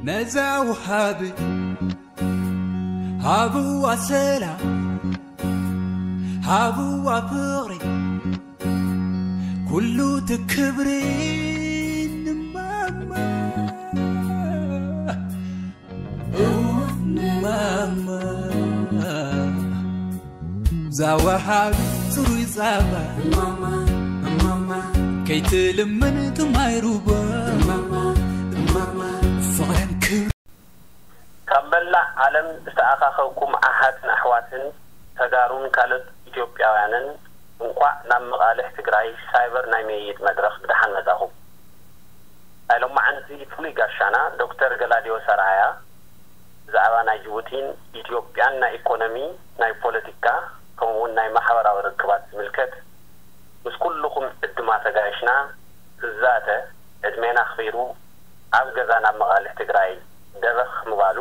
ነዛ ውሃቢ ሃብዋ ሰላም፣ ሃብዋ ፍቕሪ፣ ኩሉ ትክብሪ ንማማ፣ ንማማ። ዛወሃቢ ጽሩይ ጸባ፣ እማማ፣ እማማ። ከይትልምን ትማይ ሩባ፣ እማማ፣ እማማ። ፍቕርን ክብሪ። ካብ መላእ ዓለም ዝተኣኻኸብኩም ኣሓትን ኣሕዋትን ተጋሩን ካልኦት ኢትዮጵያውያንን፣ እንኳዕ ናብ መቓልሕ ትግራይ ሳይበር ናይ ምይይጥ መድረኽ ብደሓን መጻኹም። ናይ ሎማዓንቲ ፍሉይ ጋሻና ዶክተር ገላዲዮስ ኣርኣያ ብዛዕባ ናይ ጅቡቲን ኢትዮጵያን ናይ ኢኮኖሚ፣ ናይ ፖለቲካ፣ ከምኡውን ናይ ማሕበራዊ ርክባት ዝምልከት ምስ ኩልኹም ዕዱማት ኣጋይሽና ክዛተ፣ ዕድሜና ኣኽቢሩ ኣብ ገዛ ናብ መቓልሕ ትግራይ ደበኽ ምባሉ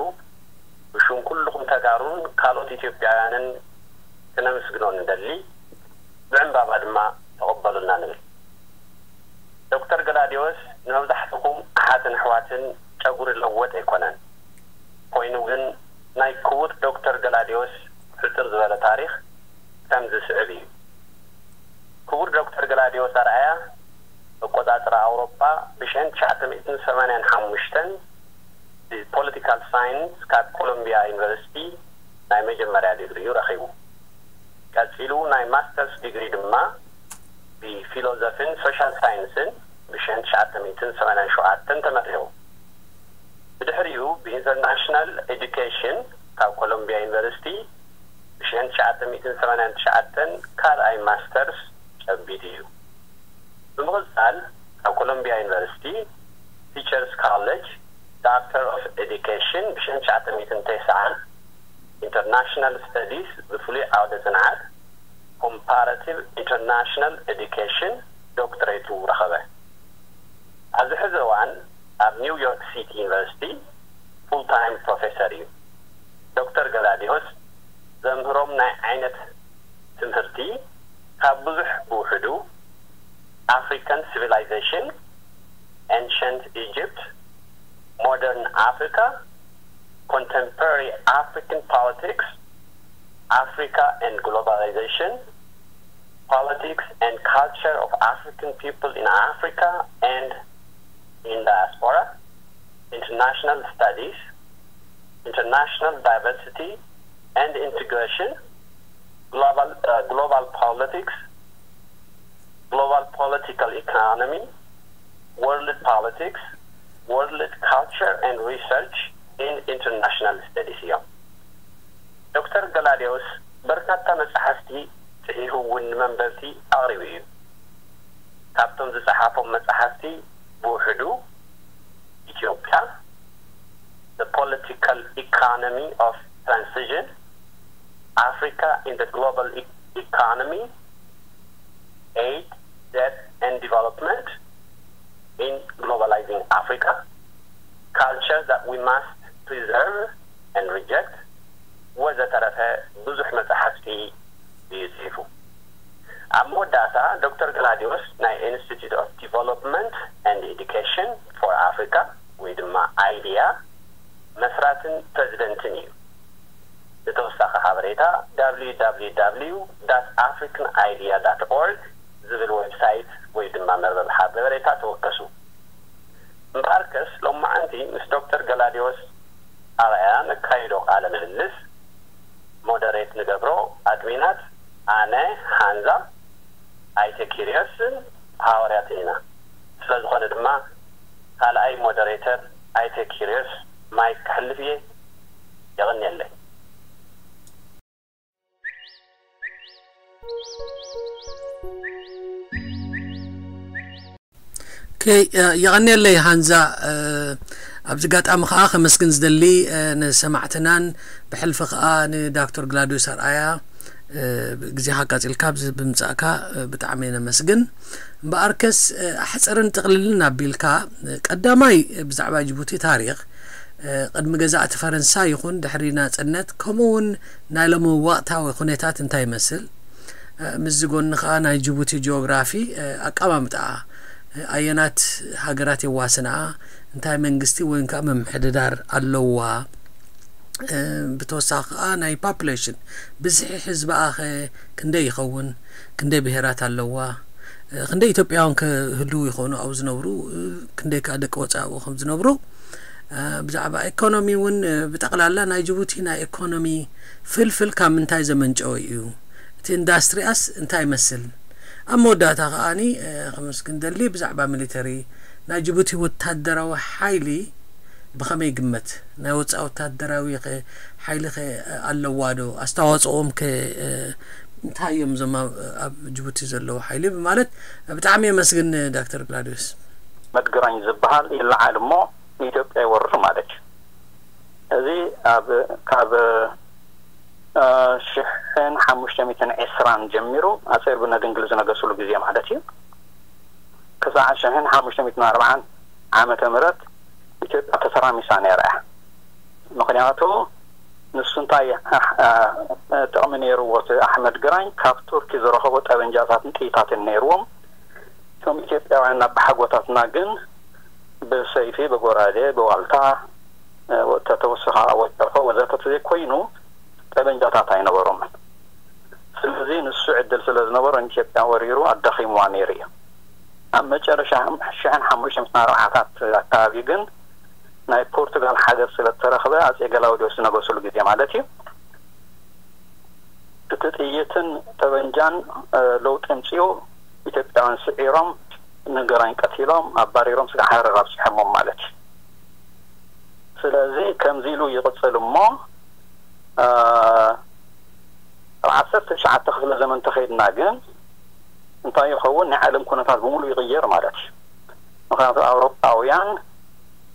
ብሹም ኩልኹም ተጋሩን ካልኦት ኢትዮጵያውያንን ክነመስግኖ ንደሊ። ብዕምባባ ድማ ተቐበሉልና ንብል። ዶክተር ገላዲዮስ ንመብዛሕትኹም ኣሓትን ኣሕዋትን ጨጉሪ ለወጥ ኣይኮነን። ኮይኑ ግን ናይ ክቡር ዶክተር ገላዲዮስ ሕጽር ዝበለ ታሪኽ ከም ዝስዕብ እዩ። ክቡር ዶክተር ገላዲዮስ ኣርኣያ፣ ኣቆጻጽራ ኣውሮጳ፣ ብሽሕን ትሽዓተ ሚእትን ሰማንያን ሓሙሽተን ብፖለቲካል ሳይንስ ካብ ኮሎምቢያ ዩኒቨርሲቲ ናይ መጀመርያ ዲግሪኡ ረኺቡ። ቀጺሉ ናይ ማስተርስ ዲግሪ ድማ ብፊሎዞፊን ሶሻል ሳይንስን ብሽሕን ትሽዓተ ሚእትን ሰማንያን ሸውዓተን ተመሪቑ። ብድሕሪኡ ብኢንተርናሽናል ኤዱኬሽን ካብ ኮሎምቢያ ዩኒቨርሲቲ ብሽሕን ትሽዓተ ሚእትን ሰማንያን ትሽዓተን ካልኣይ ማስተርስ ጨቢጡ እዩ። ብምቕጻል ካብ ኮሎምቢያ ዩኒቨርሲቲ ቲቸርስ ኮሌጅ ዳክተር ኦፍ ኤዱኬሽን ብሽሕን ትሽዓተ ሚእትን ተስዓን፣ ኢንተርናሽናል ስተዲስ ብፍሉይ ዓውደ ጽንዓት ኮምፓራቲቭ ኢንተርናሽናል ኤዱኬሽን ዶክትሬቱ ረኸበ። ኣብዚ ሕዚ እዋን ኣብ ኒው ዮርክ ሲቲ ዩኒቨርሲቲ ፉል ታይም ፕሮፌሰር እዩ። ዶክተር ገላዲዮስ ዘምህሮም ናይ ዓይነት ትምህርቲ ካብ ብዙሕ ብውሕዱ ኣፍሪካን ሲቪላይዜሽን፣ ኤንሸንት ኢጅፕት፣ ሞደርን ኣፍሪካ፣ ኮንቴምፖራሪ ኣፍሪካን ፖለቲክስ፣ ኣፍሪካ ኤንድ ግሎባላይዜሽን፣ politics and culture of African people in Africa and in diaspora, international studies, international diversity and integration, global, uh, global politics, global political economy, world politics, world culture and research in international studies እዮም። ዶክተር ገላዲዮስ በርካታ መጻሕፍቲ ጽሒፉ እውን ንመንበብቲ ኣቕሪቡ እዩ። ካብቶም ዝጸሓፎም መጻሕፍቲ ብውሕዱ ኢትዮጵያ፣ The Political Economy of Transition፣ Africa in the Global E- Economy, Aid, Debt and Development in Globalizing Africa, Culture That We Must Preserve and Reject፣ ወዘተረፈ ብዙሕ መጻሕፍቲ እዩ ጽሒፉ። ኣብ መወዳእታ ዶክተር ገላዲዮስ ናይ Institute of Development and Education for Africa ወይ ድማ ኣይዲያ መስራትን ፕረዚደንትን እዩ። ንተወሳኺ ሓበሬታ www.africanidea.org ዝብል ዌብሳይት ወይ ድማ መርበብ ሓበሬታ ተወከሱ። እምበኣርከስ ሎማዓንቲ ምስ ዶክተር ገላዲዮስ ኣርኣያ ነካይዶ ቃለ ምልልስ ሞደሬት ንገብሮ ኣድሚናት ኣነ፣ ሃንዛ፣ ኣይተ ኪርዮስን ሃዋርያትን ኢና። ስለ ዝኾነ ድማ ካልኣይ ሞደሬተር ኣይተ ኪርዮስ ማይክ ክሕልፍ እየ። የቐንየለይ። ኦኬ፣ የቐንየለይ ሃንዛ። ኣብዚ ኣጋጣሚ ከዓ ከመስግን ዝደሊ ንሰማዕትናን ብሕልፊ ከዓ ንዳክተር ግላዲዮስ ኣርኣያ ግዜኻ ኣቃጺልካ ኣብዚ ብምጻእካ ብጣዕሚ ነመስግን። እምበኣርከስ ኣሕጽርን ጥቕልልን ኣቢልካ፣ ቀዳማይ ብዛዕባ ጅቡቲ ታሪኽ፣ ቅድሚ ገዛእቲ ፈረንሳ ይኹን ድሕሪ ናጽነት፣ ከምኡ እውን ናይ ሎሚ ወቕታዊ ኩነታት እንታይ ይመስል፣ ምስዚ ጎኒ ከኣ ናይ ጅቡቲ ጂኦግራፊ፣ ኣቀማምጣኣ፣ ኣየናት ሃገራት የዋስንኣ፣ እንታይ መንግስቲ ወይ ከኣ ምምሕድዳር ኣለዋ፣ ብተወሳኺ ከኣ ናይ ፖፑሌሽን፣ ብዝሒ ህዝባኣ ከ ክንደይ ይኸውን፣ ክንደይ ብሄራት ኣለዋ፣ ክንደይ ኢትዮጵያውያን ከ ህልው ይኾኑ ኣብኡ ዝነብሩ፣ ክንደይ ከኣ ደቂ ወጻኢ ኣብኡ ከም ዝነብሩ፣ ብዛዕባ ኢኮኖሚ እውን፣ ብጠቕላላ ናይ ጅቡቲ ናይ ኢኮኖሚ ፍልፍል ካብ ምንታይ ዘመንጨወ እዩ፣ እቲ ኢንዳስትሪኣስ እንታይ ይመስል? ኣብ መወዳእታ ከኣኒ ከመስግን ደሊ ብዛዕባ ሚሊተሪ ናይ ጅቡቲ ወታደራዊ ሓይሊ ብኸመይ ይግመት? ናይ ወጻኢ ወታደራዊ ኸ ሓይሊ ኸ ኣለዋ ዶ? ኣስተዋጽኦም ከ እንታይ እዮም እዞም ኣብ ጅቡቲ ዘለዉ ሓይሊ? ብማለት ብጣዕሚ የመስግን ዳክተር ግላድዮስ። መድግራኝ ዝበሃል ይለዓል እሞ ንኢትዮጵያ ይወርር ማለት እዩ። እዚ ኣብ ካብ ሽሕን ሓሙሽተ ሚእትን ዕስራን ጀሚሩ ኣጼ ልብነ ድንግል ዝነገስሉ ግዜ ማለት እዩ። ክሳዕ ሽሕን ሓሙሽተ ሚእትን ኣርባዓን ዓመተ ምህረት ኢትዮጵያ ተተራሚሳ ነይራ እያ። ምኽንያቱ ንሱ እንታይ ጥቕሚ ነይርዎ? እቲ ኣሕመድ ግራኝ ካብ ቱርኪ ዝረኸቦ ጠበንጃታትን ጥይታትን ነይርዎም። እቶም ኢትዮጵያውያን ኣባሓጎታትና ግን ብሰይፊ፣ ብጎራዴ፣ ብዋልታ፣ ተተወሰኻ ወጨፎ ወዘተ ተዘይኮይኑ ጠበንጃታት ኣይነበሮምን። ስለዚ ንሱ ዕድል ስለ ዝነበሮ ንኢትዮጵያ ወሪሩ ኣዳኺምዋ ነይሩ እዩ። ኣብ መጨረሻ ሽሕን ሓሙሽተ ሚእትን ኣርባዓታት ኣካባቢ ግን ናይ ፖርቱጋል ሓገዝ ስለ ዝተረኽበ ኣጼ ገላውዲዮስ ዝነገሱሉ ግዜ ማለት እዩ። እቲ ጥይትን ጠበንጃን ለውጢ ኣምጺኡ ኢትዮጵያውያን ስዒሮም ንገራኝ ቀቲሎም ኣባሪሮም ስጋዕ ሃረር ኣብጺሖሞም ማለት እዩ። ስለዚ ከምዚ ኢሉ ይቕጽል እሞ ኣብ ዓሰርተ ትሽዓተ ክፍለ ዘመን ተኸይድና ግን እንታይ ይኸውን? ናይ ዓለም ኩነታት ብምሉእ ይቕየር ማለት እዩ። ምኽንያቱ ኣውሮጳውያን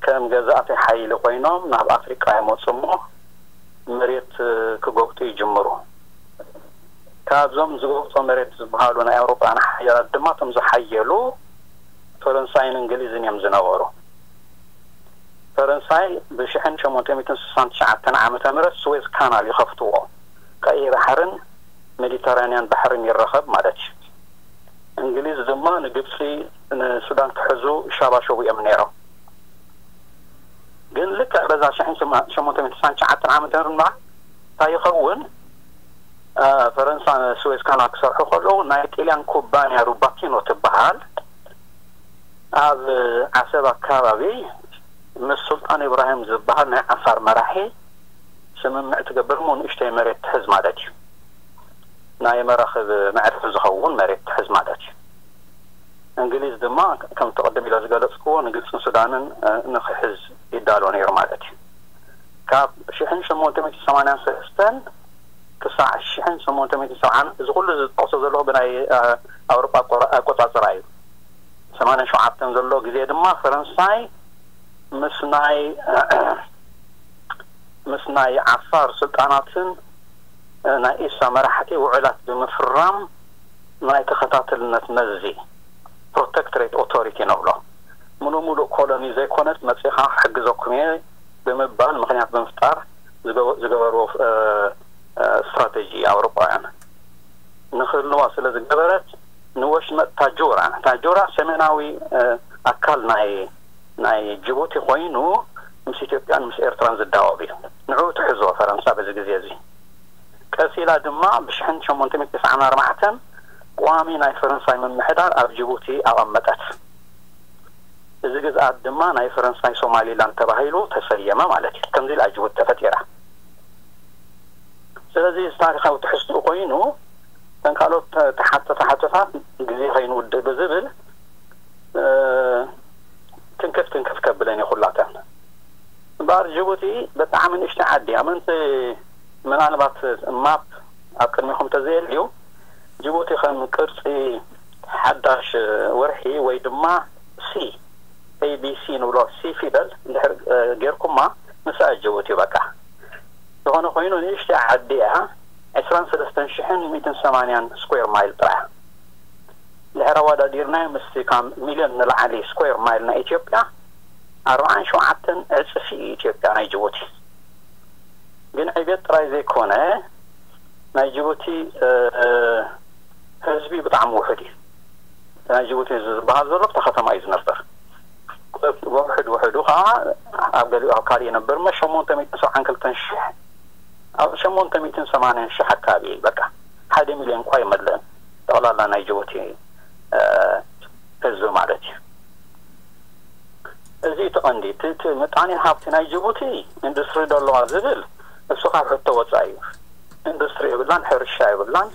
ከም ገዛእቲ ሓይሊ ኮይኖም ናብ ኣፍሪቃ ይመፁ እሞ መሬት ክጎብጡ ይጅምሩ። ካብዞም ዝጎብጦ መሬት ዝበሃሉ ናይ ኣውሮጳውያን ሓያላት ድማ እቶም ዝሓየሉ ፈረንሳይን እንግሊዝን እዮም ዝነበሩ። ፈረንሳይ ብሽሕን ሸሞንተ ሚእትን ስሳን ትሽዓተን ዓመተ ምህረት ስዌዝ ካናል ይኸፍትዎ። ቀይሕ ባሕርን ሜዲተራንያን ባሕርን ይረኸብ ማለት እዩ። እንግሊዝ ድማ ንግብፂ ንሱዳን ክሕዙ ሻባሸቡ እዮም ነይሮም። ግን ልክዕ በዛ ሽሕን ሸሞንተ ሚእትን ስሳን ትሽዓተን ዓመተ ምህረት እንታይ ይኸውን? ፈረንሳ ስዌዝ ካናል ክሰርሑ ከለዉ ናይ ጢልያን ኩባንያ ሩባቲኖ ትበሃል ኣብ ዓሰብ ኣካባቢ ምስ ሱልጣን ኢብራሂም ዝበሃል ናይ ዓፋር መራሒ ስምምዕ ትገብር እሞ ንእሽተይ መሬት ትሕዝ ማለት እዩ። ናይ መራኽብ መዕርፊ ዝኸውን መሬት ትሕዝ ማለት እዩ። እንግሊዝ ድማ ከምቲ ቅድም ኢለ ዝገለጽክዎ ንግብፅን ሱዳንን ንክሕዝ ይዳሎ ነይሩ ማለት እዩ። ካብ ሽሕን ሸሞንተ ሚእትን ሰማንያን ሰለስተን ክሳዕ ሽሕን ሸሞንተ ሚእትን ሰብዓን እዚ ኩሉ ዝጠቕሶ ዘለኹ ብናይ ኣውሮጳ ኣቆጻጽራ እዩ። ሰማንያን ሸውዓተን ዘሎ ግዜ ድማ ፈረንሳይ ምስ ናይ ምስ ናይ ዓፋር ስልጣናትን ናይ ኢሳ መራሕቲ ውዕላት ብምፍራም ናይ ተኸታተልነት መዚ ፕሮቴክትሬት ኦቶሪቲ ንብሎ ምሉእ ምሉእ ኮሎኒ ዘይኮነስ መፂኻ ክሕግዘኩም እየ ብምባል ምኽንያት ብምፍጣር ዝገበርዎ ስትራቴጂ ኣውሮጳውያን ንክህልዋ ስለ ዝገበረት ንወሽመጥ ታጁራ ታጁራ ሰሜናዊ ኣካል ናይ ናይ ጅቡቲ ኮይኑ ምስ ኢትዮጵያን ምስ ኤርትራን ዝዳወብ እዩ። ንዑ ትሕዞ ፈረንሳ በዚ ግዜ እዚ። ቀሲላ ድማ ብሽሕን ሸሞንተ ሚእትን ተስዓን ኣርባዕተን ቋሚ ናይ ፈረንሳይ ምምሕዳር ኣብ ጅቡቲ ኣቐመጠት። እዚ ግዝኣት ድማ ናይ ፈረንሳይ ሶማሊላንድ ተባሂሉ ተሰየመ ማለት እዩ። ከምዚ ኢላ ጅቡቲ ተፈጢራ። ስለዚ እዚ ታሪኻዊ ትሕዝትኡ ኮይኑ እተን ካልኦት ተሓተ ተሓተታት ግዜ ከይንውድእ ብዝብል ትንክፍ ትንክፍ ከብለን እዩ ኩላተን። እምበኣር ጅቡቲ ብጣዕሚ ንእሽተይ ዓዲ እያ። ምእንቲ ምናልባት ማፕ ኣብ ቅድሚኹም ተዘየልዩ ጅቡቲ ከም ቅርጺ ሓዳሽ ወርሒ ወይ ድማ ሲ ኤቢሲ ንብሎ ሲ ፊደል እንድሕር ጌርኩማ ንሳ ጅቡቲ በቃ። ዝኾነ ኮይኑ ንእሽተይ ዓዲ እያ። ዕስራን ሰለስተን ሽሕን ሚእትን ሰማንያን ስኩዌር ማይል ጥራያ። ድሕሪ ኣወዳዲርናዮ ምስቲ ካብ ሚልዮን ንላዕሊ ስኩዌር ማይል ናይ ኢትዮጵያ ኣርባዓን ሸውዓተን ዕፅፊ እዩ ኢትዮጵያ ናይ ጅቡቲ። ግን ዕብየት ጥራይ ዘይኮነ ናይ ጅቡቲ ህዝቢ ብጣዕሚ ውሑድ እዩ። ናይ ጅቡቲ ዝበሃል ዘሎ ኣብታ ከተማ እዩ ዝነብር። ውሕድ ውሕዱ ከዓ ኣብ ገሊኡ ኣብ ካልእ ይነብር። መ ሸሞንተ ሚእትን ሰብዓን ክልተን ሽሕ ኣብ ሸሞንተ ሚእትን ሰማንያን ሽሕ ኣካባቢ እዩ። በቃ ሓደ ሚልዮን እኳ ይመልእን ጠቕላላ ናይ ጅቡቲ ህዝቢ ማለት እዩ። እዚ እቲ ቀንዲ እቲ ምጣኔ ሃብቲ ናይ ጅቡቲ ኢንዱስትሪ ዶ ኣለዋ ዝብል እሱ ካብ ሕቶ ወፃኢ እዩ። ኢንዱስትሪ የብላን፣ ሕርሻ የብላን።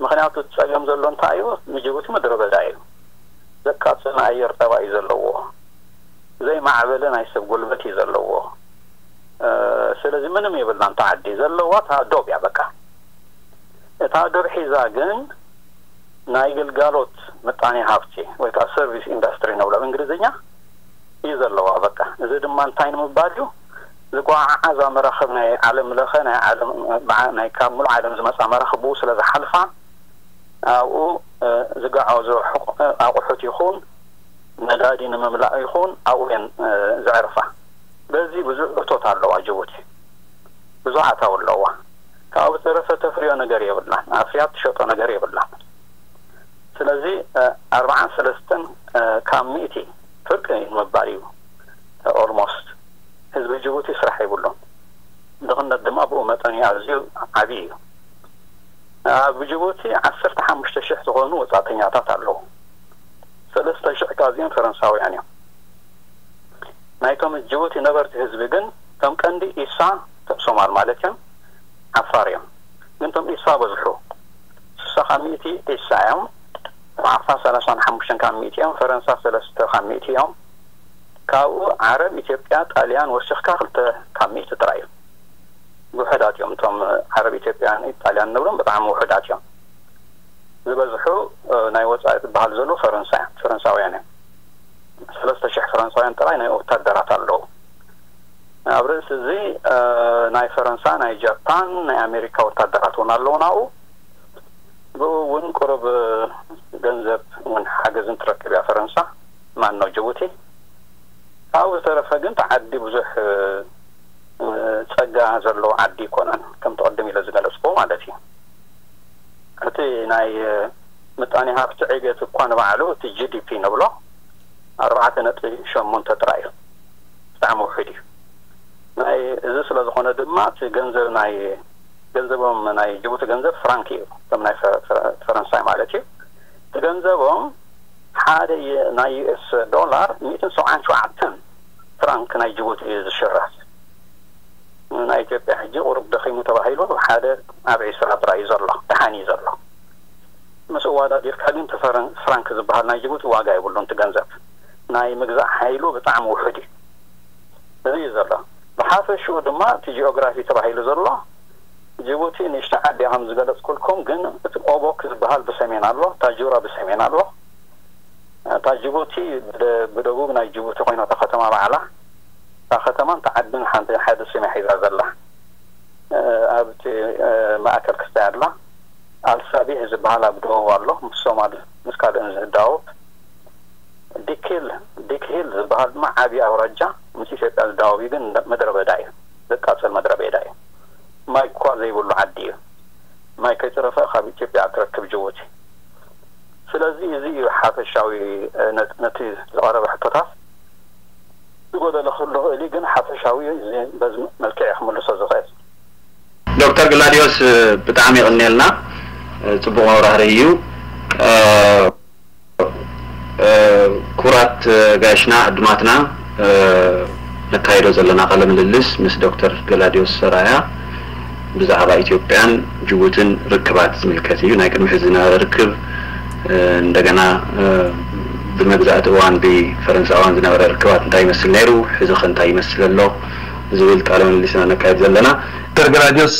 ምክንያቱ እቲ ፀገም ዘሎ እንታይ እዩ? ንጅቡቲ ምድረ በዳ እዩ። ዘቃፅል ናይ ኣየር ጠባይ እዩ ዘለዎ። ዘይማዕበለ ናይ ሰብ ጉልበት እዩ ዘለዎ። ስለዚ ምንም የብላን። እታ ዓዲ ዘለዋ እታ ዶብ እያ በቃ። እታ ዶብ ሒዛ ግን ናይ ግልጋሎት ምጣኔ ሃብቲ ወይ ከዓ ሰርቪስ ኢንዱስትሪ ንብሎ ኣብ እንግሊዝኛ እዩ ዘለዋ በቃ። እዚ ድማ እንታይ ንምባል እዩ? ዝጓዓዓዛ መራኽብ ናይ ዓለም ለኸ ናይ ዓለም ናይ ካብ ሙሉእ ዓለም ዝመፃ መራኽብ ብኡ ስለ ዝሓልፋ ኣብኡ ዝጋዓዙ ኣቑሑት ይኹን ነዳዲ ንምምላእ ይኹን ኣብኡ እየን ዘዕርፋ። በዚ ብዙሕ እቶት ኣለዋ ጅቡቲ፣ ብዙሕ ኣታዊ ኣለዋ። ካብኡ ዝተረፈ ተፍርዮ ነገር የብላን፣ ኣፍርያ ትሸጦ ነገር የብላን። ስለዚ ኣርባዓን ሰለስተን ካብ ሚእቲ ፍርቂ ንምባል እዩ። ኦልሞስት ህዝቢ ጅቡቲ ስራሕ የብሉን። ድኽነት ድማ ብኡ መጠን እዩ ኣዝዩ ዓብዪ እዩ። ኣብ ጅቡቲ ዓሰርተ ሓሙሽተ ሽሕ ዝኾኑ ወፃእተኛታት ኣለዉ። ሰለስተ ሽሕ ካብዚኦም ፈረንሳውያን እዮም። ናይቶም ጅቡቲ ነበርቲ ህዝቢ ግን እቶም ቀንዲ ኢሳ፣ እቶም ሶማል ማለት እዮም፣ ዓፋር እዮም። ግን እቶም ኢሳ በዝሑ። ስሳ ካብ ሚእቲ ኢሳ እዮም። ዓፋር ሰላሳን ሓሙሽተን ካብ ሚእቲ እዮም። ፈረንሳ ሰለስተ ካብ ሚእቲ እዮም። ካብኡ ዓረብ፣ ኢትዮጵያ፣ ጣልያን ወሲኽካ ክልተ ካብ ሚእቲ ጥራይ እዮም። ውሑዳት እዮም እቶም ዓረብ፣ ኢትዮጵያን ጣልያን ንብሎም ብጣዕሚ ውሑዳት እዮም። ዝበዝሑ ናይ ወፃኢ ዝበሃል ዘለዉ ፈረንሳ እዮም፣ ፈረንሳውያን እዮም። ሰለስተ ሽሕ ፈረንሳውያን ጥራይ ናይ ወታደራት ኣለዉ። ኣብ ርእሲ እዚ ናይ ፈረንሳ፣ ናይ ጃፓን፣ ናይ ኣሜሪካ ወታደራት እውን ኣለዉ ናብኡ። ብኡ እውን ቁሩብ ገንዘብ እውን ሓገዝን ትረክብ እያ ፈረንሳ፣ ማን ነው ጅቡቲ። ካብኡ ዝተረፈ ግን እቲ ዓዲ ብዙሕ ጸጋ ዘለዎ ዓዲ ኣይኮነን፣ ከምቲ ቅድም ኢለ ዝገለጽኩዎ ማለት እዩ። እቲ ናይ ምጣኔ ሃብቲ ዕብየት እኳ ንባዕሉ እቲ ጂ ዲ ፒ ንብሎ ኣርባዕተ ነጥቢ ሸሞንተ ጥራይ እዩ። ብጣዕሚ ውሑድ እዩ። ናይ እዚ ስለ ዝኾነ ድማ እቲ ገንዘብ ናይ ገንዘቦም ናይ ጅቡቲ ገንዘብ ፍራንክ እዩ፣ ከም ናይ ፈ- ፈ- ፈረንሳይ ማለት እዩ። እቲ ገንዘቦም ሓደ የ- ናይ ዩ ኤስ ዶላር ሚእትን ሰብዓን ሸውዓተን ፍራንክ ናይ ጅቡቲ እዩ ዝሽረፍ። ናይ ኢትዮጵያ ሕጂ ቁሩብ ደኺሙ ተባሂሉ ሓደ ኣብ ዒስራ ጥራይ እዩ ዘሎ፣ ደሓን እዩ ዘሎ። ምስ ኣወዳዲርካ ግን እቲ ፈረን- ፍራንክ ዝበሃል ናይ ጅቡቲ ዋጋ የብሉን። እቲ ገንዘብ ናይ ምግዛእ ሓይሉ ብጣዕሚ ውሑድ እዩ። እዚ እዩ ዘሎ። ብሓፈሽኡ ድማ እቲ ጂኦግራፊ ተባሂሉ ዘሎ ጅቡቲ ንእሽቶ ዓዲ እያ ከም ዝገለጽኩልኩም፣ ግን እቲ ኦቦክ ዝበሃል ብሰሜን ኣሎ፣ ታጁራ ብሰሜን ኣሎ። እታ ጅቡቲ ብደ- ብደቡብ ናይ ጅቡቲ ኮይና እታ ከተማ ባዕላ፣ እታ ከተማን እታ ዓድን ሓንቲ ሓደ ስም እያ ሒዛ ዘላ። ኣብቲ ማእከል ክስታይ ኣላ። ኣልሳቢሕ ዝበሃል ኣብ ደቡብ ኣሎ፣ ምስ ሶማል ምስ ካልእን ዝዳወብ። ዲክሂል ዲክሂል ዝበሃል ድማ ዓብዪ ኣውራጃ ምስ ኢትዮጵያ ዝዳወብ እዩ፣ ግን ምድረ በዳ እዩ፣ ዘቃጽል ምድረ በዳ እዩ። ማይ እኳ ዘይብሉ ዓዲ እዩ። ማይ ከይተረፈ ካብ ኢትዮጵያ ትረክብ ጅቡቲ። ስለዚ እዚ እዩ ሓፈሻዊ ነ- ነቲ ዝቐረበ ሕቶታት። ዝጎደለ ክህሉ ይኽእል እዩ፣ ግን ሓፈሻዊ እዚ በዚ መልክዕ ክምልሶ ዝኽእል። ዶክተር ግላድዮስ ብጣዕሚ የቐንየልና። ጽቡቕ መብራህርሂ እዩ። ክቡራት ኣጋይሽና ዕዱማትና፣ ነካይዶ ዘለና ቃለ ምልልስ ምስ ዶክተር ገላድዮስ ሰራያ ብዛዕባ ኢትዮጵያን ጅቡትን ርክባት ዝምልከት እዩ። ናይ ቅድሚ ሕዚ ዝነበረ ርክብ፣ እንደገና ብመግዛእቲ እዋን ብፈረንሳውያን ዝነበረ ርክባት እንታይ ይመስል ነይሩ፣ ሕዚ ኸ እንታይ ይመስል ኣሎ ዝብል ቃለ ምልልስ ኢና ነካይድ ዘለና። ዶክተር ገላድዮስ፣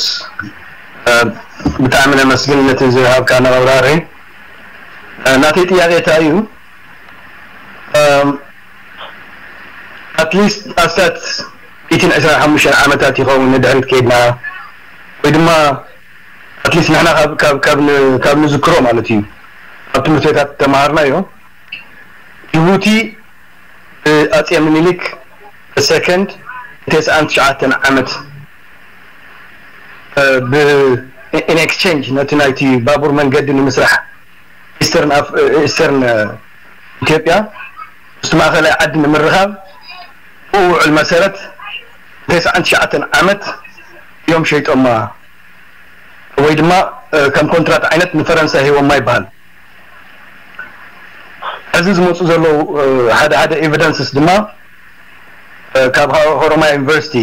ብጣዕሚ ነመስግን ነቲ ዝሃብካና መብራህርሂ። ናተይ ጥያቄ እንታይ እዩ? ኣትሊስት ኣስታት ሚእትን ዕስራን ሓሙሽተን ዓመታት ይኸውን ንድሕሪት ከይድና፣ ወይ ድማ ኣትሊስት ንሕና ካብ ንዝክሮ ማለት እዩ፣ ኣብ ትምህርቲ ቤታት ተምሃርናዮ። ጅቡቲ ኣጼ ምኒልክ ሰከንድ ተስዓን ትሽዓተን ዓመት ብኢን ኤክስቸንጅ ነቲ ናይቲ ባቡር መንገዲ ንምስራሕ ኢስተርን ኢትዮጵያ ምስቲ ማእኸላይ ዓዲ ንምርኻብ ብውዕል መሰረት ተስዓን ትሽዓተን ዓመት እዮም ሸይጦማ፣ ወይ ድማ ከም ኮንትራት ዓይነት ንፈረንሳይ ሂቦማ ይበሃል። ሕዚ ዝመፁ ዘለዉ ሓደ ሓደ ኤቪደንስስ ድማ ካብ ኦሮማያ ዩኒቨርሲቲ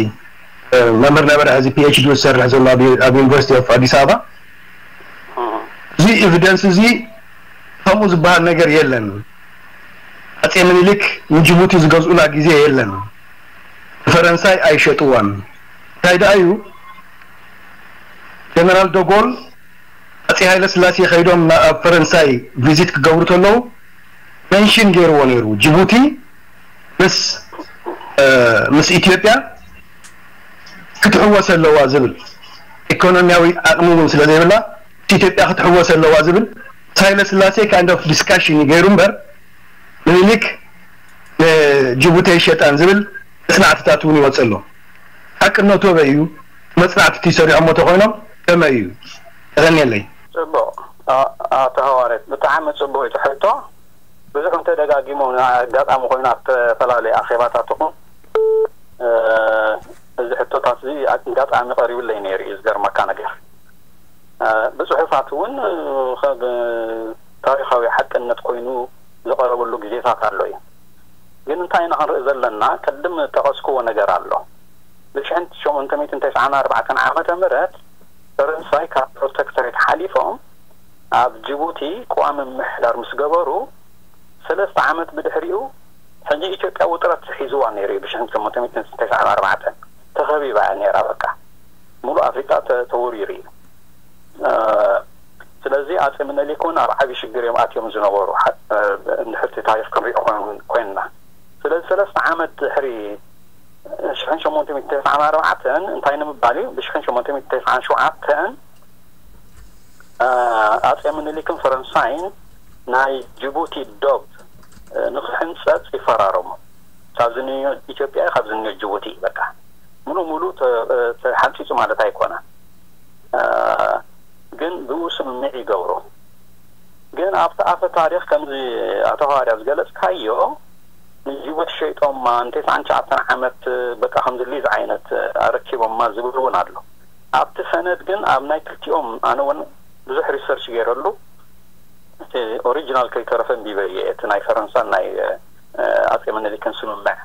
መምህር ነበረ፣ ሕዚ ፒ ኤች ዲ ዝሰርሕ ዘሎ ኣብ ዩኒቨርሲቲ ኦፍ ኣዲስ ኣበባ። እዚ ኤቪደንስ እዚ ከምኡ ዝበሃል ነገር የለን። ኣጼ ምኒልክ ንጅቡቲ ዝገዝኡላ ግዜ የለን። ንፈረንሳይ ኣይሸጥዋን። እንታይ ደኣ እዩ፣ ጀነራል ደጎል ኣጼ ሃይለ ስላሴ ከይዶም ኣብ ፈረንሳይ ቪዚት ክገብሩ ተለዉ መንሽን ገይርዎ ነይሩ። ጅቡቲ ምስ ምስ ኢትዮጵያ ክትሕወስ ኣለዋ ዝብል፣ ኢኮኖሚያዊ ዓቕሚ እውን ስለ ዘይብላ ምስ ኢትዮጵያ ክትሕወስ ኣለዋ ዝብል ምስ ሃይለ ስላሴ ካይንድ ኦፍ ዲስካሽን ገይሩ እምበር ምኒልክ ንጅቡቲ ኣይሸጣን ዝብል መጽናዕትታት እውን ይወጽእ ኣሎ። ሓቅነቱ ኣበይ እዩ? መጽናዕቲ ሰሪሖሞ ተኾይኖም ከመይ እዩ? የቐንየለይ። ጽቡቕ። ኣቶ ሃዋርያት፣ ብጣዕሚ ጽቡቕ እዩ እቲ ሕቶ። ብዙሕ እንተደጋጊሙ፣ ኣጋጣሚ ኮይኑ ኣብ ዝተፈላለዩ ኣኼባታት ይኹን እዚ ሕቶታት እዚ ኣጋጣሚ ቀሪቡለይ ነይሩ እዩ። ዝገርመካ ነገር ብጽሑፋት እውን ከም ታሪኻዊ ሓቅነት ኮይኑ ዝቐረበሉ ግዜታት ኣሎ እዩ። ግን እንታይ ኢና ክንርኢ ዘለና? ቅድም እጠቐስክዎ ነገር ኣሎ። ብሽሕን ሸሞንተ ሚእትን ተስዓን ኣርባዕተን ዓመተ ምህረት ፈረንሳይ ካብ ፕሮተክተሬት ሓሊፎም ኣብ ጅቡቲ ቀዋሚ ምምሕዳር ምስ ገበሩ ሰለስተ ዓመት ብድሕሪኡ ሕጂ ኢትዮጵያ ውጥረት ሒዝዋ ነይሩ እዩ። ብሽሕን ሸሞንተ ሚእትን ተስዓን ኣርባዕተን ተኸቢባ እያ ነይራ። በቃ ሙሉእ ኣፍሪቃ ተወሪሩ እዩ። ስለዚ ኣጼ ምኒልክ እውን ኣብ ዓብዪ ሽግር እዮም ኣትዮም ዝነበሩ እንድሕርቲ ታሪኽ ክንሪኦ ኮይንና። ስለዚ ሰለስተ ዓመት ድሕሪ ሽሕን ሸሞንተ ሚእትን ተስዓን ኣርባዕተን እንታይ ንምባል እዩ? ብሽሕን ሸሞንተ ሚእትን ተስዓን ሸውዓተን ኣጼ ምኒልክን ፈረንሳይን ናይ ጅቡቲ ዶብ ንክሕንፀፅ ይፈራረሙ። ካብዚ ንዮ ኢትዮጵያ፣ ካብዚ ንዮ ጅቡቲ በቃ ሙሉ ሙሉ ተሓንፂፁ ማለት ኣይኮነን። ግን ብኡ ስምምዕ ይገብሩ። ግን ኣብቲ ኣፈ ታሪኽ ከምዚ ኣቶ ሃዋርያ ዝገለፅካዮ ንጅቡቲ ሸይጦማ ንተስዓን ትሽዓተን ዓመት በቃ ከምዚ ሊዝ ዓይነት ኣረኪቦማ ዝብል እውን ኣሎ። ኣብቲ ሰነድ ግን ኣብ ናይ ክልቲኦም ኣነ እውን ብዙሕ ሪሰርች ገይረሉ እቲ ኦሪጂናል ከይተረፈ እንቢበየ እቲ ናይ ፈረንሳን ናይ ኣጼ ምኒልክን ስምምዕ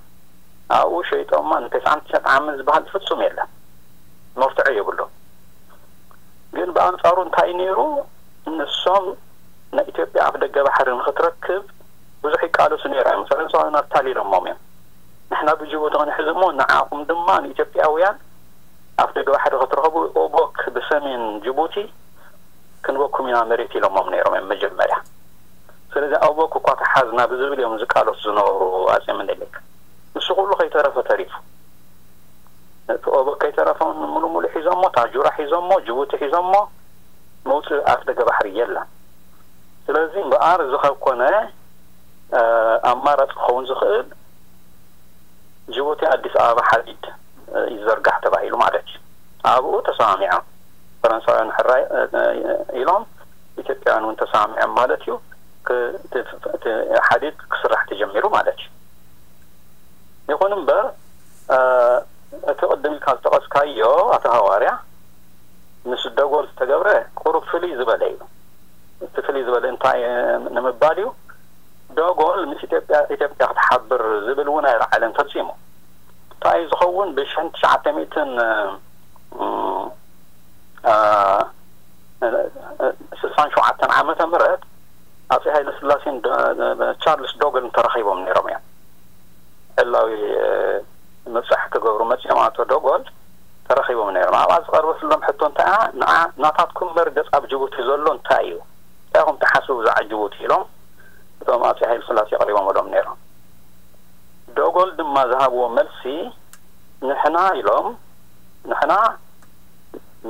ኣብኡ ሸይጦማ ንተስዓን ትሽዓተን ዓመት ዝበሃል ፍጹም የለን። መርትዖ የብሉ። ግን ብኣንጻሩ እንታይ ነይሩ? ንሶም ንኢትዮጵያ ኣፍ ደገ ባሕሪ ንክትረክብ ብዙሕ ይቃለሱ ነይሮም እዮም። ፈረንሳውያን ኣታሊሎሞም እዮም። ንሕና ብጅቡቲ ክንሕዝ እሞ ንዓኹም ድማ ንኢትዮጵያውያን ኣፍ ደገ ባሕሪ ክትረኽቡ ኦቦክ ብሰሜን ጅቡቲ ክንበኩም ኢና መሬት ኢሎሞም ነይሮም እዮም መጀመርያ። ስለዚ ኦቦክ እኳ ተሓዝና ብዝብል እዮም ዝቃለሱ ዝነበሩ ኣጼ ምኒልክ። ንሱ ኩሉ ከይተረፈ ተሪፉ። እቲ ኦቦክ ከይተረፈ ሙሉ ሙሉ ሒዞሞ፣ ታጁራ ሒዞሞ፣ ጅቡቲ ሒዞሞ፣ መውፅኢ ኣፍ ደገ ባሕሪ የለን። ስለዚ እምበኣር እዚ ካብ ኮነ ኣማራፂ ክኸውን ዝኽእል ጅቡቲ ኣዲስ ኣበባ ሓዲድ ይዘርጋሕ ተባሂሉ ማለት እዩ። ኣብኡ ተሰማሚዖም ፈረንሳውያን ሕራይ ኢሎም ኢትዮጵያውያን እውን ተሰማሚዖም ማለት እዩ። ሓዲድ ክስራሕ ተጀሚሩ ማለት እዩ። ይኹን እምበር እቲ ቅድም ኢልካ ዝጠቐስካዮ ኣቶ ሃዋርያ ምስ ደጎል ዝተገብረ ቁሩብ ፍልይ ዝበለ እዩ። እቲ ፍልይ ዝበለ እንታይ ንምባል እዩ? ደጎል ምስ ኢትዮጵያ ኢትዮጵያ ክትሓብር ዝብል እውን ኣይረዓለን ፈጺሙ። እንታይ ዝኸውን ብሽሕን ትሽዓተ ሚእትን ስሳን ሸውዓተን ዓመተ ምህረት ኣጼ ሃይለ ስላሴን ቻርልስ ዶግልን ተራኺቦም ነይሮም እዮም። ዕላዊ ምብጻሕ ክገብሩ መጺኦም ኣቶ ዶጎል ተራኺቦም ነይሮም። ኣብኣ ዝቐርበትሎም ሕቶ እንታይ እያ? ንዓ ናታትኩም መርገጽ ኣብ ጅቡቲ ዘሎ እንታይ እዩ? እንታይ ኢኹም ትሓስቡ ብዛዕባ ጅቡቲ? ኢሎም እቶም ኣጼ ሃይለ ስላሴ ቀሪቦምሎም ነይሮም። ዶጎል ድማ ዝሃብዎ መልሲ ንሕና ኢሎም ንሕና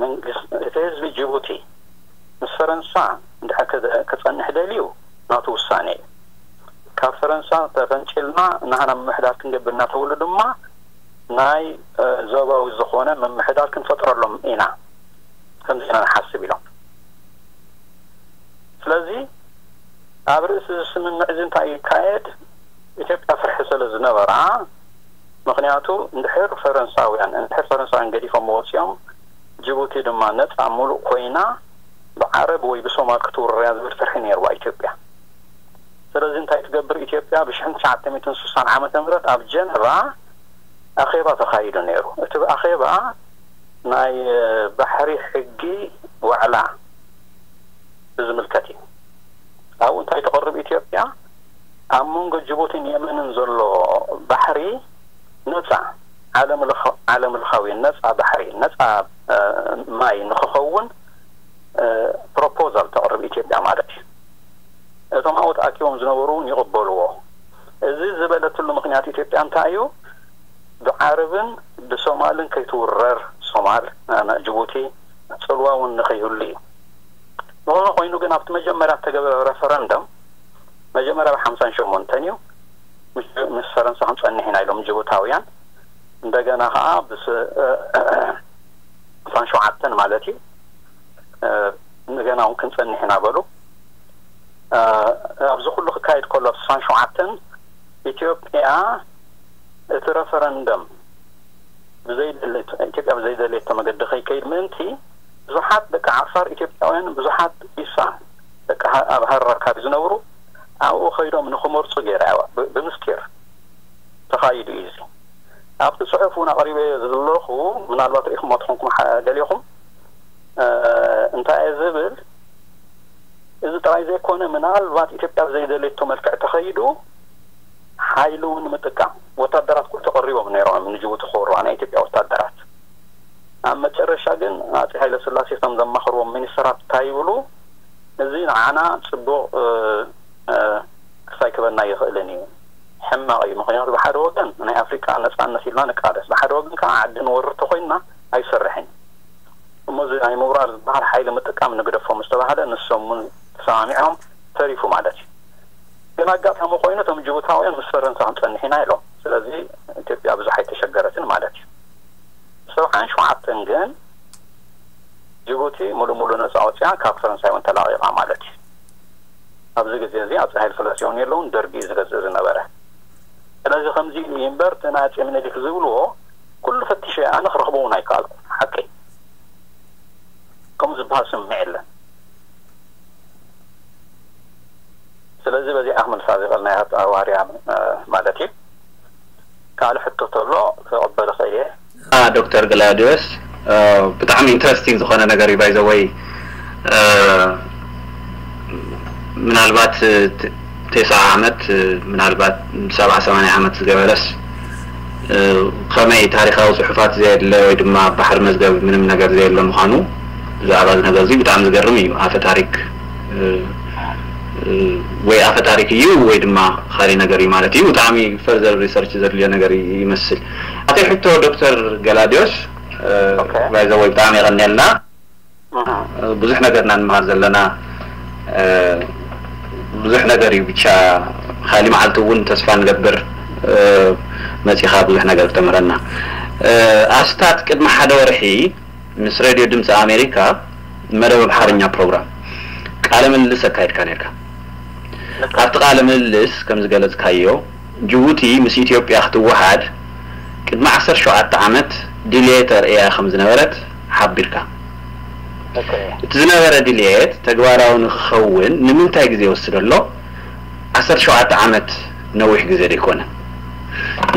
መንግስቲ እቲ ህዝቢ ጅቡቲ ምስ ፈረንሳ እንድሕር ክጸንሕ ደልዩ ናቱ ውሳኔ እዩ። ካብ ፈረንሳ ተፈንጭልና ናህና ምምሕዳር ክንገብር እናተብሉ ድማ ናይ ዞባዊ ዝኾነ ምምሕዳር ክንፈጥረሎም ኢና ከምዚ ኢና ንሓስብ ኢሎም። ስለዚ ኣብ ርእሲ እዚ ስምምዕ እዚ እንታይ ይካየድ? ኢትዮጵያ ፍርሒ ስለ ዝነበራ፣ ምኽንያቱ እንድሕር ፈረንሳውያን እንድሕር ፈረንሳውያን ገዲፎም ወፂኦም፣ ጅቡቲ ድማ ነፃ ሙሉእ ኮይና ብዓረብ ወይ ብሶማል ክትውረር እያ ዝብል ፍርሒ ነይርዋ ኢትዮጵያ። ስለዚ እንታይ ትገብር ኢትዮጵያ? ብሽሕን ትሽዓተ ሚእትን ስሳን ዓመተ ምህረት ኣብ ጀነቫ ኣኼባ ተኻይዱ ነይሩ። እቲ ኣኼባ ናይ ባሕሪ ሕጊ ዋዕላ ብዝምልከት እዩ። ኣብኡ እንታይ ተቕርብ ኢትዮጵያ? ኣብ መንጎ ጅቡቲን የመንን ዘሎ ባሕሪ ነፃ ዓለም ለኻዊ ነፃ ባሕሪ ነፃ ማይ ንክኸውን ፕሮፖዛል ተቕርብ ኢትዮጵያ ማለት እዩ። እቶም ኣብኡ ተኣኪቦም ዝነበሩ እውን ይቕበልዎ። እዚ ዝበለትሉ ምክንያት ኢትዮጵያ እንታይ እዩ? ብዓረብን ብሶማልን ከይትውረር ሶማል ጅቡቲ ፅልዋ እውን ንከይህሉ እዩ። ዝኾነ ኮይኑ ግን ኣብቲ መጀመርያ ዝተገበረ ረፈረንደም መጀመርያ ብሓምሳን ሸሞንተን እዩ ምስ ፈረንሳ ክንፀንሕ ኢና ኢሎም ጅቡታውያን። እንደገና ከዓ ብስሳን ሸውዓተን ማለት እዩ እንደገና እውን ክንፀንሕ ኢና በሉ። ኣብዚ ኩሉ ክካየድ ከሎ ኣብ ስሳን ሸውዓተን ኢትዮጵያ እቲ ረፈረንደም ኢትዮጵያ ብዘይደለየቶ መገዲ ከይከይድ ምእንቲ ብዙሓት ደቂ ዓፋር ኢትዮጵያውያን ብዙሓት ኢሳ ደቂ ኣብ ሃረር ኣካባቢ ዝነብሩ ኣብኡ ከይዶም ንክመርፁ ገይራ እያ ብምስጢር ተኻይዱ እዩ። እዚ ኣብቲ ፅሑፍ እውን ኣቕሪበ ዘለኹ ምናልባት ርኢኹሞ ትኾንኩም ገሊኹም እንታይ እየ ዝብል እዚ ጥራይ ዘይኮነ ምናልባት ኢትዮጵያ ብዘይደለየቶ መልክዕ ተኸይዱ ሓይሊ እውን ንምጥቃም ወታደራት ኩሉ ተቐሪቦም ነይሮም ንጅቡቲ ክወርዋ ናይ ኢትዮጵያ ወታደራት። ኣብ መጨረሻ ግን ኣጼ ሃይለ ስላሴ ከም ዘማኽርዎም ሚኒስተራት እንታይ ይብሉ? እዚ ንዓና ጽቡቕ ክሳይ ክበና ይኽእልን እዩ፣ ሕማቕ እዩ። ምክንያቱ ብሓደ ወገን ናይ ኣፍሪቃ ነጻነት ኢልና ንቃለስ፣ ብሓደ ወገን ከዓ ዓዲ ንወርር ተኮይንና ኣይሰርሕን እዩ። እሞ እዚ ናይ ምውራር ዝበሃል ሓይሊ ምጥቃም ንግደፎ ምስ ተባህለ ንሶም እውን ተሰማሚዖም ተሪፉ ማለት እዩ። ግን ኣጋጣሚ ኮይኑ እቶም ጅቡታውያን ምስ ፈረንሳ ክንጸንሕ ኢና ኢሎም። ስለዚ ኢትዮጵያ ብዙሕ ኣይተሸገረትን ማለት እዩ። ሰብዓን ሸውዓተን ግን ጅቡቲ ሙሉእ ሙሉእ ነጻ ወጺኣ ካብ ፈረንሳይ እውን ተላቒቓ ማለት እዩ። ኣብዚ ግዜ እዚ ኣጼ ሃይለ ስላሴ እውን የለውን፣ ደርጊ እዩ ዝገዝእ ዝነበረ። ስለዚ ከምዚ ኢሉ እዩ እምበር እቲ ናይ ኣጼ ምኒልክ ዝብልዎ ኩሉ ፈቲሸ ኣነ ክረኽቦ እውን ኣይከኣልኩ ሓቀይ ከምኡ ዝበሃል ስምምዕ የለን። ስለዚ በዚኣ ክምልሳ ዝኽእል ናይ ኣቶ ኣዋርያ ማለት እዩ። ካልእ ሕቶ ተሎ ክቕበል እኽእል እየ። ዶክተር ግላዲዮስ፣ ብጣዕሚ ኢንትረስቲንግ ዝኾነ ነገር እዩ። ባይዘወይ ምናልባት ቴስዓ ዓመት ምናልባት ሰብዓ ሰማንያ ዓመት ዝገበረስ ከመይ ታሪኻዊ ፅሑፋት ዘየለ ወይ ድማ ኣብ ባሕሪ መዝገብ ምንም ነገር ዘየለ ምዃኑ ብዛዕባ እዚ ነገር እዚ ብጣዕሚ ዝገርም እዩ። ኣፈ ታሪክ ወይ ኣፈ ታሪክ እዩ ወይ ድማ ካሊእ ነገር እዩ ማለት እዩ። ብጣዕሚ ፈርዘር ሪሰርች ዘድልዮ ነገር ይመስል። ኣተይ ሕቶ ዶክተር ገላዲዮስ ባይዘወይ ብጣዕሚ የቐንየልና። ብዙሕ ነገር ኢና ንመሃር ዘለና። ብዙሕ ነገር እዩ ብቻ። ካሊእ መዓልቲ እውን ተስፋ ንገብር መፂኻ ብዙሕ ነገር ክተምህረና። ኣስታት ቅድሚ ሓደ ወርሒ ምስ ሬድዮ ድምፂ ኣሜሪካ መደብ ኣምሓርኛ ፕሮግራም ቃለ ምልልስ ኣካይድካ ነርካ። ኣብቲ ቃለ ምልልስ ከም ዝገለፅካዮ ጅቡቲ ምስ ኢትዮጵያ ክትወሃድ ቅድሚ ዓሰርተ ሸውዓተ ዓመት ድልየት ኣርእያ ከም ዝነበረት ሓቢርካ። እቲ ዝነበረ ድልየት ተግባራዊ ንክኸውን ንምንታይ ግዜ ይወስድ ኣሎ? ዓሰርተ ሸውዓተ ዓመት ነዊሕ ግዜ ዶ ኣይኮነን?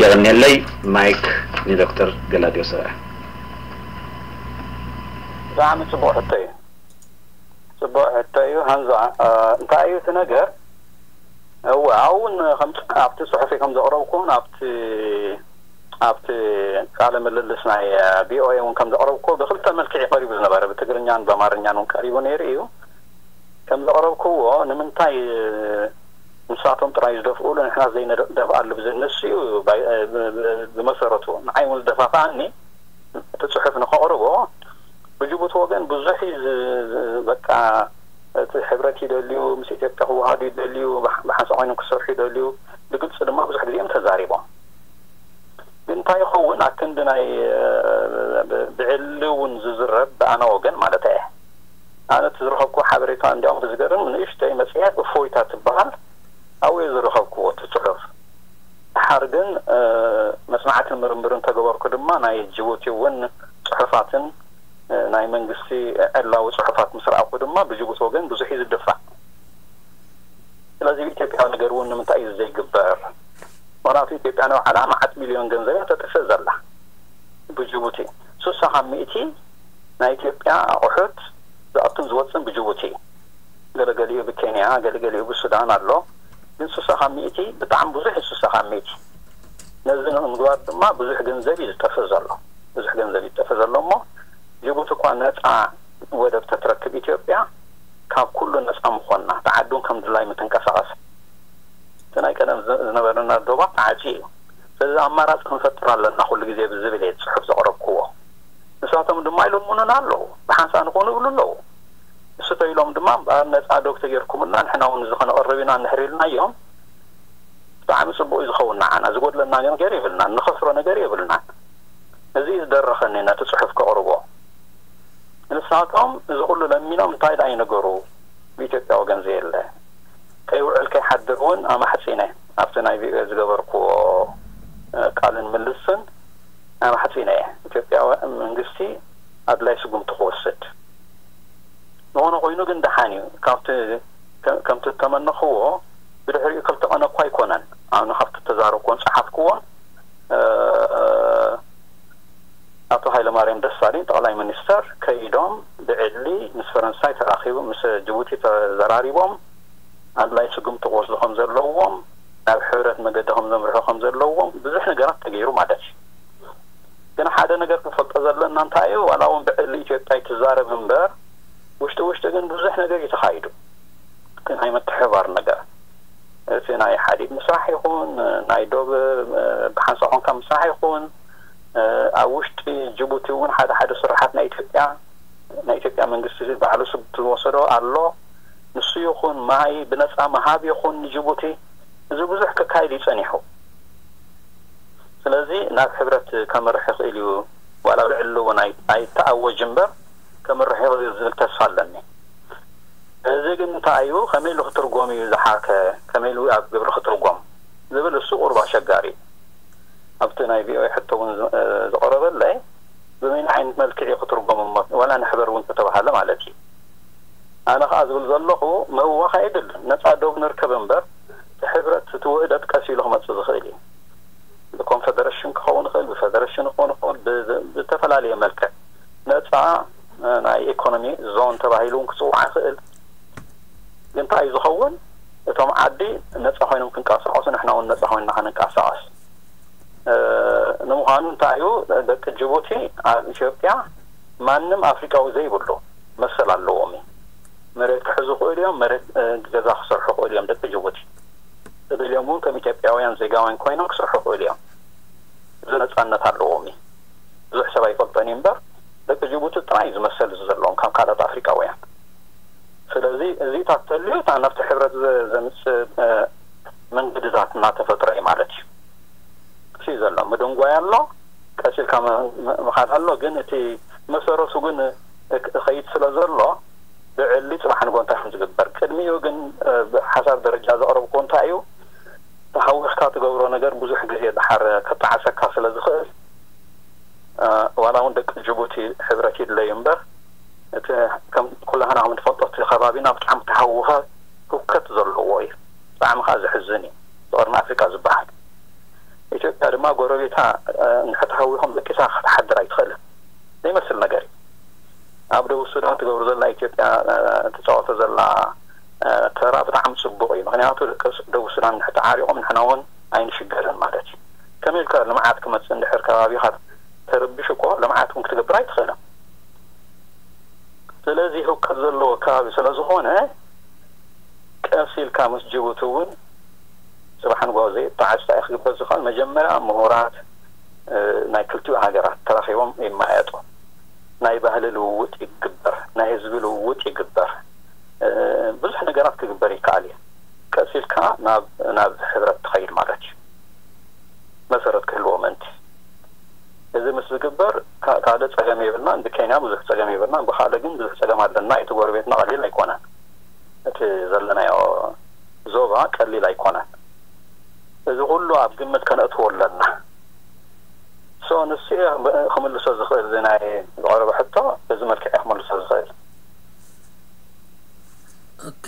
የቐንየለይ። ማይክ ንዶክተር ገላዲዮስ ኣርኣያ። ብጣዕሚ ጽቡቕ ሕቶ እዩ። ጽቡቕ ሕቶ እዩ። ሃንዛ እንታይ እዩ እቲ ነገር? እወ ኣብኡ እውን ኣብቲ ጽሑፊ ከም ዘቕረብኩን ኣብቲ ኣብቲ ቃለ ምልልስ ናይ ቪኦኤ እውን ከም ዘቕረብኩ ብክልተ መልክዕ እዩ ቀሪቡ ዝነበረ፣ ብትግርኛን ብኣማርኛን እውን ቀሪቡ ነይሩ እዩ። ከም ዘቕረብክዎ ንምንታይ ንሳቶም ጥራይ ዝደፍኡሉ ንሕና ዘይንደፍኣሉ ብዝንስ እዩ። ብመሰረቱ ንዓይ እውን ዝደፋፍኣኒ እቲ ጽሑፍ ንኸቕርቦ ብጅቡቲ ወገን ብዙሕ እዩ ዝ- ዝ- በቃ እቲ ሕብረት ይደልዩ፣ ምስ ኢትዮጵያ ክወሃዱ ይደልዩ፣ ብሓ- ብሓንሳእ ኮይኖም ክሰርሑ ይደልዩ። ብግልፂ ድማ ብዙሕ ግዜ እዮም ተዛሪቦም። ግን እንታይ ይኸውን ኣክንዲ ናይ ብ- ብዕሊ እውን ዝዝረብ ብኣና ወገን ማለት እየ። ኣነ እቲ ዝረኸብኩ ሓበሬታ እንዲያውም ብዝገርም ንእሽተይ መፅሄት እፎይታ ትበሃል ኣብኡ ዝረኸብኩዎ እቲ ፅሑፍ። ድሓር ግን መፅናዕትን ምርምርን ተገበርኩ ድማ ናይ ጅቡቲ እውን ፅሑፋትን ናይ መንግስቲ ዕላዊ ፅሑፋት ምስ ረኣኹ ድማ ብጅቡቲ ወገን ብዙሕ እዩ ዝድፋዕ። ስለዚ ብኢትዮጵያ ነገር እውን ንምንታይ እዩ ዘይግበር? ምክንያቱ ኢትዮጵያ ንባዕላ መዓት ሚልዮን ገንዘብ እያ ተጥፍእ ዘላ ብጅቡቲ። ሱሳ ካብ ሚእቲ ናይ ኢትዮጵያ ኣቑሑት ዝኣቱን ዝወፅን ብጅቡቲ እዩ። ገለገሊኡ ብኬንያ፣ ገለገሊኡ ብሱዳን ኣሎ። ግን ሱሳ ካብ ሚእቲ ብጣዕሚ ብዙሕ እዩ። ሱሳ ካብ ሚእቲ ነዚ ንምግባር ድማ ብዙሕ ገንዘብ እዩ ዝጠፍእ ዘሎ። ብዙሕ ገንዘብ እዩ ዝጠፍእ ዘሎ እሞ ጅቡቲ እኳ ነፃ ወደብ ተትረክብ ኢትዮጵያ ካብ ኩሉ ነፃ ምኾንና፣ ተዓዱን ከም ድላይ ምትንቀሳቐስ። እቲ ናይ ቀደም ዝ- ዝነበረና ዶባት ተዓፅዩ እዩ። ስለዚ ኣማራፂ ክንፈጥር ኣለና ኩሉ ግዜ ብዝብል እየ ፅሑፍ ዘቕረብክዎ። ንሳቶም ድማ ኢሎምና ኣለዉ፣ ብሓንሳእ ንኾኑ ይብሉ ኣለዉ። እሱ ተይሎም ድማ እምበኣር ነፃ ዶብ ተጌርኩምና ንሕና እውን እዚ ከነቕርብ ኢና እንድሕር ኢልናዮም ብጣዕሚ ፅቡቕ እዩ ዝኸውን። ንዓና ዝጎድለና ነገር የብልናን፣ ንኸስሮ ነገር የብልናን። እዚ እዩ ዝደረኸኒ ነቲ ፅሑፍ ከቕርቦ። ንሳቶም እዚ ኩሉ ለሚኖም እንታይ ደኣ ይነገሩ? ብኢትዮጵያ ወገን ዘየለ ከይውዕል ከይሓድር እውን ኣማሕፂነ ኣብቲ ናይ ቪኦኤ ዝገበርክዎ ቃልን ምልስን ኣማሕፂነ እየ። ኢትዮጵያ መንግስቲ ኣድላይ ስጉምቲ ክወስድ ዝኾነ ኮይኑ ግን ደሓን እዩ። ካብቲ ከምቲ ተመነኽዎ ብድሕሪኡ ክልተ ቀነ እኳ ኣይኮነን ኣነ ካብቲ ተዛረብክዎን ፀሓፍክዎን ኣቶ ሃይለማርያም ደሳለኝ ጠቕላይ ሚኒስተር ከይዶም ብዕሊ ምስ ፈረንሳይ ተራኺቡ ምስ ጅቡቲ ተዘራሪቦም ኣድላይ ስጉምቲ ክወስዱ ከም ዘለዎም ናብ ሕብረት መገዲ ከም ዘምርሑ ከም ዘለዎም ብዙሕ ነገራት ተገይሩ ማለት እዩ። ግን ሓደ ነገር ክንፈልጦ ዘለና እንታይ እዩ? ዋላ እውን ብዕሊ ኢትዮጵያ ይትዛረብ እምበር ውሽጢ ውሽጢ ግን ብዙሕ ነገር እዩ ተኻይዱ። እቲ ናይ ምትሕባር ነገር እቲ ናይ ሓዲድ ምስራሕ ይኹን ናይ ዶብ ብሓንሳ ኮንካ ምስራሕ ይኹን ኣብ ውሽጢ ጅቡቲ እውን ሓደ ሓደ ስራሓት ናይ ኢትዮጵያ ናይ ኢትዮጵያ መንግስቲ ባዕሉ ስጉምቲ ዝወሰዶ ኣሎ። ንሱ ይኹን ማይ ብነፃ ምሃብ ይኹን ንጅቡቲ እዚ ብዙሕ ክካይድ እዩ ፀኒሑ። ስለዚ ናብ ሕብረት ከምርሕ ይኽእል እዩ ዋላ ብዕሊ እውን ኣይተኣወጅ እምበር ከምርሕ ይኽእል እዩ ዝብል ተስፋ ኣለኒ። እዚ ግን እንታይ እዩ ከመይ ኢሉ ክትርጎም እዩ ዝሓከ ከመይ ኢሉ ኣብ ግብሪ ክትርጎም ዝብል እሱ ቁሩብ ኣሸጋሪ እዩ። ኣብቲ ናይ ቪኦኤ ሕቶ እውን ዝቐረበለይ ብመይን ዓይነት መልክዕ እዩ ክትርጎም እሞ ዋላ ንሕበር እውን ተተባሃለ ማለት እዩ። ኣነ ከዓ ዝብል ዘለኹ ምህዋኽ ኣይድልን ነፃ ዶብ ንርከብ እምበር እቲ ሕብረት እቲ ውህደት ቀስ ኢሉ ክመፅእ ዝኽእል እዩ። ብኮንፈደረሽን ክኸውን ይኽእል ብፈደረሽን ክኸውን ይኽእል ብዝተፈላለየ መልክዕ ነፃ ናይ ኢኮኖሚ ዞን ተባሂሉ እውን ክፅዋዕ ይኽእል። ግን እንታይ እዩ ዝኸውን? እቶም ዓዲ ነፃ ኮይኖም ክንቀሳቀሱ ንሕና እውን ነፃ ኮይንና ክንንቀሳቀስ። ንምዃኑ እንታይ እዩ ደቂ ጅቡቲ ኣብ ኢትዮጵያ ማንም ኣፍሪቃዊ ዘይብሉ መሰል ኣለዎም እዩ። መሬት ክሕዙ ክእሉ እዮም፣ መሬት ገዛ ክሰርሑ ክእሉ እዮም ደቂ ጅቡቲ። ተደልዮም እውን ከም ኢትዮጵያውያን ዜጋውያን ኮይኖም ክሰርሑ ክእሉ እዮም። እዚ ነፃነት ኣለዎም እዩ። ብዙሕ ሰብ ኣይፈልጦን እዩ እምበር ደቂ ጅቡቲ ጥራይ እዩ ዝመሰል እዚ ዘለዎም ካብ ካልኦት ኣፍሪቃውያን። ስለዚ እዚታት ተልዩ እታ ናብቲ ሕብረት ዘምፅእ መንገድታት እናተፈጥረ እዩ ማለት እዩ። እዚ ዘሎ ምድንጓይ ኣሎ፣ ቀፂልካ ምኻድ ኣሎ። ግን እቲ መሰረቱ ግን እኸይድ ስለ ዘሎ ብዕሊ ፅባሕ ንጎ እንታይ ከም ዝግበር ቅድሚኡ ግን ብሓሳብ ደረጃ ዘቕረብኩ እንታይ እዩ ተሓዊኽካ ትገብሮ ነገር ብዙሕ ግዜ ድሓር ክጣዓሰካ ስለ ዝኽእል ዋላ እውን ደቂ ጅቡቲ ሕብረት ይድለዩ እምበር እቲ ከም ኩላህና ከም ትፈልጦ እቲ ከባቢና ብጣዕሚ ተሃውኸ ህውከት ዘለዎ እዩ። ብጣዕሚ ከዓ ዘሕዝን እዩ። ዝቐርኒ ኣፍሪቃ ዝበሃል ኢትዮጵያ ድማ ጎረቤታ እንድሕር ተሃዊኾም ደቂሳ ክትሓድር ኣይትኽእልን ዘይመስል ነገር እዩ። ኣብ ደቡብ ሱዳን ትገብሩ ዘላ ኢትዮጵያ ትፃወቶ ዘላ ተራ ብጣዕሚ ፅቡቕ እዩ። ምክንያቱ ደቂ ደቡብ ሱዳን እንድሕር ተዓሪቖም ንሕና እውን ኣይንሽገርን ማለት እዩ። ከመይ ኢልካ ልምዓት ክመፅእ እንድሕር ከባቢኻ ተረቢሹ እኮ ልምዓት እውን ክትገብር ኣይትኽእልን። ስለዚ ህውከት ዘለዎ ከባቢ ስለ ዝኾነ ቀስ ኢልካ ምስ ጅቡቲ እውን ፅባሕ ንግሆ ዘይጣዓስ እንታይ ክግበር ዝኽእል መጀመርያ ምሁራት ናይ ክልቲኡ ሃገራት ተራኺቦም ይመያየጡ። ናይ ባህሊ ልውውጥ ይግበር፣ ናይ ህዝቢ ልውውጥ ይግበር። ብዙሕ ነገራት ክግበር ይከኣል እዩ። ቀስ ኢልካ ናብ ናብ ሕብረት ትኸይድ ማለት እዩ። መሰረት ክህልዎ ምእንቲ። እዚ ምስ ዝግበር ካልእ ጸገም የብልናን። ብኬንያ ብዙሕ ጸገም የብልናን፣ ብኻልእ ግን ብዙሕ ጸገም ኣለና። እቲ ጎረቤትና ቀሊል ኣይኮነን፣ እቲ ዘለናዮ ዞባ ቀሊል ኣይኮነን። እዚ ኩሉ ኣብ ግምት ከነእትዎ ኣለና። ሶ ንሱ ክምልሶ ዝኽእል ናይ ዝቐረበ ሕቶ በዚ መልክዕ ክመልሶ ዝኽእል። ኦኬ፣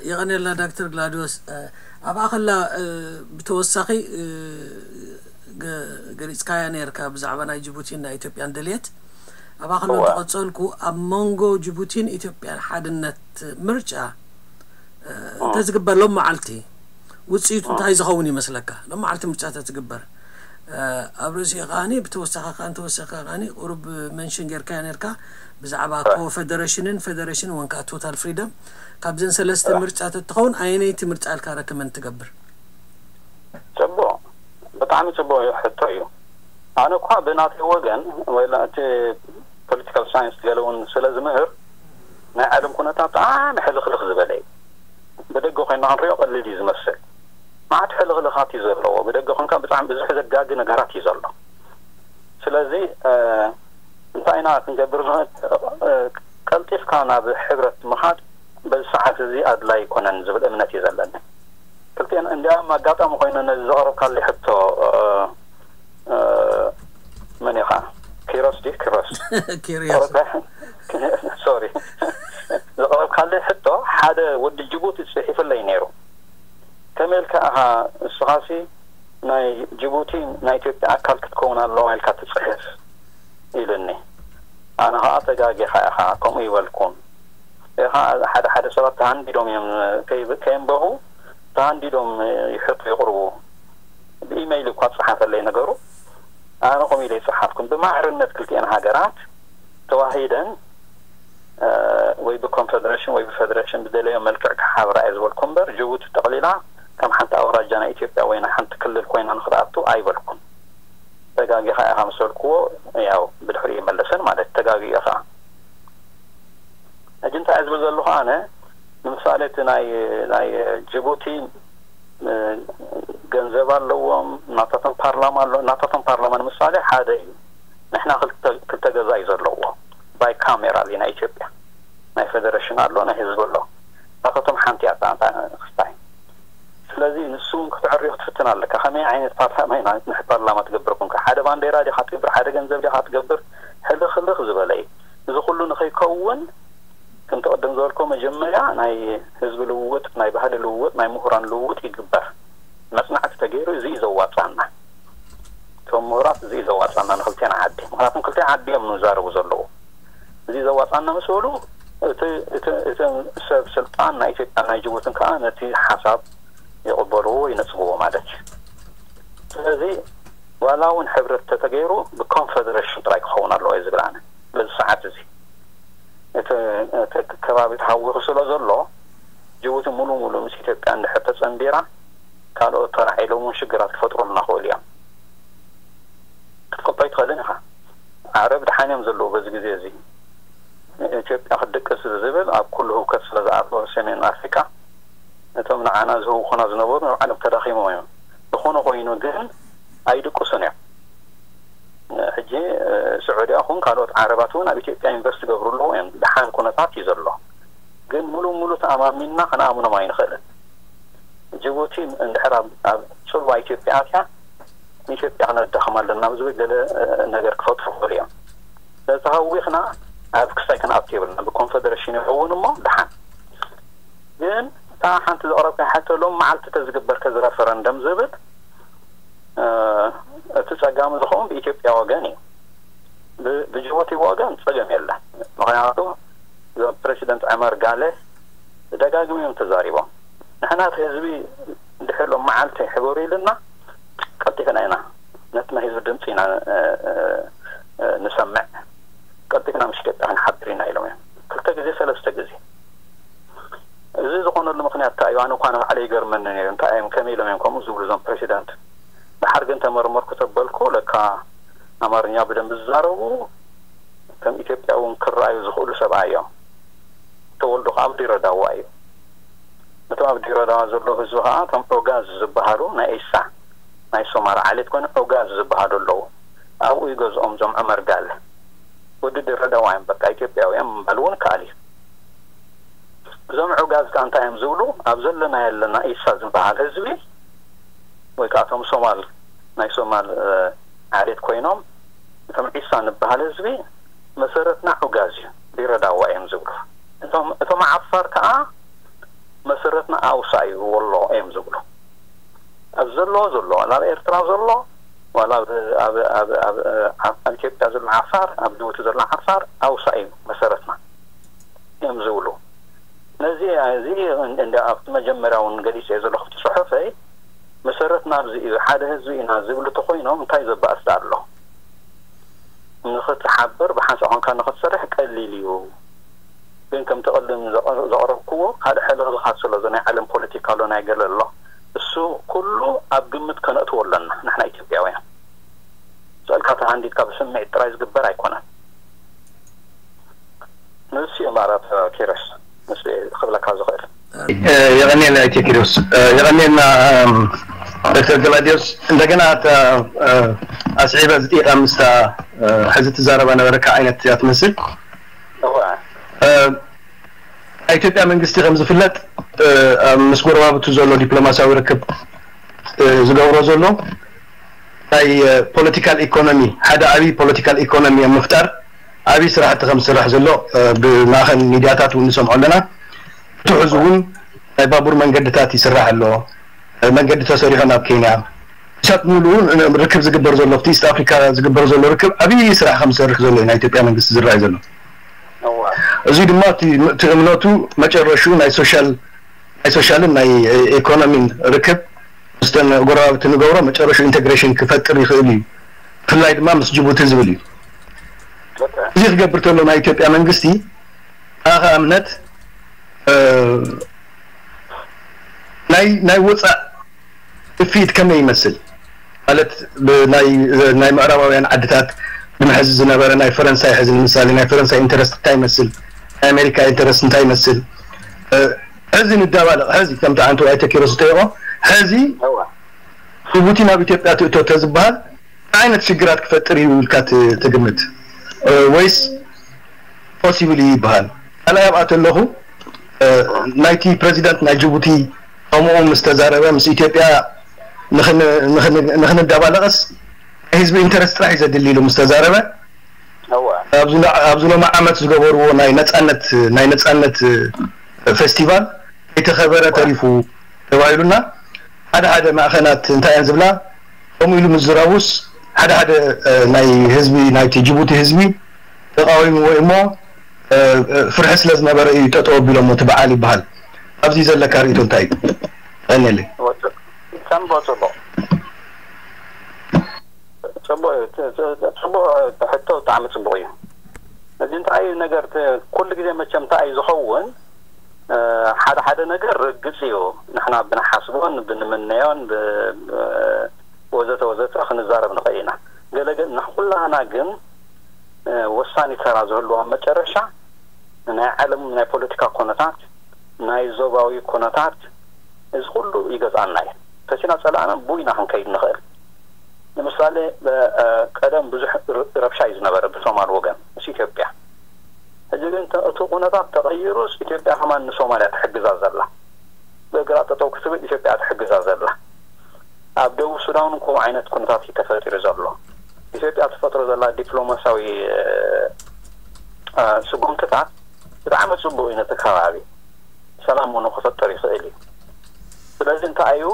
የቐንየልና ዳክተር ግላዲዮስ። ኣብኣ ከላ ብተወሳኺ ገሊፅካያ ነርካ ብዛዕባ ናይ ጅቡቲን ናይ ኢትዮጵያን ድልየት። ኣብኣ ከሎ ተቐፀልኩ፣ ኣብ መንጎ ጅቡቲን ኢትዮጵያን ሓድነት ምርጫ እንተዝግበር ሎም መዓልቲ ውፅኢቱ እንታይ ዝኸውን ይመስለካ? ሎም መዓልቲ ምርጫ ተትግበር ኣብ ርእሲኡ ከዓኒ ብተወሳኺ ከዓኒ ተወሳኺ ከዓኒ ቁሩብ መንሽን ጌርካዮ ነርካ ብዛዕባ ኮንፌደሬሽንን ፌደሬሽን ወንካ ቶታል ፍሪደም። ካብዘን ሰለስተ ምርጫ ተትኸውን ኣየነይቲ ምርጫ ኢልካ ረክመን ትገብር? ጽቡቕ፣ ብጣዕሚ ጽቡቕ ሕቶ እዩ። ኣነ እኳ ብናተይ ወገን ወይ እቲ ፖለቲካል ሳይንስ ገለ እውን ስለ ዝምህር ናይ ዓለም ኩነታት ብጣዕሚ ሕልኽልኽ ዝበለ እዩ። ብደገ ኮይና ክንሪኦ ቀሊል እዩ ዝመስል። ማዕት ሕልኽልኻት እዩ ዘለዎ። ብደገ ኮንካ ብጣዕሚ ብዙሕ ዘጋጊ ነገራት እዩ ዘሎ። ስለዚ እንታይ ኢና ክንገብር ንኽእል? ቀልጢፍካ ናብ ሕብረት ምኻድ በዚ ሰዓት እዚ ኣድላይ ኣይኮነን ዝብል እምነት እዩ ዘለኒ። ክልቲኤን እንዲያውም ኣጋጣሚ ኮይኑ ነዚ ዘቕረብካለይ ሕቶ መን ኢኻ? ኪሮስ ድዩ? ኪሮስ ኪሪዮስ ሶሪ፣ ዘቕረብካለይ ሕቶ ሓደ ወዲ ጅቡቲ ጽሒፍለይ ነይሩ። ከመይ ኢልካ ኢኻ ንስኻሲ ናይ ጅቡቲ ናይ ኢትዮጵያ ኣካል ክትከውን ኣለዋ ኢልካ ትጽሕፍ ኢሉኒ። ኣነ ኸዓ ተጋጊኻ ኢኻ፣ ከምኡ ይበልኩን። ኢኻ ሓደ ሓደ ሰባት ተሃንዲዶም እዮም ከይብ- ከየንበቡ ተሃንዲዶም ይሕጡ ይቕርቡ። ብኢመይል እኳ ጸሓፈለይ ነገሩ። ኣነ ከምኡ ኢለ ይጸሓፍኩን። ብማዕርነት ክልቲኤን ሃገራት ተዋሂደን ወይ ብኮንፈደሬሽን ወይ ብፌደሬሽን ብደለዮ መልክዕ ክሓብራ እየ ዝበልኩ እምበር ጅቡቲ ጠቕሊላ ከም ሓንቲ ኣውራጃ ናይ ኢትዮጵያ ወይ ናይ ሓንቲ ክልል ኮይና ንክትኣቱ ኣይበልኩን። ተጋጊኻ ኢኻ ምስ በልክዎ ያው ብድሕሪኡ ይመለሰን ማለት ተጋጊኡ ኢኻ። ሕጂ እንታይ እየ ዝብል ዘለኹ ኣነ ንምሳሌ እቲ ናይ ናይ ጅቡቲ ገንዘብ ኣለዎም፣ ናታቶም ፓርላማ ኣሎ። ናታቶም ፓርላማ ንምሳሌ ሓደ እዩ። ንሕና ክልተ ክልተ ገዛ እዩ ዘለዎ። ባይ ካሜራል እዩ ናይ ኢትዮጵያ። ናይ ፌደሬሽን ኣሎ፣ ናይ ህዝቢ ኣሎ። ናታቶም ሓንቲ እያ እታ ክስታይ። ስለዚ ንሱ እውን ክትዕርዮ ክትፍትን ኣለካ። ከመይ ዓይነት ፓርላማ ኢና ንሕ ፓርላማ ትገብር ኮንካ? ሓደ ባንዴራ ዲኻ ትገብር፣ ሓደ ገንዘብ ዲኻ ትገብር? ሕልኽልኽ ዝበለ እዩ። እዚ ኩሉ ንኸይከውን ከምቲ ቅድም ዝበልኮ መጀመርያ ናይ ህዝቢ ልውውጥ፣ ናይ ባህሊ ልውውጥ፣ ናይ ምሁራን ልውውጥ ይግበር። መጽናዕቲ ተገይሩ እዚ እዩ ዘዋጻና። እቶም ምሁራት እዚ እዩ ዘዋጻና ንክልቴና ዓዲ። ምክንያቱም ክልቴ ዓዲ እዮም ዝዛረቡ ዘለዉ። እዚ ዘዋጻና ምስ በሉ እቲ እቲ እቲ ሰብ ስልጣን ናይ ኢትዮጵያ ናይ ጅቡትን ከዓ ነቲ ሓሳብ ይቕበልዎ ይነጽግዎ ማለት እዩ። ስለዚ ዋላ እውን ሕብረት ተተገይሩ ብኮንፈደሬሽን ጥራይ ክኸውን ኣለዎ እዩ ዝብል ኣነ በዚ ሰዓት እዚ። እቲ እቲ ከባቢ ተሃዊኹ ስለ ዘሎ ጅቡቲ ሙሉ ሙሉ ምስ ኢትዮጵያ እንድሕር ተጸንቢራ ካልኦት ተራዒሎም እውን ሽግራት ክፈጥሩልና ክኽእሉ እዮም። ክትፈልጦ ኣይትኽእልን ኢኻ። ዓረብ ደሓን እዮም ዘለዉ በዚ ግዜ እዚ። ኢትዮጵያ ክትድቅስ ዝብል ኣብ ኩሉ ህውከት ስለ ዝኣተወ ሰሜን ኣፍሪቃ እቶም ንዓና ዝህውኹና ዝነበሩ ንባዕሎም ተዳኺሞም እዮም። ዝኾነ ኮይኑ ግን ኣይድቅሱን እዮም። ሕጂ ስዑድያ ኹን ካልኦት ዓረባት እውን ኣብ ኢትዮጵያ ኢንቨስት ይገብሩ ኣለዉ እዮም። ደሓን ኩነታት እዩ ዘሎ። ግን ሙሉ ሙሉ ተኣማሚንና ክንኣምኖም ኣይንኽእልን። ጅቡቲ እንድሕር ኣብ ኣብ ጽልዋ ኢትዮጵያ ኣትያ ንኢትዮጵያ ክነዳኽማ ኣለና ኣብ ዝብል ገለ ነገር ክፈጥሩ ይኽእሉ እዮም። ስለዚ ተሃዊኽና ኣብ ክስታይ ክንኣቱ የብልና። ብኮንፈደሬሽን ይኸውን እሞ ደሓን። ግን እታ ሓንቲ ዘቕረብካ ሕቶ ሎም መዓልቲ ተዝግበር ከዚ ረፈረንደም ዝብል እቲ ጸጋሚ ዝኸውን ብኢትዮጵያ ወገን እዩ። ብጅቡቲ ወገን ጸገም የለን። ምኽንያቱ እዞም ፕሬዚደንት ዑመር ጋለ ደጋግም እዮም ተዛሪቦም። ንሕና እቲ ህዝቢ ድሕሎም መዓልቲ ሕበሩ ኢልና ቀልጢፍና ኢና ነቲ ናይ ህዝቢ ድምፂ ኢና ንሰምዕ። ቀልጢፍና ምስ ኢትዮጵያ ክንሓብር ኢና ኢሎም እዮም ክልተ ግዜ ሰለስተ ግዜ። እዚ ዝኾነሉ ምኽንያት እንታይ እዩ? ኣነ እኳ ንባዕለይ ይገርመኒ ነይሩ። እንታይ እዮም ከመይ ኢሎም እዮም ከምኡ ዝብሉ እዞም ፕሬዚደንት? ድሓር ግን ተመርመርኩ ተበልኩ ለካ ኣማርኛ ብደንቢ ዝዛረቡ ኢትዮጵያ እውን ክረኣዩ ዝኽእሉ ሰብኣይ እዮም። ተወልዶ ከዓ ኣብ ዲረዳዋ እዩ። እቶም ኣብ ዲረዳዋ ዘለዉ ህዝቢ ከዓ እቶም ኦጋዝ ዝበሃሉ ናይ ኢሳ፣ ናይ ሶማል ዓሌት ኮይኑ ኦጋዝ ዝበሃሉ ኣለዉ። ኣብኡ ይገዝኦም እዞም ዑመር ጋል። ወዲ ዲረዳዋ እዮም፣ በቃ ኢትዮጵያውያን ምባል እውን ይከኣል እዩ። እዞም ዑጋዝ ከዓ እንታይ እዮም ዝብሉ? ኣብ ዘለና የለና ኢሳ ዝበሃል ህዝቢ ወይ ከዓ እቶም ሶማል፣ ናይ ሶማል ዓሌት ኮይኖም፣ እቶም ዒሳ ንበሃል ህዝቢ መሰረትና ዑጋዝ እዩ፣ ዲረዳዋ እዮም ዝብሉ። እቶም ዓፋር ከዓ መሰረትና ኣውሳ እዩ፣ ወሎ እዮም ዝብሉ። ኣብ ዘሎ ዘሎ፣ ኣብ ኤርትራ ዘሎ፣ ዋላ ኣብ ኢትዮጵያ ዘሎ ዓፋር፣ ኣብ ጅቡቲ ዘሎ ዓፋር ኣውሳ እዩ መሰረትና እዮም ዝብሉ። ነዚ እዚ እንደ ኣብቲ መጀመርያ እውን ገሊፀ ዘለኹ እቲ ፅሑፈይ፣ መሰረትና ኣብዚ እዩ፣ ሓደ ህዝቢ ኢና ዝብሉ ተኮይኖም እንታይ ዘባእስ ኣሎ? ንኽትሓብር ብሓንሳእ ኮንካ ንኽትሰርሕ ቀሊል እዩ። ግን ከምቲ ቅድም ዘቕረብክዎ ካልእ ሕልኽልኻት ስለ ዘሎ ናይ ዓለም ፖለቲካ ኣሎ፣ ናይ ገለ ኣሎ፣ እሱ ኩሉ ኣብ ግምት ከነእትዎ ኣለና ንሕና ኢትዮጵያውያን። ስእልካ ተሃንዲድካ ብስምዒት ጥራይ ዝግበር ኣይኮነን። ንሱ እዩ ማራ ኪሮስ ንሱ ክብለካ ዝኽእል። የቐንየልና ኣይተ ኪሮስ፣ የቐንየልና ዶክተር ገላዲዮስ። እንደገና ኣስዒበ ዝጥይቃ ምስታ ሕዚ ትዛረባ ነበረካ ዓይነት እያ ትመስል። ኢትዮጵያ መንግስቲ ከም ዝፍለጥ ምስ ጎረባብቱ ዘሎ ዲፕሎማሲያዊ ርክብ ዝገብሮ ዘሎ ናይ ፖለቲካል ኢኮኖሚ፣ ሓደ ዓብዪ ፖለቲካል ኢኮኖሚ ኣብ ምፍጣር ዓብዪ ስራሕቲ ከም ዝስራሕ ዘሎ ብማእኸል ሚድያታት እውን ንሰምዖ ኣለና። እቲ ሕዚ እውን ናይ ባቡር መንገድታት ይስራሕ ኣሎ። መንገዲ ተሰሪሑ ናብ ኬንያ። ሳት ሙሉኡ ርክብ ዝግበር ዘሎ ኣብቲ ኢስት ኣፍሪካ ዝግበር ዘሎ ርክብ ዓብዪ ስራሕ ከም ዝሰርሕ ዘሎ እዩ ናይ ኢትዮጵያ መንግስቲ ዝረኣይ ዘሎ። እዚ ድማ እቲ እምነቱ መጨረሹ ናይ ሶሻል ናይ ሶሻልን ናይ ኢኮኖሚን ርክብ ምስተን ጎረባብቲ ንገብሮ መጨረሹ ኢንቴግሬሽን ክፈጥር ይኽእል እዩ፣ ብፍላይ ድማ ምስ ጅቡቲ ዝብል እዩ። እዚ ክገብር ተሎ ናይ ኢትዮጵያ መንግስቲ ኣኸ እምነት ናይ ናይ ወፃእ ክፍኢት ከመይ ይመስል? ማለት ናይ ምዕራባውያን ዓድታት ንምሕዚ ዝነበረ ናይ ፈረንሳይ ሕዚ ንምሳሌ ናይ ፈረንሳይ ኢንተረስት እንታይ ይመስል? ናይ ኣሜሪካ ኢንተረስት እንታይ ይመስል? ሕዚ ንዳባለቕ ሕዚ ከምቲ ዓንቱ ኣይተኪሮ ዝጠየቆ ሕዚ ጅቡቲ ናብ ኢትዮጵያ ትእቶ ተዝበሃል እንታይ ዓይነት ሽግራት ክፈጥር እዩ ኢልካ ትግምት? ወይስ ፖሲብል እዩ ይበሃል? ካልኣይ ኣብኣ ተለኹ ናይቲ ፕረዚደንት ናይ ጅቡቲ ከምኡ ምስ ተዛረበ ምስ ኢትዮጵያ ንኽንዳባለቐስ ናይ ህዝቢ ኢንተረስት ጥራሕ እዩ ዘድሊ ኢሉ ምስ ተዛረበ ኣብዚ ሎሚ ዓመት ዝገበርዎ ናይ ነፃነት ናይ ነፃነት ፌስቲቫል ከይተኸበረ ተሪፉ ተባሂሉና ሓደ ሓደ ማእኸናት እንታይ እየን ዝብላ ከምኡ ኢሉ ምዝራቡስ ሓደ ሓደ ናይ ህዝቢ ናይቲ ጅቡቲ ህዝቢ ተቃዊምዎ እሞ ፍርሒ ስለ ዝነበረ እዩ ጠጠው ኣቢሎሞ እቲ በዓል ይበሃል። ኣብዚ ዘለካ ርእቶ እንታይ እዩ? ቀኒለይ። ጽቡቅ ጽቡቅ ጽቡቅ ሕቶ ብጣዕሚ ጽቡቅ እዩ። እዚ እንታይ እዩ ነገር ኩሉ ግዜ መቸም እንታይ እዩ ዝኸውን ሓደ ሓደ ነገር ርግጽ እዩ ንሕና ብንሓስቦን ብንምነዮን ወዘተ ወዘተ ክንዛረብ ንኽእል ኢና። ገለ ግን ንኩላና ግን ወሳኒ ተራ ዝህልዎ ኣብ መጨረሻ ናይ ዓለም ናይ ፖለቲካ ኩነታት ናይ ዞባዊ ኩነታት እዚ ኩሉ ይገዝኣና እዩ። ተሲና ጸላእና ብኡ ኢና ክንከይድ ንኽእል። ንምሳሌ ቀደም ብዙሕ ረብሻ እዩ ዝነበረ ብሶማል ወገን ምስ ኢትዮጵያ። ሕዚ ግን እቲ ኩነታት ተቐይሩስ ኢትዮጵያ ከማን ንሶማልያ ትሕግዛ ዘላ ብእግራ ጠጠው ክትብል ኢትዮጵያ ትሕግዛ ዘላ። ኣብ ደቡብ ሱዳን እውን ከምኡ ዓይነት ኩነታት እዩ ተፈጢሩ ዘሎ። ኢትዮጵያ ትፈጥሮ ዘላ ዲፕሎማሲያዊ ስጉምትታት ብጣዕሚ ፅቡቅ እዩ ነቲ ከባቢ ሰላም እውን ክፈጠር ይኽእል እዩ። ስለዚ እንታይ እዩ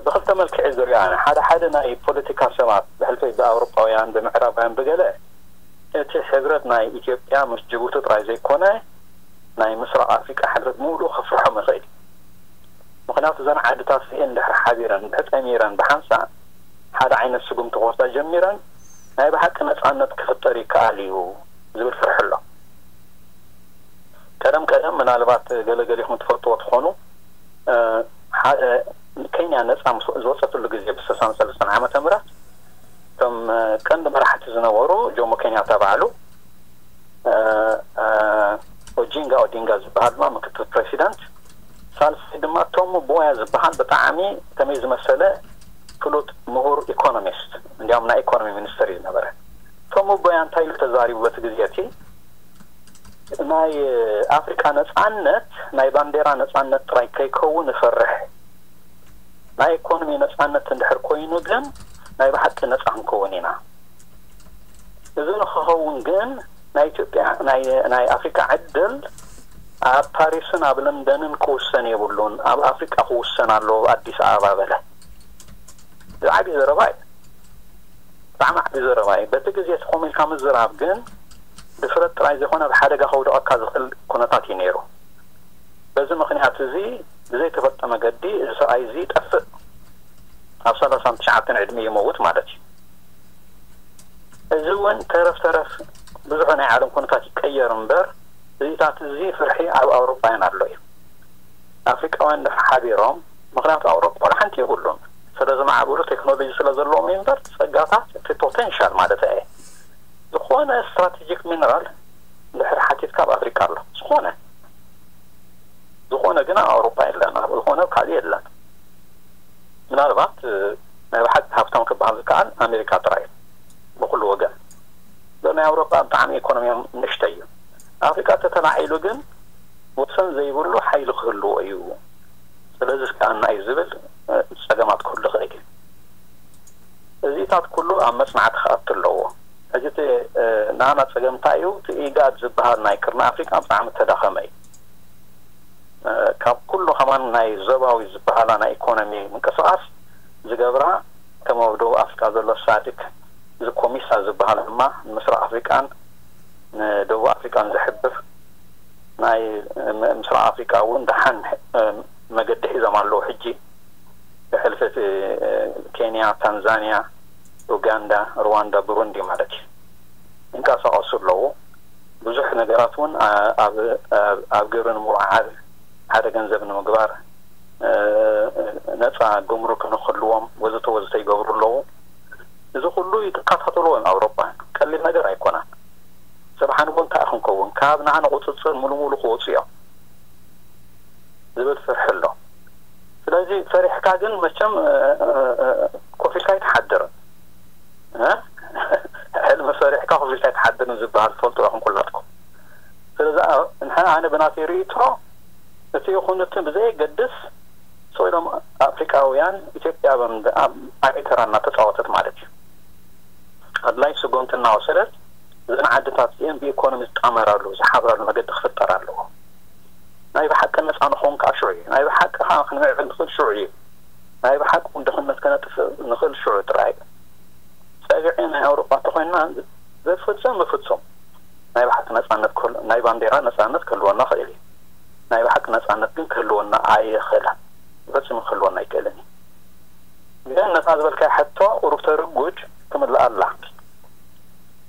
ብክልተ መልክዕ ዝሪኦ ኣነ ሓደ ሓደ ናይ ፖለቲካ ሰባት ብሕልፈይ ብኣውሮጳውያን ብምዕራባውያን ብገለ እቲ ሕብረት ናይ ኢትዮጵያ ምስ ጅቡቲ ጥራይ ዘይኮነ ናይ ምስራቅ ኣፍሪቃ ሕብረት ምሉእ ከፍርሖም ይኽእል እዩ። ምክንያቱ እዘን ዓድታት እዚአን ድሕሪ ሓቢረን ድሕሪ ጠሚረን ብሓንሳእ ሓደ ዓይነት ስጉምቲ ክወስዳ ጀሚረን ናይ ብሓቂ ነፃነት ክፍጠር ይከኣል እዩ ዝብል ፍርሒ ኣሎ። ቀደም ቀደም ምናልባት ገለገሊኹም ትፈልጥዎ ትኾኑ ሓደ ኬንያ ነፃ ዝወፀትሉ ግዜ ብስሳን ሰለስተን ዓመተ ምህረት እቶም ቀንዲ መራሕቲ ዝነበሩ ጆሞ ኬንያታ ባዕሉ ጂንጋ ኦዲንጋ ዝበሃል ድማ ምክትል ፕሬዚደንት፣ ሳልሳይ ድማ ቶም ምቦያ ዝበሃል ብጣዕሚ ከመይ ዝመሰለ ፍሉጥ ምሁር ኢኮኖሚስት፣ እንዲያውም ናይ ኢኮኖሚ ሚኒስትር እዩ ዝነበረ። ቶም ምቦያ እንታይ ኢሉ ተዛሪቡ በቲ ግዜ እቲ? ናይ ኣፍሪቃ ነጻነት ናይ ባንዴራ ነጻነት ጥራይ ከይከውን እፈርሕ፣ ናይ ኢኮኖሚ ነጻነት እንድሕር ኮይኑ ግን ናይ ብሓቂ ነጻ ክንከውን ኢና። እዚ ንክኸውን ግን ናይ ኢትዮጵያ ናይ ኣፍሪካ ዕድል ኣብ ፓሪስን ኣብ ለንደንን ክውሰን የብሉን፣ ኣብ ኣፍሪቃ ክውሰን ኣለዎ፣ ኣብ ኣዲስ ኣበባ በለ። እዚ ዓብዪ ዘረባ እዩ። ብጣዕሚ ዓብዪ ዘረባ እዩ። በቲ ግዜ እቲ ከምኡ ኢልካ ምዝራብ ግን ድፍረት ጥራይ ዘይኮነ ኣብ ሓደጋ ከውድቐካ ዝኽእል ኩነታት እዩ ነይሩ። በዚ ምኽንያት እዚ ብዘይተፈልጠ መገዲ እዚ ሰብኣይ እዚ ይጠፍእ፣ ኣብ ሰላሳን ትሽዓተን ዕድመ ይመውት ማለት እዩ። እዚ እውን ተረፍ ተረፍ ብዙሕ ናይ ዓለም ኩነታት ይቀየር እምበር እዚታት እዚ ፍርሒ ኣብ ኣውሮጳውያን ኣሎ እዩ። ኣፍሪቃውያን ድሕር ሓቢሮም፣ ምኽንያቱ ኣውሮጳ ዋላ ሓንቲ የብሉን፣ ስለ ዝማዕብሉ ቴክኖሎጂ ስለ ዘለዎም እዩ እምበር ጸጋታት እቲ ፖቴንሻል ማለት እየ ዝኾነ ስትራቴጂክ ሚነራል ድሕር ሓቲትካ ኣብ ኣፍሪቃ ኣሎ። ዝኾነ ዝኾነ ግን ኣብ ኣውሮጳ የለን፣ ኣብ ዝኾነ ካልእ የለን። ምናልባት ናይ ብሓቂ ሃብታም ክበሃል ዝከኣል ኣሜሪካ ጥራይ እዩ ብኩሉ ወገን። ናይ ኣውሮጳ ብጣዕሚ ኢኮኖሚዮም ንእሽተይ እዩ። ኣፍሪቃ ተተላዒሉ ግን ወሰን ዘይብሉ ሓይሊ ክህልዎ እዩ። ስለዚ እስከኣና እዩ ዝብል ጸገማት ክህሉ ይኽእል እዩ። እዚታት ኩሉ ኣብ መጽናዕቲ ክኣቱ ኣለዎ። ሕጂ እቲ ንኣና ጸገም እንታይ እዩ? እቲ ኢጋድ ዝበሃል ናይ ቅርኒ ኣፍሪቃ ብጣዕሚ ተዳኸመ እዩ። ካብ ኩሉ ከማን ናይ ዞባዊ ዝበሃላ ናይ ኢኮኖሚ ምንቅስቃስ ዝገብራ ከም ኣብ ደቡብ ኣፍሪቃ ዘሎ ሳድክ፣ እዚ ኮሚሳ ዝበሃል ድማ ንምስራቅ ኣፍሪቃን ንደቡብ ኣፍሪቃን ዝሕብር ናይ ምስራቅ ኣፍሪቃ እውን ደሓን መገዲ ሒዞም ኣለዉ። ሕጂ ብሕልፊ እቲ ኬንያ፣ ታንዛንያ፣ ኡጋንዳ፣ ሩዋንዳ፣ ብሩንዲ ማለት እዩ ይንቀሳቀሱ ኣለዉ። ብዙሕ ነገራት እውን ኣብ ግብሪ ንምውዓል፣ ሓደ ገንዘብ ንምግባር፣ ነፃ ጉምሩክ ንክህልዎም ወዘተ ወዘተ ይገብሩ ኣለዉ። እዚ ኩሉ ይተካታተልዎ እዮም ኣውሮጳ። ቀሊል ነገር ኣይኮነን። ሰብሓን እውን እንታይ ክንከውን ካብ ንዓና ቁፅፅር ሙሉ ሙሉ ክወፁ እዮም ዝብል ፍርሒ ኣሎ። ስለዚ ፈሪሕካ ግን መቸም ኮፍ ኢልካ ኣይትሓድርን። ሕልሚ ፈሪሕካ ኮፍ ኢልካ ኣይትሓድርን ዝበሃል ትፈልጡ ኢኹም ኩላትኩም። ስለዚ ንሕና ኣነ ብናተይ ርእይቶ እቲ ይኹን እቲ ብዘየገድስ ስቕ ኢሎም ኣፍሪቃውያን ኢትዮጵያ ኣብ ዓብዪ ተራ እናተፃወተት ማለት እዩ ኣድላይ ስጉምቲ እናወሰደት እዘን ዓድታት እዚአን ብኢኮኖሚ ዝጣመራሉ ዝሓብራሉ መገዲ ክፍጠር ኣለዎ። ናይ ብሓቂ ነፃ ንኸውን ከዓ ሽዑ እዩ። ናይ ብሓቂ ከዓ ክንምዕብል ንኽእል ሽዑ እዩ። ናይ ብሓቂ ድኽነት ከነጥፍእ ንኽእል ሽዑ ጥራይ እዩ። ፀግዒ ናይ ኣውሮጳ እንተኾይንና ዘፍፅም ብፍፁም ናይ ብሓቂ ነፃነት ናይ ባንዴራ ነፃነት ክህልወና ክእል እዩ። ናይ ብሓቂ ነፃነት ግን ክህልወና ኣይኽእልን። ፈፂሙ ክህልወና ኣይክእልን እዩ። ግን ነታ ዝበልካያ ሕቶ ቁሩብ ተርጉድ ክምልኣ ኣላ።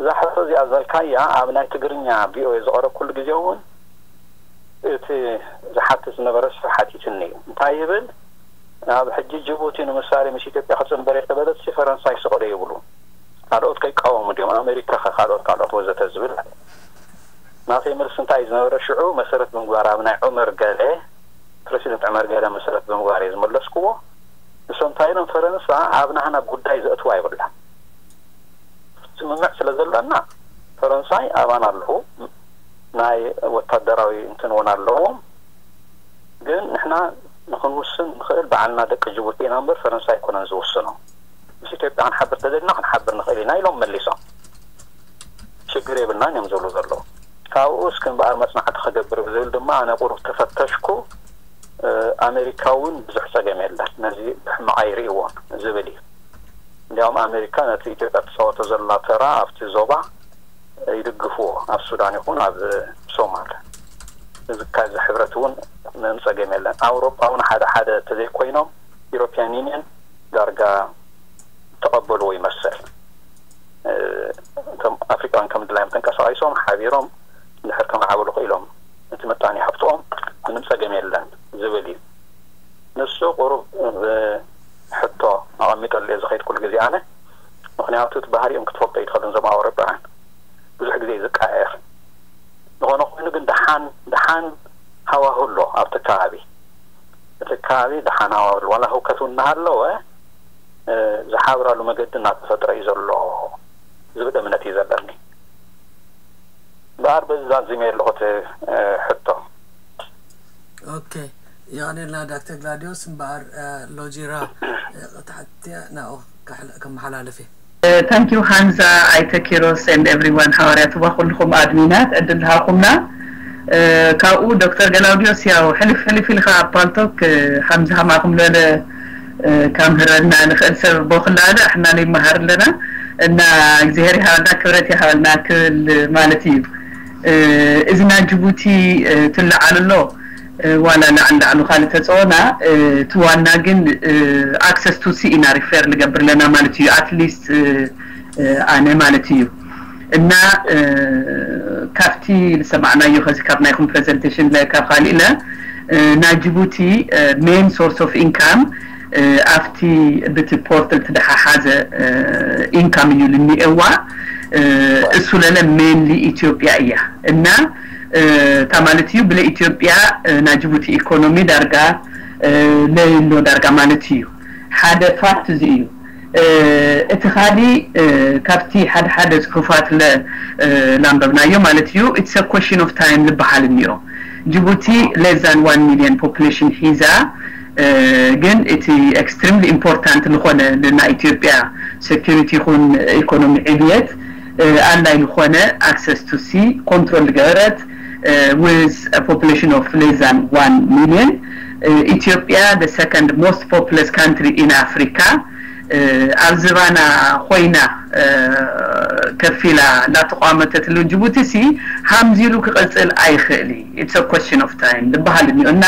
እዛ ሕቶ እዚኣ ዝበልካያ ኣብ ናይ ትግርኛ ቪኦኤ ዝቐረብኩሉ ግዜ እውን እቲ ዝሓትት ዝነበረ ሰብ ሓቲትኒ እዩ። እንታይ ይብል? ኣብ ሕጂ ጅቡቲ ንምሳሌ ምስ ኢትዮጵያ ክፅንበር እየ ተበለት ሲ ፈረንሳይ ስቕ ዶ ይብሉ? ካልኦት ከይቃወሙ ድዮም? ኣሜሪካ ከ ካልኦት ካልኦት ወዘተ ዝብል ኣለ። ናተይ መልሲ እንታይ እዩ ዝነበረ ሽዑ መሰረት ብምግባር ኣብ ናይ ዑመር ገለ ፕረሲደንት ዑመር ገለ መሰረት ብምግባር እየ ዝመለስክዎ። ንሶም እንታይ ኢሎም ፈረንሳ ኣብ ናህና ጉዳይ ዘእትዋ ይብላ ስምምዕ ስለ ዘለና ፈረንሳይ ኣባና ኣለዉ ናይ ወታደራዊ እንትን እውን ኣለዎም ግን ንሕና ንክንውስን ንኽእል በዓልና ደቂ ጅቡቲ ኢና እምበር ፈረንሳይ ኣይኮነን ዝውስኖ ምስ ኢትዮጵያ ክንሓብር ተደልና ክንሓብር ንኽእል ኢና ኢሎም መሊሶም ሽግር የብልናን እዮም ዝብሉ ዘለዉ ካብኡ እስኪ እምበኣር መፅናዕቲ ክገብር ብዝብል ድማ ኣነ ቁሩብ ተፈተሽኩ ኣሜሪካ እውን ብዙሕ ፀገም የለን ነዚ ብሕማቕ ኣይርእይዎን ዝብል እዩ እንዲያውም ኣሜሪካ ነቲ ኢትዮጵያ ትፃወቶ ዘላ ተራ ኣብቲ ዞባ ይድግፍዎ ኣብ ሱዳን ይኹን ኣብ ሶማል እዚ ካዚ ሕብረት እውን ምንም ፀገም የለን ኣውሮፓ እውን ሓደ ሓደ ተዘይኮይኖም ኢሮፒያን ዩኒየን ዳርጋ ተቐበልዎ ይመስል እቶም ኣፍሪቃውያን ከም ድላዮም ተንቀሳቒሶም ሓቢሮም እንድሕር ከማዕብሉ ክኢሎም እቲ ምጣኔ ሃፍትኦም ምንም ፀገም የለን ዝብል እዩ ንሱ ቁሩብ ሕቶ ኣቐሚጠሉ እየ ዝኸይድ ኩሉ ግዜ ኣነ ምኽንያቱ እቲ ባህሪኦም ክትፈልጦ ይትኽእል እዞም ኣውሮጳውያን ብዙሕ ግዜ እዩ ዝቀያየር ዝኾነ ኮይኑ ግን ደሓን ደሓን ሃዋሁ ኣሎ ኣብቲ ከባቢ። እቲ ከባቢ ደሓን ሃዋሁ ኣሎ። ዋላ ህውከት እውን እናሃለወ ዝሓብራሉ መገዲ እናተፈጥረ እዩ ዘሎ ዝብል እምነት እዩ ዘለኒ። እምበኣር በዚ ዛዚመ ኣለኹ እቲ ሕቶ። ኦኬ፣ የቐኔልና ዳክተር ግላዲዮስ። እምበኣር ሎጂራ ክትሓትያ ናብኡ ከመሓላልፍ እየ። Thank you ሃንዛ፣ ኣይተ ኪሮስ and everyone፣ ሃዋርያት እባ ኩልኹም ኣድሚናት ዕድል ሃኹምና። ካብኡ ዶክተር ገላውዲዮስ ያው ሕልፍ ሕልፍ ኢልካ ኣብ ፓልቶክ ሃምዚ ሃማኹም ለለ ካምህረና ንኽእል ሰብ ቦኽላለ ኣሕና ነይመሃር ኣለና እና እግዚኣብሔር ይሃበልና ክብረት ይሃበልና ክብል ማለት እዩ። እዚ ናይ ጅቡቲ ትለዓል ኣሎ ዋላ ላዕሊ ላዕሉ ካልእ ተፀወና እቲ ዋና ግን access to sea ኢና refer ልገብር ኣለና ማለት እዩ። At least ኣነ ማለት እዩ እና ካብቲ ዝሰማዕናዮ ከዚ ካብ ናይኹም presentation ለ ካብ ካልእ ኢለ ናይ ጅቡቲ main source of income ኣብቲ ብቲ ፖርት ልትደሓሓዘ income እዩ ልኒኤዋ። እሱ ለለ mainly ኢትዮጵያ እያ እና እታ ማለት እዩ ብለ ኢትዮጵያ ናይ ጅቡቲ economy ዳርጋ ለይሎ ዳርጋ ማለት እዩ። ሓደ fact እዚ እዩ። እቲ ካሊ ካብቲ ሓደ ሓደ ፅሑፋት ለ ላንበብናዮ ማለት እዩ። It's a question of time ልበሃል እኒኦ። ጅቡቲ less than one million population ሒዛ ግን እቲ extremely important ዝኾነ ንናይ ኢትዮጵያ security ይኹን economy ዕብየት ኣድላይ ዝኾነ access to sea control ዝገበረት with a population of less than one million ኢትዮጵያ the second most populous country in Africa ኣብ ዝባና ኮይና ከፊላ እንዳተቋመተትሉ ጅቡቲ ሲ ሃምዚሉ ክቐፅል ኣይኽእል እዩ። It's a question of time ዝበሃል እኒኦ እና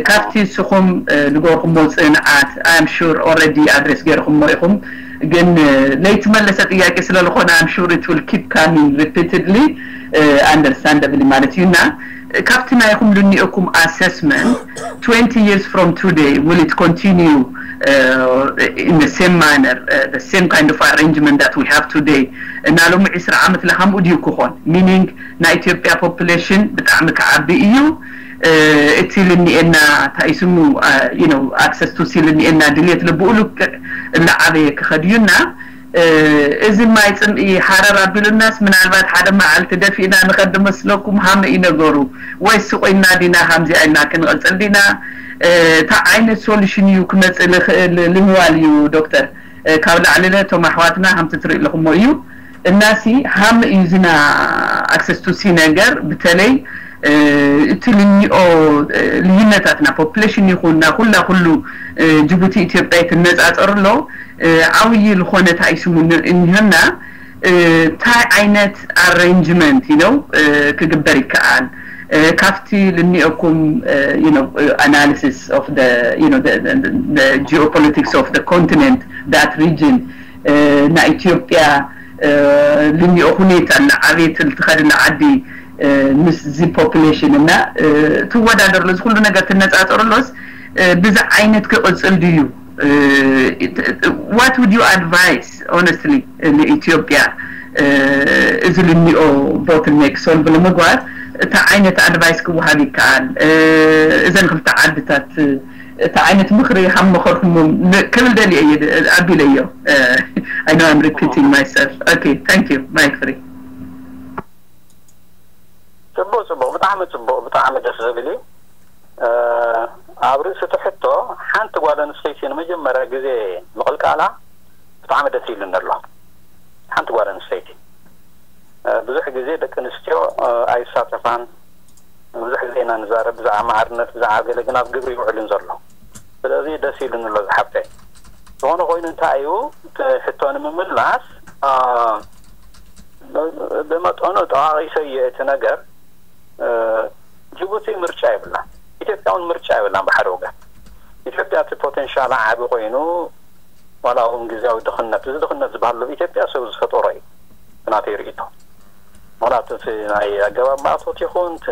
ካብቲ ንስኹም ዝገርኩሞ ፅንዓት I am sure already address ገርኩሞ ኢኹም ግን ለይትመለሰ ጥያቄ ስለዝኾነ I am sure it will keep coming repeatedly understandably ማለት እዩ እና ካብቲ ናይኹም ልኒኦኩም assessment twenty years from today will it continue uh, in the same manner uh, the same kind of arrangement that we have today እና ሎሚ ዕስራ ዓመት ለካምኡ ድዩ ክኾን meaning ናይ ኢትዮጵያ population ብጣዕሚ ክዓቢ እዩ እቲ ልኒኤና ታይስሙ you know access to sea ልኒኤና ድልየት ልብኡ ልክዕ እላዓበየ ክኸድዩና እዚ ማይ ፅምኢ ሓረር ኣቢሉናስ ምናልባት ሓደ መዓልቲ ደፊእና ንኸድ መስለኩም ሃመ እዩ ነገሩ ወይስ ስቆይና ዲና ከምዚኣ ኢልና ክንቐፅል ዲና እታ ዓይነት solution እዩ ክመፅእ ልኽእል ልምባል እዩ ዶክተር ካብ ላዕሊ ለ እቶም ኣሕዋትና ከምቲ ትርኢ ኣለኹሞ እዩ እናሲ ሃም እዩ ዝና access to sea ነገር ብተለይ እቲ ልኒኦ ልዩነታትና population ይኹን ና ኩላ ኩሉ ጅቡቲ ኢትዮጵያ ትነፃፀር ኣሎ ዓብዪ ዝኾነ ታይስሙ እኒሆና እንታይ ዓይነት arrangement you know ክግበር ይከኣል ካብቲ ልኒኦኩም you know analysis of the you know the, the, the geopolitics of the continent that region ናይ ኢትዮጵያ ልኒኦ ሁኔታ ንዓቤት ልትኸድላ ዓዲ ምስ ዚ population እና ትወዳደርሉ እዚ ኩሉ ነገር ትነፃፀርሎስ ብዚ ዓይነት ክቕፅል ድዩ what would you advise honestly ንኢትዮጵያ እዚ ልኒኦ bottleneck solve ንምግባር እንታይ ዓይነት advice ክወሃብ ይከኣል እዘን ክልተ ዓድታት እንታይ ዓይነት ምኽሪ ካብ መኸርኩሞ ክብል ደልየ እየ ኣቢለዮ I know I'm repeating myself okay thank you mic free ፅቡቅ ፅቡቅ ብጣዕሚ ፅቡቅ ብጣዕሚ ደስ ዝብል እዩ ኣብ ርእሲ እቲ ሕቶ ሓንቲ ጓል ኣንስተይቲ ንመጀመርያ ግዜ ምቕልቃላ ብጣዕሚ ደስ ኢሉኒ ኣሎ ሓንቲ ጓል ኣንስተይቲ ብዙሕ ግዜ ደቂ ኣንስትዮ ኣይሳተፋን ብዙሕ ግዜ ኢና ንዛረብ ብዛዕባ ማዕርነት ብዛዕባ ገለ ግን ኣብ ግብሪ ይውዕልን ዘሎ ስለዚ ደስ ኢሉኒ ኣሎ ዝሓብተይ ዝኾነ ኮይኑ እንታይ እዩ ሕቶ ንምምላስ ብመጠኑ ጠቃቂሰ እየ እቲ ነገር ጅቡቲ ምርጫ የብላን ኢትዮጵያ እውን ምርጫ የብላን ብሓደ ወገን ኢትዮጵያ እቲ ፖቴንሻል ዓቢ ኮይኑ ዋላ እውን ግዜያዊ ድኽነት እዚ ድኽነት ዝበሃል ኣብ ኢትዮጵያ ሰብ ዝፈጠሮ እዩ ናተይ ርእይቶ ምክንያቱ እቲ ናይ ኣገባብ ማእቶት ይኹን እቲ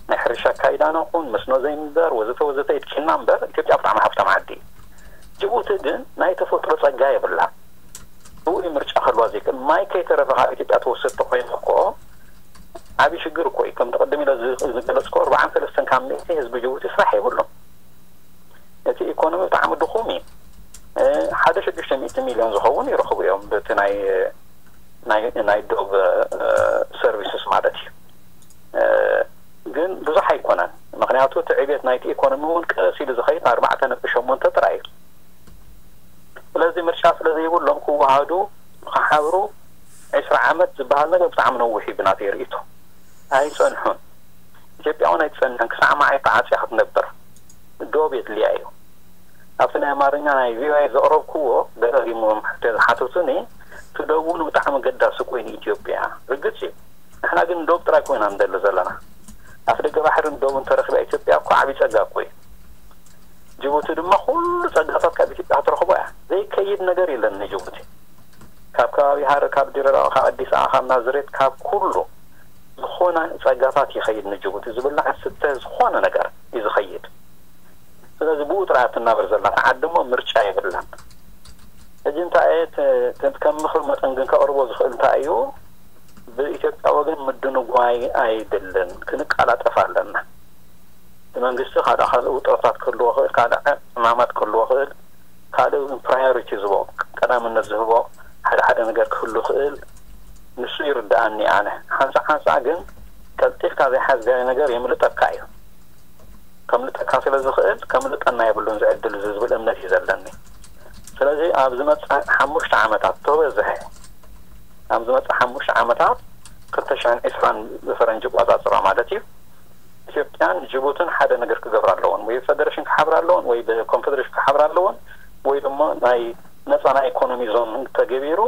ናይ ሕርሻ ኣካይዳና ይኹን መስኖ ዘይምበር ወዘተ ወዘተ የድክየና እምበር ኢትዮጵያ ብጣዕሚ ሃብታም ዓዲ እዩ ጅቡቲ ግን ናይ ተፈጥሮ ጸጋ የብላን ብኡ ምርጫ ከልዋ ዘይክእል ማይ ከይተረፈ ካብ ኢትዮጵያ ተወሰድ ተኮይኑ እኮ ዓብዪ ሽግር እኮ እዩ። ከምቲ ቅድም ኢለ ዝ- ዝገለፅኩ ኣርባዓን ሰለስተን ካብ ሚእቲ ህዝቢ ጅቡቲ ስራሕ የብሉን። እቲ ኢኮኖሚ ብጣዕሚ ድኹም እዩ። እ፣ ሓደ ሽዱሽተ ሚእቲ ሚልዮን ዝኸውን ይረኽቡ እዮም፣ በቲ ናይ ናይ ናይ ዶብ ሰርቪስስ ማለት እዩ። እ፣ ግን ብዙሕ ኣይኮነን። ምክንያቱ እቲ ዕብየት ናይቲ ኢኮኖሚ እውን ቀስ ኢሉ ዝኸይድ ኣርባዕተ ነጥቢ ሸሞንተ ጥራይ እዩ። ስለዚ ምርጫ ስለ ዘይብሎም ክወሃዱ፣ ክሓብሩ፣ ዕስራ ዓመት ዝበሃል ነገር ብጣዕሚ ነዊሕ እዩ ብናተይ ርእይቶ። ኣይጸንሑን። ኢትዮጵያ እውን ኣይትጸንሕን። ክሳዕ መዓስ ተዓጽያ ክትነብር? ዶብ የድልያ እዩ። ኣብቲ ናይ ኣማርኛ ናይ ቪኦኤ ዘቕረብክዎ ደጋጊሞም ሕቶ ዝሓተቱኒ፣ እቲ ዶብ እውን ብጣዕሚ ገዳሲ ኮይኑ ኢትዮጵያ። ርግጽ እዩ። ንሕና ግን ዶብ ጥራይ ኮይና ንደሊ ዘለና። ኣፍ ደገ ባሕርን ዶብን ተረኺባ ኢትዮጵያ እኮ ዓብዪ ጸጋ እኮ እዩ። ጅቡቲ ድማ ኩሉ ጸጋታት ካብ ኢትዮጵያ ክትረኽቦ እያ። ዘይከይድ ነገር የለን ንጅቡቲ። ካብ ከባቢ ሃረር፣ ካብ ድሬዳዋ፣ ካብ ኣዲስ ኣበባ፣ ካብ ናዝሬት፣ ካብ ኩሉ ዝኾነ ጸጋታት ይኸይድ ንጅቡቲ። ዝብላዕ ዝስተ ዝኾነ ነገር እዩ ዝኸይድ። ስለዚ ብኡ ጥራይ እያ ትናበር ዘላ። እታ ዓዲ እሞ ምርጫ የብላን። ሕጂ እንታይ እየ ት- ት- ከም ምኽሪ መጠን ግን ከቕርቦ ዝኽእል እንታይ እዩ? ብኢትዮጵያ ወገን ምድንጓይ ኣይድልን። ክንቀላጠፍ ኣለና። እቲ መንግስቲ ካልእ ካልእ ውጥረታት ክህልዎ ይኽእል፣ ካልእ ዕማማት ክህልዎ ይኽእል፣ ካልእ ፕራዮሪቲ ዝህቦ፣ ቀዳምነት ዝህቦ ሓደ ሓደ ነገር ክህሉ ይኽእል። ንሱ ይርድኣኒ ኣነ። ሓንሳእ ሓንሳእ ግን ቀልጢፍካ ዘይሓዝካዮ ነገር የምልጠካ እዩ። ከምልጠካ ስለ ዝኽእል ከምልጠና የብሉን እዚ ዕድል እዚ ዝብል እምነት እዩ ዘለኒ። ስለዚ ኣብ ዝመጽእ ሓሙሽተ ዓመታት ተበዝሐ፣ ኣብ ዝመጽእ ሓሙሽተ ዓመታት ክልተ ሽሕን ዕስራን ብፈረንጂ ኣቆጻጽራ ማለት እዩ፣ ኢትዮጵያን ጅቡትን ሓደ ነገር ክገብራ ኣለወን። ወይ ብፈደሬሽን ክሓብራ ኣለወን፣ ወይ ብኮንፈደሬሽን ክሓብራ ኣለወን፣ ወይ ድማ ናይ ነጻ ናይ ኢኮኖሚ ዞን ተገቢሩ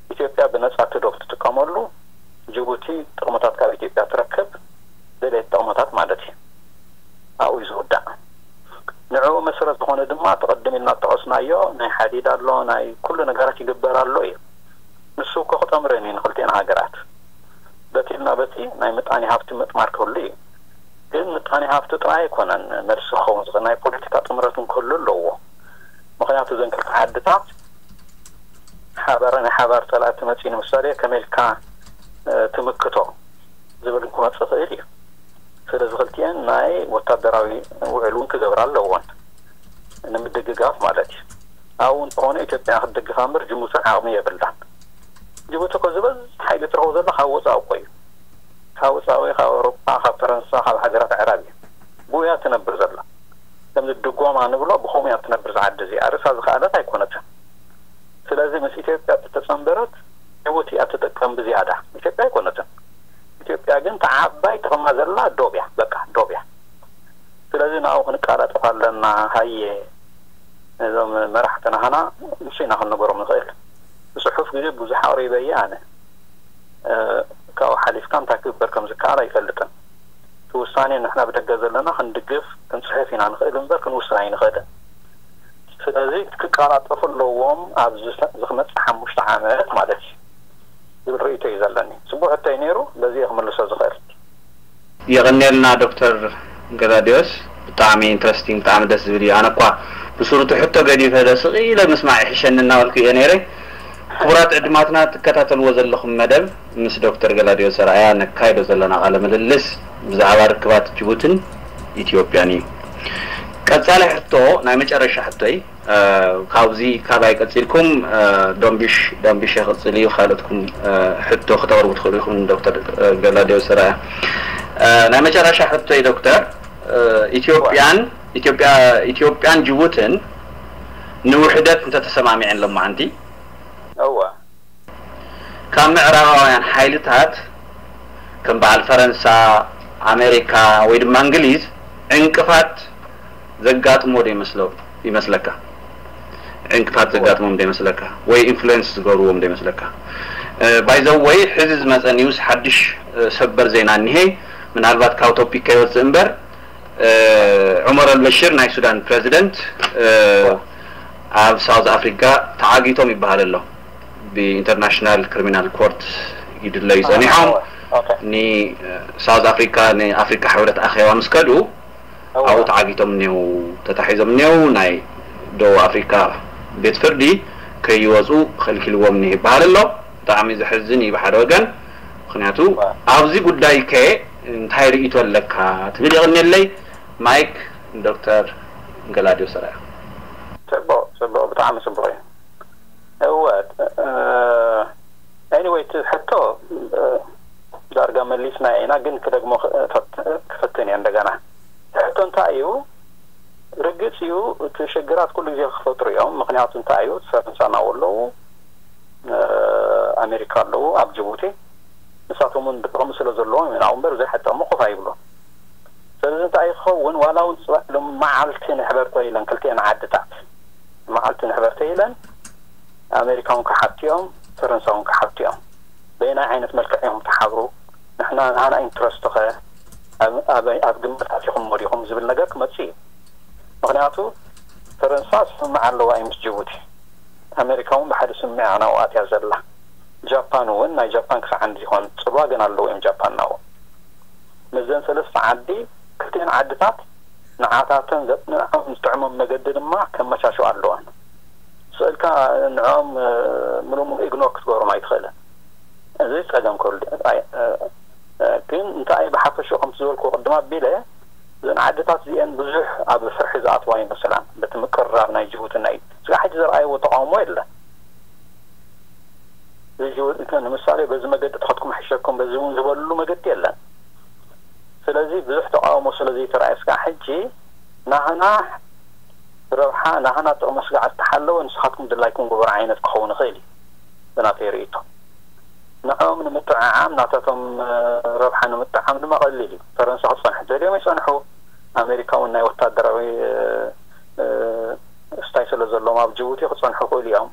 ኢትዮጵያ ብነጻ እቲ ዶብ ትጥቀመሉ፣ ጅቡቲ ጥቕምታት ካብ ኢትዮጵያ ትረክብ፣ ደልየት ጥቕምታት ማለት እዩ። ኣብኡ እዩ ዝውዳእ። ንዕኡ መሰረት ዝኾነ ድማ እቲ ቅድም ኢልና እተቐስናዮ ናይ ሓዲድ ኣሎ፣ ናይ ኩሉ ነገራት ይግበር ኣሎ እዩ። ንሱ እኮ ክጠምረን እዩ ንክልቲኤን ሃገራት። በቲ ኢልና በቲ ናይ ምጣኔ ሃፍቲ ምጥማር ክህሉ እዩ። ግን ምጣኔ ሃፍቲ ጥራይ ኣይኮነን መልሲ ክኸውን ዝኽእል፣ ናይ ፖለቲካ ጥምረት እውን ክህሉ ኣለዎ። ምኽንያቱ እዘን ክልተ ዓድታት ሓባር ናይ ሓባር ጸላእቲ መጺኡ ንምሳሌ ከመይ ኢልካ እ፣ ትምክቶ ዝብል ክመጽእ ይኽእል እዩ። ስለዚ ክልቲኤን ናይ ወታደራዊ ውዕል እውን ክገብራ ኣለዎን ንምድግጋፍ ማለት እዩ። ኣብኡ እንተኾነ ኢትዮጵያ ክትድግፋ እምበር ጅቡቲ ዓቕሚ የብላን። ጅቡቲ እኮ ዝበዝሕ ሓይሊ ትረኽቦ ዘላ ካብ ወጻኢ እኮ እዩ። ካብ ወጻኢ ወይ ካብ ኣውሮጳ፣ ካብ ፈረንሳ፣ ካብ ሃገራት ኣዕራብ እዩ። ብኡ እያ ትነብር ዘላ። ከምዚ ድጎማ ንብሎ ብኸምኡ እያ ትነብር እዛ ዓዲ እዚኣ። ርእሳ ዝኸኣለት ኣይኮነትን። ስለዚ ምስ ኢትዮጵያ ተተጸንበረት ጅቡቲ እያ ትጥቀም ብዝያዳ። ኢትዮጵያ ኣይኮነትን። ኢትዮጵያ ግን እታ ዓባይ ጥቕማ ዘላ ዶብ እያ። በቃ ዶብ እያ። ስለዚ ንዕኡ ክንቀላጠፍ ኣለና። ሃየ እዞም መራሕቲ ናህና ንሱ ኢና ክንነገሮም ንኽእል። ብጽሑፍ ግዜ ብዙሕ ኣቕሪበ እየ ኣነ። እ፣ ካብኡ ሓሊፍካ እንታይ ክግበር ከም ዝከኣል ኣይፈልጥን። እቲ ውሳኔ ንሕና ብደገ ዘለና ክንድግፍ ክንጽሕፍ ኢና ንኽእል እምበር ክንውስን ኣይንኽእልን። ስለዚ ክቀላጠፉ ኣለዎም ኣብ ዝመጽእ ሓሙሽተ ዓመት ማለት እዩ ዝብል ርእይቶ እዩ ዘለኒ። ጽቡቕ ሕቶ እዩ ነይሩ፣ በዚ እየ ክምልሶ ዝኽእል። የቐንየልና ዶክተር ገላዲዮስ፣ ብጣዕሚ ኢንትረስቲንግ፣ ብጣዕሚ ደስ ዝብል እዩ። ኣነ እኳ ብስሩቲ ሕቶ ገዲፈ ዶ ስቕ ኢለ ምስማዕ ይሕሸኒ እናበልኩ እየ ነይረ። ክቡራት ዕድማትና ትከታተልዎ ዘለኹም መደብ ምስ ዶክተር ገላዲዮስ ኣርኣያ ነካይዶ ዘለና ቃለ ምልልስ ብዛዕባ ርክባት ጅቡትን ኢትዮጵያን እዩ። ቀጻሊ ሕቶ፣ ናይ መጨረሻ ሕቶይ፣ እ፣ ካብዚ ካባይ ቀጺልኩም፣ እ፣ ዶምቢሽ፣ ዶምቢሽ ይቕጽል እዩ፣ ካልኦትኩም፣ እ፣ ሕቶ ክተቕርቡ ትኽእሉ ኢኹም ዶክተር፣ እ፣ ገላዲዮስ ኣርኣያ። እ፣ ናይ መጨረሻ ሕቶይ ዶክተር፣ እ፣ ኢትዮጵያን፣ ኢትዮጵያ፣ ኢትዮጵያን ጅቡትን ንውሕደት እንተተሰማሚዐን ሎማዓንቲ፣ እወ። ካብ ምዕራባውያን ሓይልታት ከም በዓል ፈረንሳ፣ ኣሜሪካ ወይ ድማ እንግሊዝ ዕንቅፋት ዘጋጥሞ ዶ ይመስሎ-፣ ይመስለካ? ዕንቅፋት ዘጋጥሞም ዶ ይመስለካ? ወይ ኢንፍሉዌንስ ዝገብርዎም ዶ ይመስለካ? ባይ ዘ ወይ፣ ሕዚ ዝመጸ ኒውስ፣ ሓድሽ፣ እ፣ ሰበር ዜና እኒሄ። ምናልባት ካብ ቶፒክ ከይወጽእ እምበር፣ እ፣ ዑመር ኣልበሽር ናይ ሱዳን ፕሬዚደንት፣ እ፣ ኣብ ሳውዝ ኣፍሪካ ተዓጊቶም ይበሃል ኣሎ። ብኢንተርናሽናል ክሪሚናል ኮርት ይድለዩ ጸኒሖም። ኦኬ። ንሳውዝ ኣፍሪካ፣ ንኣፍሪካ ሕብረት ኣኼባ ምስ ከዱ፣ ኣብኡ ተዓጊቶም እኒው፣ ተታሒዞም እኒው። ናይ ደቡብ ኣፍሪካ ቤት ፍርዲ ከይወፁ ከልኪልዎም እኒህ ይበሃል ኣሎ። ብጣዕሚ ዘሕዝን እዩ ብሓደ ወገን። ምክንያቱ ኣብዚ ጉዳይ ከ እንታይ ርእይቶ ኣለካ ትብል? የቕንየለይ። ማይክ ዶክተር ገላዲዮስ ኣርኣያ። ጽቡቕ ጽቡቕ፣ ብጣዕሚ ጽቡቕ እዩ። እወ፣ anyway፣ እቲ ሕቶ ዳርጋ መሊስና ኢና፣ ግን ክደግሞ ክፈትን እየ እንደገና። ሕቶ እንታይ እዩ? ርግጽ እዩ፣ እቲ ሽግራት ኩሉ ግዜ ክፈጥሩ እዮም። ምክንያቱ እንታይ እዩ? ፈረንሳ ናው ኣለዉ፣ ኣሜሪካ ኣለዉ ኣብ ጅቡቲ። ንሳቶም እውን ጥቕሚ ስለ ዘለዎም ናው እምበር ዘይሓጠቕሙ ኮፍ ኣይብሉ። ስለዚ እንታይ ክኸውን፣ ዋላ እውን ፅባሕ ሎም መዓልቲ ንሕበር ተይለን ክልቲኤን ዓድታት መዓልቲ ንሕበር ተይለን ኣሜሪካ እውን ክሓቱ እዮም፣ ፈረንሳ እውን ክሓቱ እዮም። በየናይ ዓይነት መልክዕ እዮም ተሓብሩ? ንሕና ናህና ኢንትረስት ኸ ኣብ ግምታት ኢኹም ወዲኹም ዝብል ነገር ክመፅእ እዩ። ምክንያቱ ፈረንሳ ስምምዕ ኣለዋ እዩ ምስ ጅቡቲ። ኣሜሪካ እውን ብሓደ ስምምዕ ናብኡ ኣትያ ዘላ። ጃፓን እውን ናይ ጃፓን ክሳዕ እንዲ ዝኾን ፅልዋ ገና ኣለዎ እዮም ጃፓን ናብኡ። ምስዘን ሰለስተ ዓዲ ክልቲኤን ዓድታት ንዓታተን ንዕኦም ዝጥዕሞም መገዲ ድማ ከመቻችዋ ኣለወን። ስእልካ ንዕኦም ምሉእ ምሉእ ኢግኖር ክትገብሮም ኣይትኽእልን። እዚ ፀገም ክህሉ ግን እንታይ ብሓፈሽኡ ከምቲ ዝበልኩ ቅድም ኣቢለ እዘን ዓድታት እዚአን ብዙሕ ኣብ ፍርሒ ዝኣትዋ ይመስላን በቲ ምቅርራብ ናይ ጅቡቲ ናይ ስጋ ሕጂ ዘርኣይዎ ተቃውሞ የለን። ንሳሌ በዚ መገዲ ተኸትኩም ሕሸኩም በዚ እውን ዝበሉ መገዲ የለን። ስለዚ ብዙሕ ተቃውሞ ስለዘይተረኣየ ስጋ ሕጂ ናህና ረብሓ ናህና ጥቕሚ ስጋ ዝተሓለወ ንስኻትኩም ድላይኩም ግበሩ ዓይነት ክኸውን ይኽእል እዩ። ብናተይ ርእይቶ ንዕኦም ንምጥዕዓም ናታቶም ረብሓ ንምጥዓም ድማ ቀሊል እዩ። ፈረንሳ ክፀንሑ ደልዮም ይፀንሑ። ኣሜሪካ እውን ናይ ወታደራዊ ስታይ ስለ ዘለዎም ኣብ ጅቡቲ ክፀንሑ ክእሉ እዮም።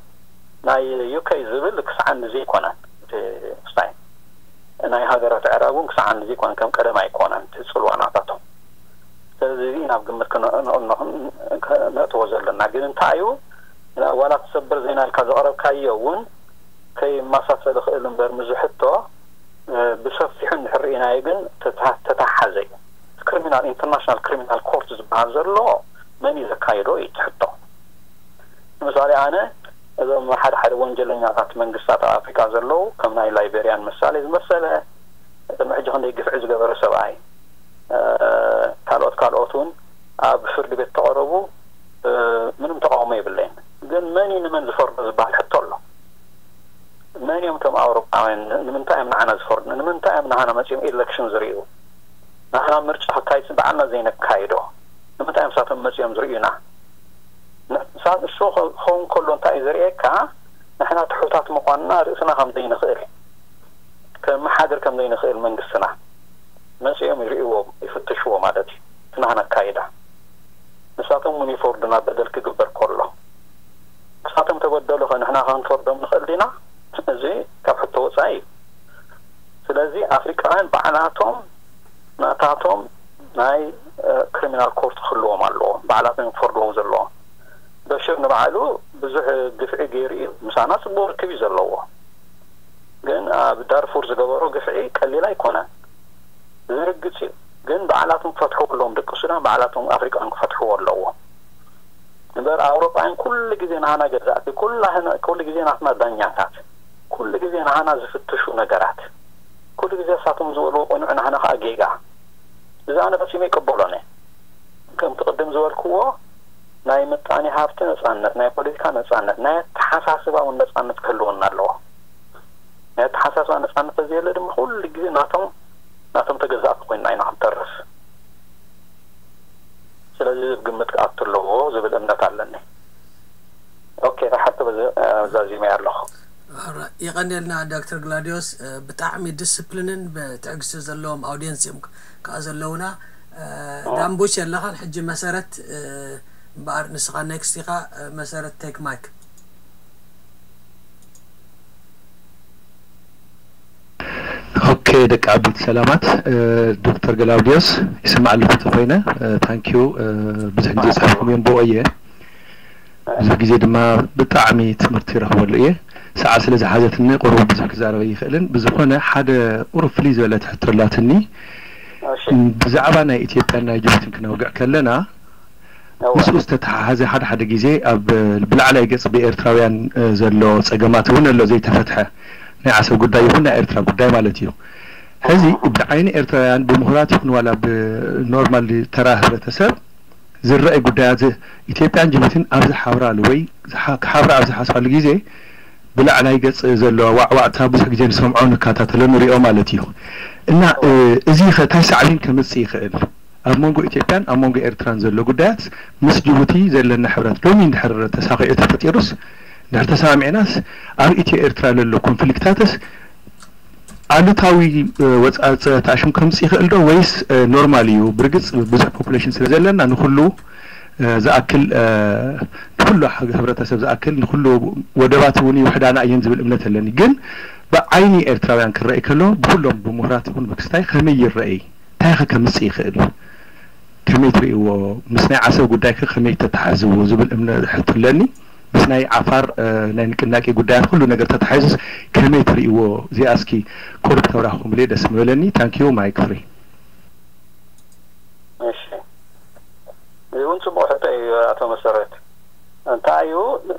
ናይ ዩኬ ዝብል ክሳዕ እንድዚ ኣይኮነን እቲ ስታይ ናይ ሃገራት ኣዕራብ እውን ክሳዕ እንድዚ ኣይኮነን ከም ቀደም ኣይኮነን እቲ ፅልዋ ናታቶም። ስለዚ እዚ ናብ ግምት ክነእትዎ ዘለና ግን እንታይ እዩ ዋላ ትሰበር ዜና ኢልካ ዘቕረብካዮ እውን ከይመሳሰል ይኽእል እምበር ምዚ ሕቶ ብሰፊሑ እንድሕር ርኢናዮ ግን ተተሓሓዘ እዩ። ክሪሚናል ኢንተርናሽናል ክሪሚናል ኮርት ዝበሃል ዘሎ መን እዩ ዘካየዶ እዩ እቲ ሕቶ። ንምሳሌ ኣነ እዞም ሓደ ሓደ ወንጀለኛታት መንግስታት ኣብ ኣፍሪቃ ዘለዉ ከም ናይ ላይቤርያን ምሳሌ ዝመሰለ እቶም ሕጂ ክንደይ ግፍዒ ዝገበረ ሰብኣይ ካልኦት ካልኦት እውን ኣብ ፍርዲ ቤት ተቐረቡ ምንም ተቃውሞ የብለይን። ግን መን እዩ ንመን ዝፈርዶ ዝበሃል ሕቶ ኣሎ። መን እዮም እቶም ኣውሮጳውያን ንምንታይ እዮም ንዓና ዝፈርዱ? ንምንታይ እዮም ንሃና መፅኦም ኤሌክሽን ዝርእዩ? ንሃና ምርጫ ክካይድ በዓልና ዘይነካይዶ ንምንታይ እዮም ሳቶም መፅኦም ዝርእዩና? ንሳ እሱ ክኸውን ከሎ እንታይ እዩ ዘርእየካ ንሕና ትሑታት ምኳንና ርእስና ከም ዘይንኽእል ከመሓድር ከም ዘይንኽእል መንግስትና መፅኦም ይርእይዎ ይፍትሽዎ ማለት እዩ። እቲ ናህና ኣካይዳ ንሳቶም እውን ይፈርዱና በደል ክግበር ከሎ ንሳቶም ተበደሉ ከ ንሕና ክንፈርዶም ንኽእል ዲና? እዚ ካብ ሕቶ ወፃኢ እዩ። ስለዚ ኣፍሪቃውያን ባዕላቶም ናታቶም ናይ ክሪሚናል ኮርት ክህልዎም ኣለዎ። ባዕላቶም እዮም ክፈርድዎም ዘለዎም። በሽር ንባዕሉ ብዙሕ ግፍዒ ገይሩ እዩ። ምሳና ፅቡቅ ርክብ እዩ ዘለዎ። ግን ኣብ ዳርፉር ዝገበሮ ግፍዒ ቀሊል ኣይኮነን። ዝርግፅ እዩ። ግን ባዕላቶም ክፈትሕዎ ኣለዎም። ደቂ ሱዳን ባዕላቶም ኣፍሪቃውያን ክፈትሕዎ ኣለዎም። እምበር ኣውሮጳውያን ኩሉ ግዜ ናህና ገዛእቲ ኩሉ ግዜ ናትና ዳኛታት ኩሉ ግዜ ናህና ዝፍትሹ ነገራት ኩሉ ግዜ እሳቶም ዝበልዎ ቅኑዕ ናህና ከዓ ጌጋ። እዚ ኣነ ፈፂመ ይቀበሎን እየ። ከምቲ ቅድም ዝበልክዎ ናይ ምጣኔ ሃብቲ ነፃነት ናይ ፖለቲካ ነፃነት ናይ ኣተሓሳስባ እውን ነፃነት ክህልወና ኣለዎ። ናይ ኣተሓሳስባ ነፃነት ተዘየለ ድማ ኩሉ ግዜ ናቶም ናቶም ተገዛእቲ ኮይንና ኢና ክንተርፍ። ስለዚ ግምት ክኣቱ ኣለዎ ዝብል እምነት ኣለኒ። ኦኬ ተሓቶ ዛዚመ ኣለኹ። ይቐንየልና ዶክተር ግላዲዮስ። ብጣዕሚ ዲስፕሊንን ብትዕግስቲ ዘለዎም ኣውዲየንስ እዮም ከዓ ዘለውና። ዳምቡሽ የለኻን ሕጂ መሰረት እምበኣር ንስኻ ኔክስት ኢኻ። መሰረት ቴክ ማይክ። ኦኬ ደቂ ዓበይቲ ሰላማት። ዶክተር ገላውዲዮስ ይስማዕ ኣለኹ ተኮይነ። ታንኪዩ። ብዙሕ ግዜ ፅሒፍኩም እዮም ብኦ እየ። ብዙሕ ግዜ ድማ ብጣዕሚ ትምህርቲ ይረኽበሉ እየ። ሰዓት ስለ ዝሓዘትኒ ቁሩብ ብዙሕ ክዛረብ ኣይኽእልን። ብዝኾነ ሓደ ቁሩብ ፍልይ ዝበለት ሕቶ ኣላትኒ። ብዛዕባ ናይ ኢትዮጵያን ናይ ጅቡቲን ክነውግዕ ከለና ምስኡ ዝተተሓሓዘ ሓደ ሓደ ግዜ ኣብ ብላዕላይ ገፅ ብኤርትራውያን ዘሎ ፀገማት እውን ኣሎ ዘይተፈትሐ። ናይ ዓሰብ ጉዳይ ይኹን ናይ ኤርትራ ጉዳይ ማለት እዩ። ሕዚ ብዓይኒ ኤርትራውያን ብምሁራት ይኹን ዋላ ብኖርማል ተራ ህብረተሰብ ዝረኣይ ጉዳያት ኢትዮጵያን ጅቡቲን ኣብ ዝሓብራሉ ወይ ዝሓ- ክሓብራ ኣብ ዝሓስባሉ ግዜ ብላዕላይ ገጽ ዘሎ ዋዕዋዕታ ብዙሕ ግዜ ንሰምዖ ንከታተሎ ንሪኦ ማለት እዩ። እና እ፣ እዚ ኸ እንታይ ሳዕቤን ከምጽእ ይኽእል? ኣብ መንጎ ኢትዮጵያን ኣብ መንጎ ኤርትራን ዘሎ ጉዳያት ምስ ጅቡቲ ዘለና ሕብረት ሎሚ እንድሕር ተሳኺዑ ተፈጢሩስ እንድሕር ተሰማሚዕናስ ኣብ ኢትዮ ኤርትራ ለሎ ኮንፍሊክታትስ ኣሉታዊ እ፣ ወጻእጸ ተኣሽም ከምጽእ ይኽእል ዶ ወይስ እ፣ ኖርማል እዩ? ብርግጽ ብዙሕ ፖፑሌሽን ስለ ዘለና ንኹሉ እ፣ ዝኣክል እ፣ ንኹሉ ሓ- ህብረተሰብ ዝኣክል ንኹሉ ወደባት እውን ይውሕዳና እየን ዝብል እምነት ኣለኒ። ግን ብዓይኒ ኤርትራውያን ክረኣይ ከሎ ብኹሎም ብምሁራት ይኹን ብክስታይ ከመይ ይረኣይ? እንታይ ከ ከምጽእ ይኽእል? ከመይ ትርእይዎ? ምስ ናይ ዓሰብ ጉዳይ ከ ከመይ ተተሓዝዎ ዝብል እምነ ሕቶ ኣለኒ። ምስ ናይ ዓፋር እ፣ ናይ ንቅናቄ ጉዳያት ኩሉ ነገር ተተሓሒዙስ ከመይ ትርእይዎ? እዚኣ እስኪ ቁሩብ ተብራህኹምለይ ደስ ምበለኒ። ታንኪዩ ማይክ ፍሪ። እሺ፣ እዚ እውን ጽቡቕ ሕቶ እዩ ኣቶ መሰረት። እንታይ እዩ፣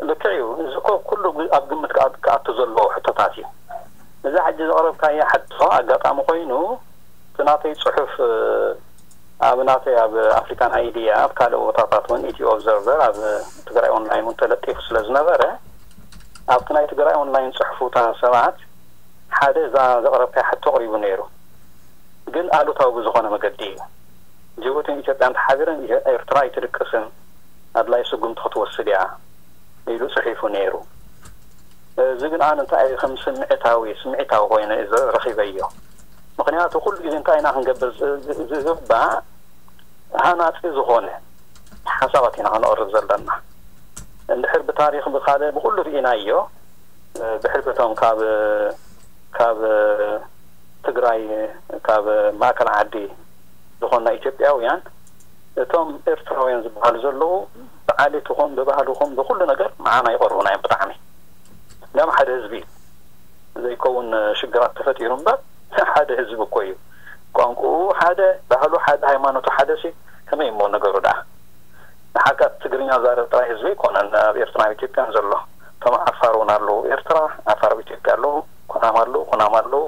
ልክዕ እዩ። እዚ እኮ ኩሉ ግ- ኣብ ግምት ክኣ- ክኣቱ ዘለዎ ሕቶታት እዩ። እዛ ሕጂ ዘቕረብካያ ሕቶ ኣጋጣሚ ኮይኑ እቲ ናተይ ጽሑፍ እ፣ ኣብ ናተይ ኣብ ኣፍሪካን ኣይዲያ ኣብ ካልእ ቦታታት እውን ኢትዮ ኦብዘርቨር ኣብ ትግራይ ኦንላይን እውን ተለጢፉ ስለ ዝነበረ ኣብቲ ናይ ትግራይ ኦንላይን ጽሑፉታ ሰባት ሓደ እዛ ዘቕረብካያ ሕቶ ኣቕሪቡ ነይሩ። ግን ኣሉታዊ ብዝኾነ መገዲ እዩ። ጅቡቲን ኢትዮጵያን ተሓቢረን ኤርትራ ኣይትድቅስን፣ ኣድላይ ስጉምቲ ክትወስድ እያ ኢሉ ጽሒፉ ነይሩ። እዚ ግን ኣነ እንታይ ከም ስምዒታዊ ስምዒታዊ ኮይነ እዩ ረኺበዮ። ምኽንያቱ ኩሉ ግዜ እንታይ ኢና ክንገብር ዝ- ዝ- ዝግባእ ሃናጺ ዝኾነ ሓሳባት ኢና ክነቕርብ ዘለና። እንድሕር ብታሪኽ ብካልእ ብኩሉ ርኢናዮ እ፣ ብሕልፊ እቶም ካብ ካብ ትግራይ ካብ ማእከል ዓዲ ዝኾንና ኢትዮጵያውያን እቶም ኤርትራውያን ዝበሃሉ ዘለዉ ብዓሌትኹም ብባህልኹም ብኩሉ ነገር መዓና ይቐርቡና እዮም ብጣዕሚ። እንዳም ሓደ ህዝቢ እዩ ዘይከውን ሽግራት ተፈጢሩ እምበር ሓደ ህዝቢ እኮ እዩ። ቋንቋኡ ሓደ፣ ባህሉ ሓደ፣ ሃይማኖቱ ሓደ ሲ ከመይ እሞ ነገሩ ደኣ? ንሓቃ ትግርኛ ዛረብ ጥራይ ህዝቢ ኣይኮነን ኣብ ኤርትራን ኣብ ኢትዮጵያን ዘሎ። እቶም ዓፋር እውን ኣለዉ ኤርትራ፣ ዓፋር ኣብ ኢትዮጵያ ኣለዉ፣ ኩናም ኣለዉ፣ ኩናም ኣለዉ፣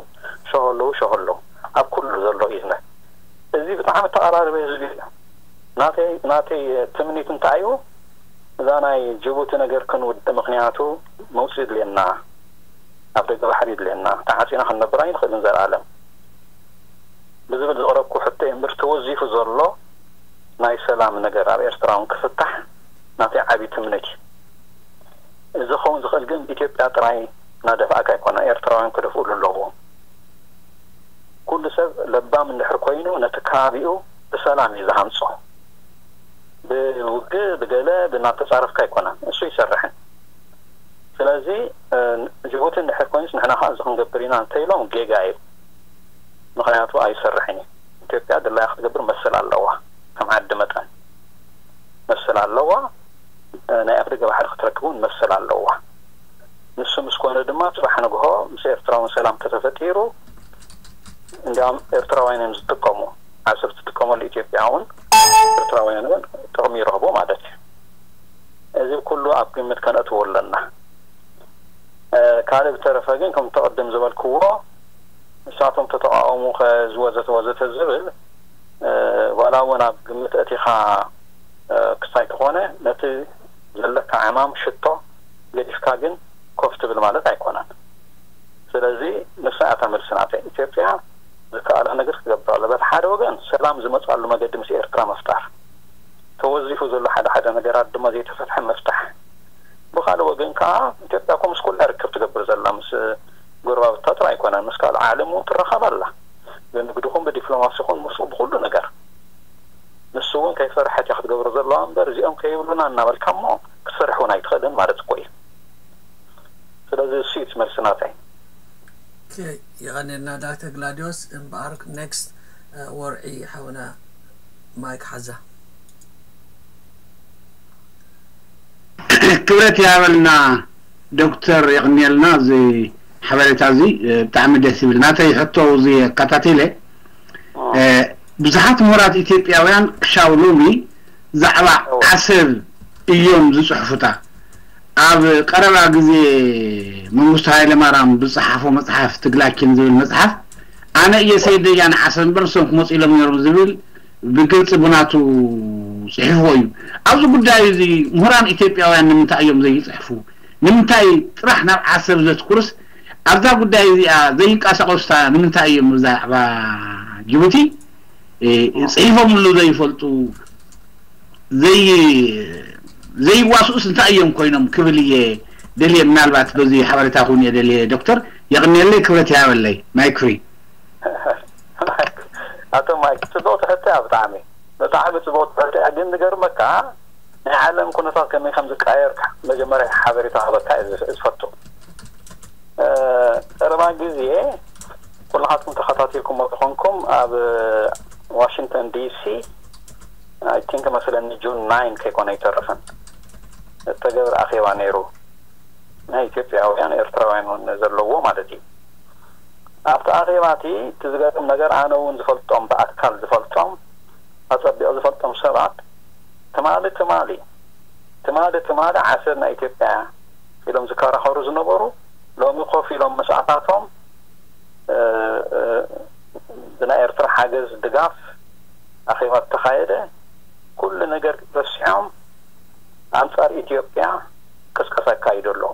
ሸሆ ኣለዉ፣ ሸሆ ኣለዉ። ኣብ ኩሉ ዘሎ ኢዝነ። እዚ ብጣዕሚ ተቐራረበ ህዝቢ እዩ። ናተይ ናተይ ትምኒት እንታይ እዩ? እዛ ናይ ጅቡቲ ነገር ክንውድእ፣ ምኽንያቱ መውፅኢ ድልየና፣ ኣብ ደገ ባሕሪ ድልየና፣ ተዓፂና ክንነብር ኣይንኽእልን ዘላለም ብዝብል ዝቕረብኩ ሕቶ እምበር ተወዚፉ ዘሎ ናይ ሰላም ነገር ኣብ ኤርትራ እውን ክፍታሕ ናተይ ዓብዪ ትምኒት እዩ። እዚ ክኸውን ዝኽእል ግን ኢትዮጵያ ጥራይ እናደፍኣካ ኣይኮነ፣ ኤርትራውያን ክደፍእሉ ኣለዎም። ኩሉ ሰብ ለባም እንድሕር ኮይኑ ነቲ ከባቢኡ ብሰላም እዩ ዝሃንጾ። ብውግእ ብገለ ብናተጻረፍካ ኣይኮነን እሱ ይሰርሕን። ስለዚ እ፣ ጅቡቲ እንድሕር ኮይኑስ ንሕና ከዓ እዚ ክንገብር ኢና እንተኢሎም ጌጋ እዩ። ምኽንያቱ ኣይሰርሕን እዩ። ኢትዮጵያ ድላያ ክትገብር መሰል ኣለዋ። ከም ዓዲ መጠን መሰል ኣለዋ። እ፣ ናይ ኣፍደገ ባሕሪ ክትረክብ እውን መሰል ኣለዋ። ንሱ ምስ ኮነ ድማ ጽባሕ ንግሆ ምስ ኤርትራውን ሰላም ተተፈጢሩ እንዲያውም ኤርትራውያን እዮም ዝጥቀሙ። ዓሰብ ትጥቀመሉ ኢትዮጵያ እውን ኤርትራውያን እውን ጥቕሚ ይረኽቡ ማለት እዩ። እዚ ኩሉ ኣብ ግምት ከነእትዎ ኣለና። እ፣ ካልእ ብተረፈ ግን ከም ተቐድም ዝበልክዎ ንሳቶም ተተቃወሙ ከዚ ወዘተ ወዘተ ዝብል እ፣ ዋላ እውን ኣብ ግምት ኣእቲኻ እ፣ ክሳይ ተኾነ ነቲ ዘለካ ዕማም ሽቶ ገዲፍካ ግን ኮፍ ትብል ማለት ኣይኮነን። ስለዚ ንሳ እያ እታ መልሲ ናተይ። ኢትዮጵያ ዝከኣላ ነገር ክገብር ኣሎ። በቲ ሓደ ወገን ሰላም ዝመፅኣሉ መገዲ ምስ ኤርትራ ምፍጣር፣ ተወዚፉ ዘሎ ሓደ ሓደ ነገራት ድማ ዘይተፈትሐ ምፍታሕ። ብኻልእ ወገን ከዓ ኢትዮጵያ እኮ ምስ ኩላ ርክብ ትገብር ዘላ ምስ ጎረባብታ ጥራይ ኣይኮነን፣ ምስ ካልእ ዓለም እውን ትራኸብ ኣላ። ብንግድኹም ብዲፕሎማሲኹም ምስኡ ብኹሉ ነገር። ንሱ እውን ከይፈርሐት እያ ክትገብሮ ዘለዋ እምበር እዚኦም ከይብሉና እናበልካ እሞ ክትሰርሕ እውን ኣይትኽእልን ማለት እኮ እዩ። ስለዚ እሱ እዩ እቲ መልሲ ናተይ። ኦኬ፣ የቐንየልና ዳክተር ግላድዮስ። እምበኣር ኔክስት ወርዒ ሓውና ማይክ ሓዛ። ክብረት ይሃበልና ዶክተር፣ የቕንየልና እዚ ሓበሬታ እዚ። እ፣ ብጣዕሚ ደስ ይብል። ናተይ ሕቶ እዚ ኣከታቲለ፣ እ፣ ብዙሓት ምሁራት ኢትዮጵያውያን ክሻው ሎሚ ዛዕባ ዓሰብ እዮም ዝጽሕፉታ። ኣብ ቀረባ ግዜ መንግስቱ ሃይለማርያም ዝጸሓፎ መጽሓፍ፣ ትግላኪን ዝብል መጽሓፍ፣ ኣነ እየ ሰይድ ደጃን ዓሰብ እምበር ንሶም ክመጹ ኢሎም ነይሮም ዝብል ብግልጺ ብናቱ ጽሒፍዎ እዩ። ኣብዚ ጉዳይ እዚ ምሁራን ኢትዮጵያውያን ንምንታይ እዮም ዘይጽሕፉ? ንምንታይ ጥራሕ ናብ ዓሰብ ዘትኩርስ? ኣብዛ ጉዳይ እዚኣ ዘይንቀሳቐሱታ ንምንታይ እዮም? ብዛዕባ ጅቡቲ፣ እ፣ ጽሒፎምሉ ዘይፈልጡ፣ ዘይ-፣ ዘይዋስኡስ እንታይ እዮም ኮይኖም ክብል እየ ደልየ። ምናልባት በዚ ሓበሬታ ክውን እየ ደልየ። ዶክተር፣ የቕንየለይ፣ ክብረት ይሃበለይ። ማይክ ፍሪ። ኣቶ ማይክ፣ ጽቡቕ ትሕቶ እያ። ብጣዕሚ፣ ብጣዕሚ ጽቡቕ ትሕቶ እያ። ግን ዝገርመካ፣ ናይ ዓለም ኩነታት ከመይ ከም ዝቀያየር መጀመርያ ሓበሬታ ክህበካ እየ ዝፈቱ። እ፣ ቀረባ ግዜ ኩልኻትኩም ተኸታቲልኩሞ ዝኾንኩም፣ ኣብ ዋሽንግተን ዲሲ፣ ኣይ ቲንክ መስለኒ፣ ጁን ናይን ከይኮነ ኣይተርፍን፣ እተገብረ ኣኼባ ነይሩ። ናይ ኢትዮጵያውያን ኤርትራውያን እውን ዘለዎ ማለት እዩ። ኣብቲ ኣኼባ እቲ፣ እቲ ዝገርም ነገር፣ ኣነ እውን ዝፈልጦም፣ ብኣካል ዝፈልጦም፣ ኣጸቢቑ ዝፈልጦም ሰባት፣ ትማሊ፣ ትማሊ፣ ትማሊ፣ ትማሊ ዓሰብ ናይ ኢትዮጵያ እያ ኢሎም ዝከራኸሩ ዝነበሩ፣ ሎሚ ኮፍ ኢሎም ምስኣታቶም፣ እ፣ እ፣ ብናይ ኤርትራ ሓገዝ፣ ድጋፍ፣ ኣኼባ ተኻየደ። ኩሉ ነገር ረሲዖም ኣንጻር ኢትዮጵያ ቅስቀሳ ይካይዱ ኣለዉ።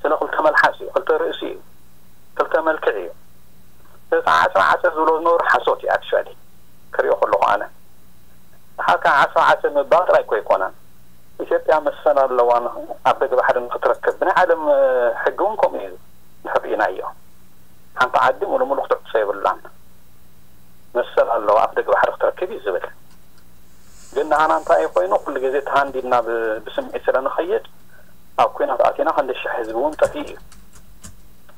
ስለ ክልተ መልሓስ እዩ፣ ክልተ ርእሲ እዩ፣ ክልተ መልክዕ እዩ። እቲ ዓሰብ ዓሰብ ዝብሎ ዝነበሩ ሓሶት እዩ። ኣክቹዋሊ፣ ክሪኦ ከለኹ ኣነ፣ ሓካ ዓሰብ ዓሰብ ምባል ጥራይ እኮ ኣይኮነን። ኢትዮጵያ መሰል ኣለዋ ን-፣ ኣብ ደገ ባሕሪ ንክትረክብ። ብናይ ዓለም፣ እ፣ ሕጊ እውን ከምኡ እዩ፣ ንሕርኢናዮ። ሓንቲ ዓዲ ሙሉ ሙሉ ክትዕጾ የብላን። መሰል ኣለዋ ኣብ ደገ ባሕሪ ክትረክብ እዩ ዝብል። ግን ንዓና እንታይ እዩ ኮይኑ፣ ኩሉ ግዜ ተሃንዲድና ብ-፣ ብስምዒት ስለ ንኸይድ፣ ኣብ ኲናት ኣቲና ክንዲ ሽሕ ህዝቢ እውን ጠፊኡ እዩ።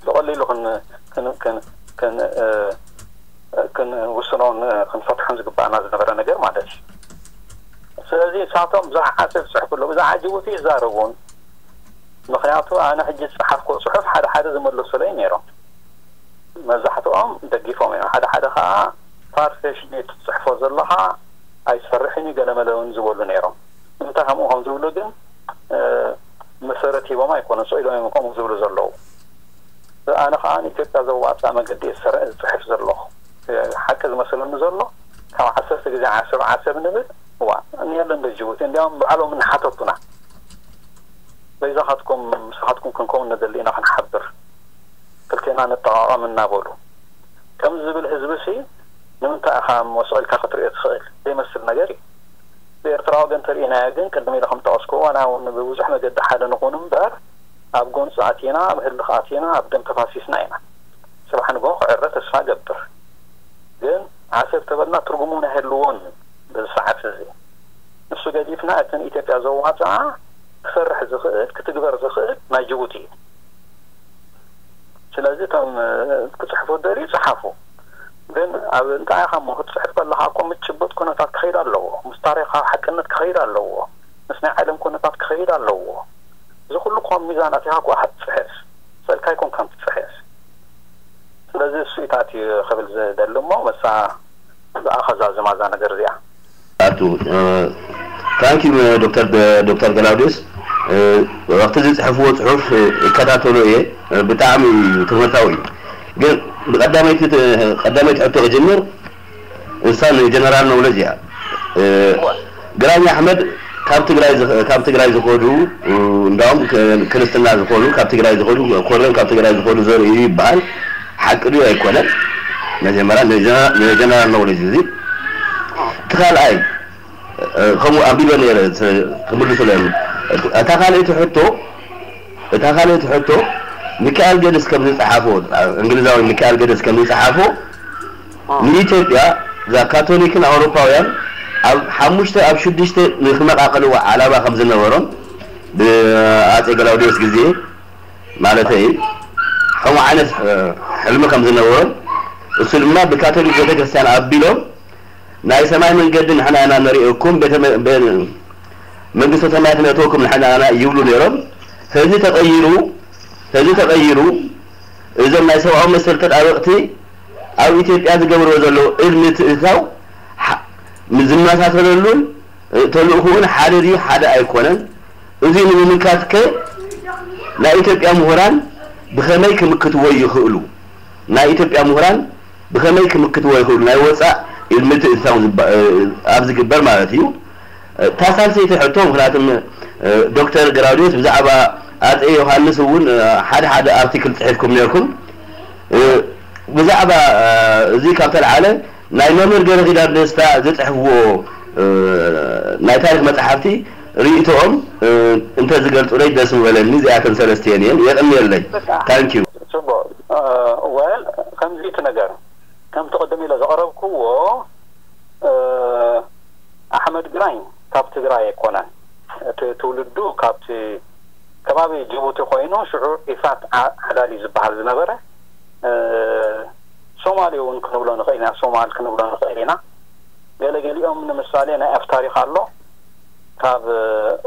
ብቐሊሉ ክን-፣ ክን-፣ ክን-፣ ክን-፣ እ፣ ክንውስኖን ክንፈትሖን ዝግባኣና ዝነበረ ነገር ማለት እዩ። ስለዚ ንሳቶም ብዛዕባ ዓሰብ ዝጽሕፉ ኣለዉ፣ ብዛዕባ ጅቡቲ ይዛረቡን። ምኽንያቱ ኣነ ሕጂ ዝጸሓፍኩዎ ጽሑፍ ሓደ ሓደ ዝመለሱለይ ነይሮም። መብዛሕትኦም ደጊፎም እዮም። ሓደ ሓደ ኸኣ ፋርፌሽ ድዩ ትጽሕፎ ዘለኻ፣ ኣይሰርሕን እዩ፣ ገለመለ እውን ዝበሉ ነይሮም። ንምንታይ ከምኡ ከም ዝብሉ ግን፣ እ፣ መሰረት ሂቦም ኣይኮኑን፣ ስቕ ኢሎም እዮም ከምኡ ዝብሉ ዘለዉ። ኣነ ኸኣ ንኢትዮጵያ ዘዋጽእ መገዲ እየ ዝሰር-፣ ዝጽሕፍ ዘለኹ። ሓቂ ዝመስለኒ ዘሎ፣ ካብ ዓሰርተ ግዜ ዓሰብ ዓሰብ ንብል፣ እዋ፣ እኒሀለን ዶ ጅቡቲ? እንዲያውም ባዕሎም እናሓተቱና፣ በይዛኻትኩም፣ ምሳኻትኩም ክንከውን ንደሊ ኢና፣ ክንሓብር፣ ክልቴና ንጠቓቐም እናበሉ። ከምዚ ዝብል ህዝቢ ሲ፣ ንምንታይ ኢኻ እሞ ስቕ ኢልካ ክትርእዮ ትኽእል? ዘይመስል ነገር እዩ። ብኤርትራ ወገን ተርእናዮ ግን፣ ቅድም ኢለ ከም ጠቐስኩዎ፣ ዋላ እውን ብብዙሕ መገዲ ሓደ ንኹን እምበር፣ ኣብ ጎንፂ ኣቲና፣ ኣብ ህልኽ ኣቲና፣ ኣብ ደም ተፋሲስና ኢና። ጽባሕ ንግሆ ክዕረ ተስፋ እገብር። ግን ዓሰብ ተበልና ትርጉም እውን ኣይህልዎን በዚ ሰዓት እዚ። ንሱ ገዲፍና፣ እቲ ንኢትዮጵያ ዘዋጽኣ ክሰርሕ ዝኽእል፣ ክትግበር ዝኽእል ናይ ጅቡቲ እዩ። ስለዚ እቶም፣ እ፣ ክጽሕፉ ዝደልዩ ይጽሓፉ። ግን ኣብ እንታይ ኢኻ እሞ ክትጽሕፍ ከለኻ እኮ ምስ ጭቡጥ ኩነታት ክኸይድ ኣለዎ። ምስ ታሪኻዊ ሓቅነት ክኸይድ ኣለዎ። ምስ ናይ ዓለም ኩነታት ክኸይድ ኣለዎ። እዚ ኩሉ እኮ ኣብ ሚዛን ኣቲኻ እኮ ኢኻ ትጽሕፍ። ስእልካ ኣይኮንካን ትጽሕፍ። ስለዚ እሱ እዩ ታትዩ ክብል ዝደሊ እሞ፣ መሳ ብኣኻ ዛዝማ እዛ ነገር እዚኣ። ኣቱ፣ እ፣ ታንኪ ዩ፣ ዶክተር ደ-፣ ዶክተር ገላውዴስ። እ፣ ወቅቲ ዝጽሕፍዎ ጽሑፍ፣ እ፣ እከታተሎ እየ። እ፣ ብጣዕሚ ትምህርታዊ እዩ። ግን ብቀዳመይቲ ት-፣ ቀዳመይቲ ሕቶ ክጅምር፣ እሳ ንጀነራል ኖውለጅ እያ። እ፣ ግራኝ ኣሕመድ ካብ ትግራይ ዝኸ-፣ ካብ ትግራይ ዝኸዱ፣ እ፣ እንዳውም ከ-፣ ክርስትና ዝኾኑ ካብ ትግራይ ዝኸዱ፣ ኮርዮም ካብ ትግራይ ዝኸዱ ዘርኢ እዩ ይበሃል። ሓቂ ድዩ ኣይኮነን? መጀመርያ ንጀነ-፣ ንጀነራል ኖውለጅ እዚ። እቲ ካልኣይ፣ እ፣ ከምኡ ኣንቢበ ነይረ፣ ስ-፣ ክምልሱ ለሉ። እታ ካልኣይቲ ሕቶ፣ እታ ካልኣይቲ ሕቶ፣ ሚካኤል ገድስ ከም ዝጸሓፎ፣ እንግሊዛዊ ሚካኤል ገድስ ከም ዝጸሓፎ፣ ንኢትዮጵያ፣ እዛ ካቶሊክን ኣውሮፓውያን ኣብ ሓሙሽተ፣ ኣብ ሽዱሽተ ንክመቃቀልዋ ዓላማ ከም ዝነበሮም፣ ብኣጼ ገላውዲዮስ ግዜ ማለተይ፣ ከምኡ ዓይነት፣ እ፣ ሕልሚ ከም ዝነበሮም፣ እሱ ድማ ብካቶሊክ ቤተክርስትያን ኣቢሎም፣ ናይ ሰማይ መንገዲ ንሕና ኢና ነርእየኩም፣ ቤተ መ-፣ በ-፣ መንግስተ ሰማያት ነእትወኩም ንሕና ኢና ይብሉ ነይሮም። ሕዚ ተቐይሩ፣ ሕዚ ተቐይሩ፣ እዞም ናይ ሰብኣዊ መሰል ተጣበቕቲ ኣብ ኢትዮጵያ ዝገብርዎ ዘለዉ እድ ምትእትታው ሓ-፣ ዝመሳሰለሉን፣ እ፣ ተልእኹኡን ሓደ ድዩ ሓደ ኣይኮነን? እዚ ንምምካት ከ ናይ ኢትዮጵያ ምሁራን ብኸመይ ክምክትዎ ይኽእሉ? ናይ ኢትዮጵያ ምሁራን ብኸመይ ክምክትዎ ይኽእሉ? ናይ ወፃእ ምትእትታው ዝባ- ኣብ ዝግበር ማለት እዩ። እታ ሳልሰይቲ ሕቶ፣ ምኽንያቱም ዶክተር ግራውዲዮስ ብዛዕባ ኣፀ ዮሃንስ እውን ሓደ ሓደ ኣርቲክል ፅሒፍኩም ነርኩም። ብዛዕባ እዚ ካብ ተልዓለ ናይ መምህር ገረኺዳር ደስታ ዝፅሕፍዎ ናይ ታሪክ መፅሓፍቲ ርእይቶኦም እንተዝገልፁለይ ደስ ምበለኒ። እዚኣተን ሰለስቲአን እየን። የቐንየለይ። ታንኪዩ። ፅቡቅ። ወል ከምዚ እቲ ነገር ከምቲ ቅድም ኢለ ዘቕረብክዎ ኣሕመድ ግራኝ ካብ ትግራይ ኣይኮነን። እቲ ትውልዱ ካብቲ ከባቢ ጅቡቲ ኮይኑ ሽዑ ኢፍራት ዓዳሊ ዝበሃል ዝነበረ ሶማሊ እውን ክንብሎ ንኽእል ኢና፣ ሶማል ክንብሎ ንኽእል ኢና። ገለገሊኦም ንምሳሌ ናይ ኣፍ ታሪኽ ኣሎ። ካብ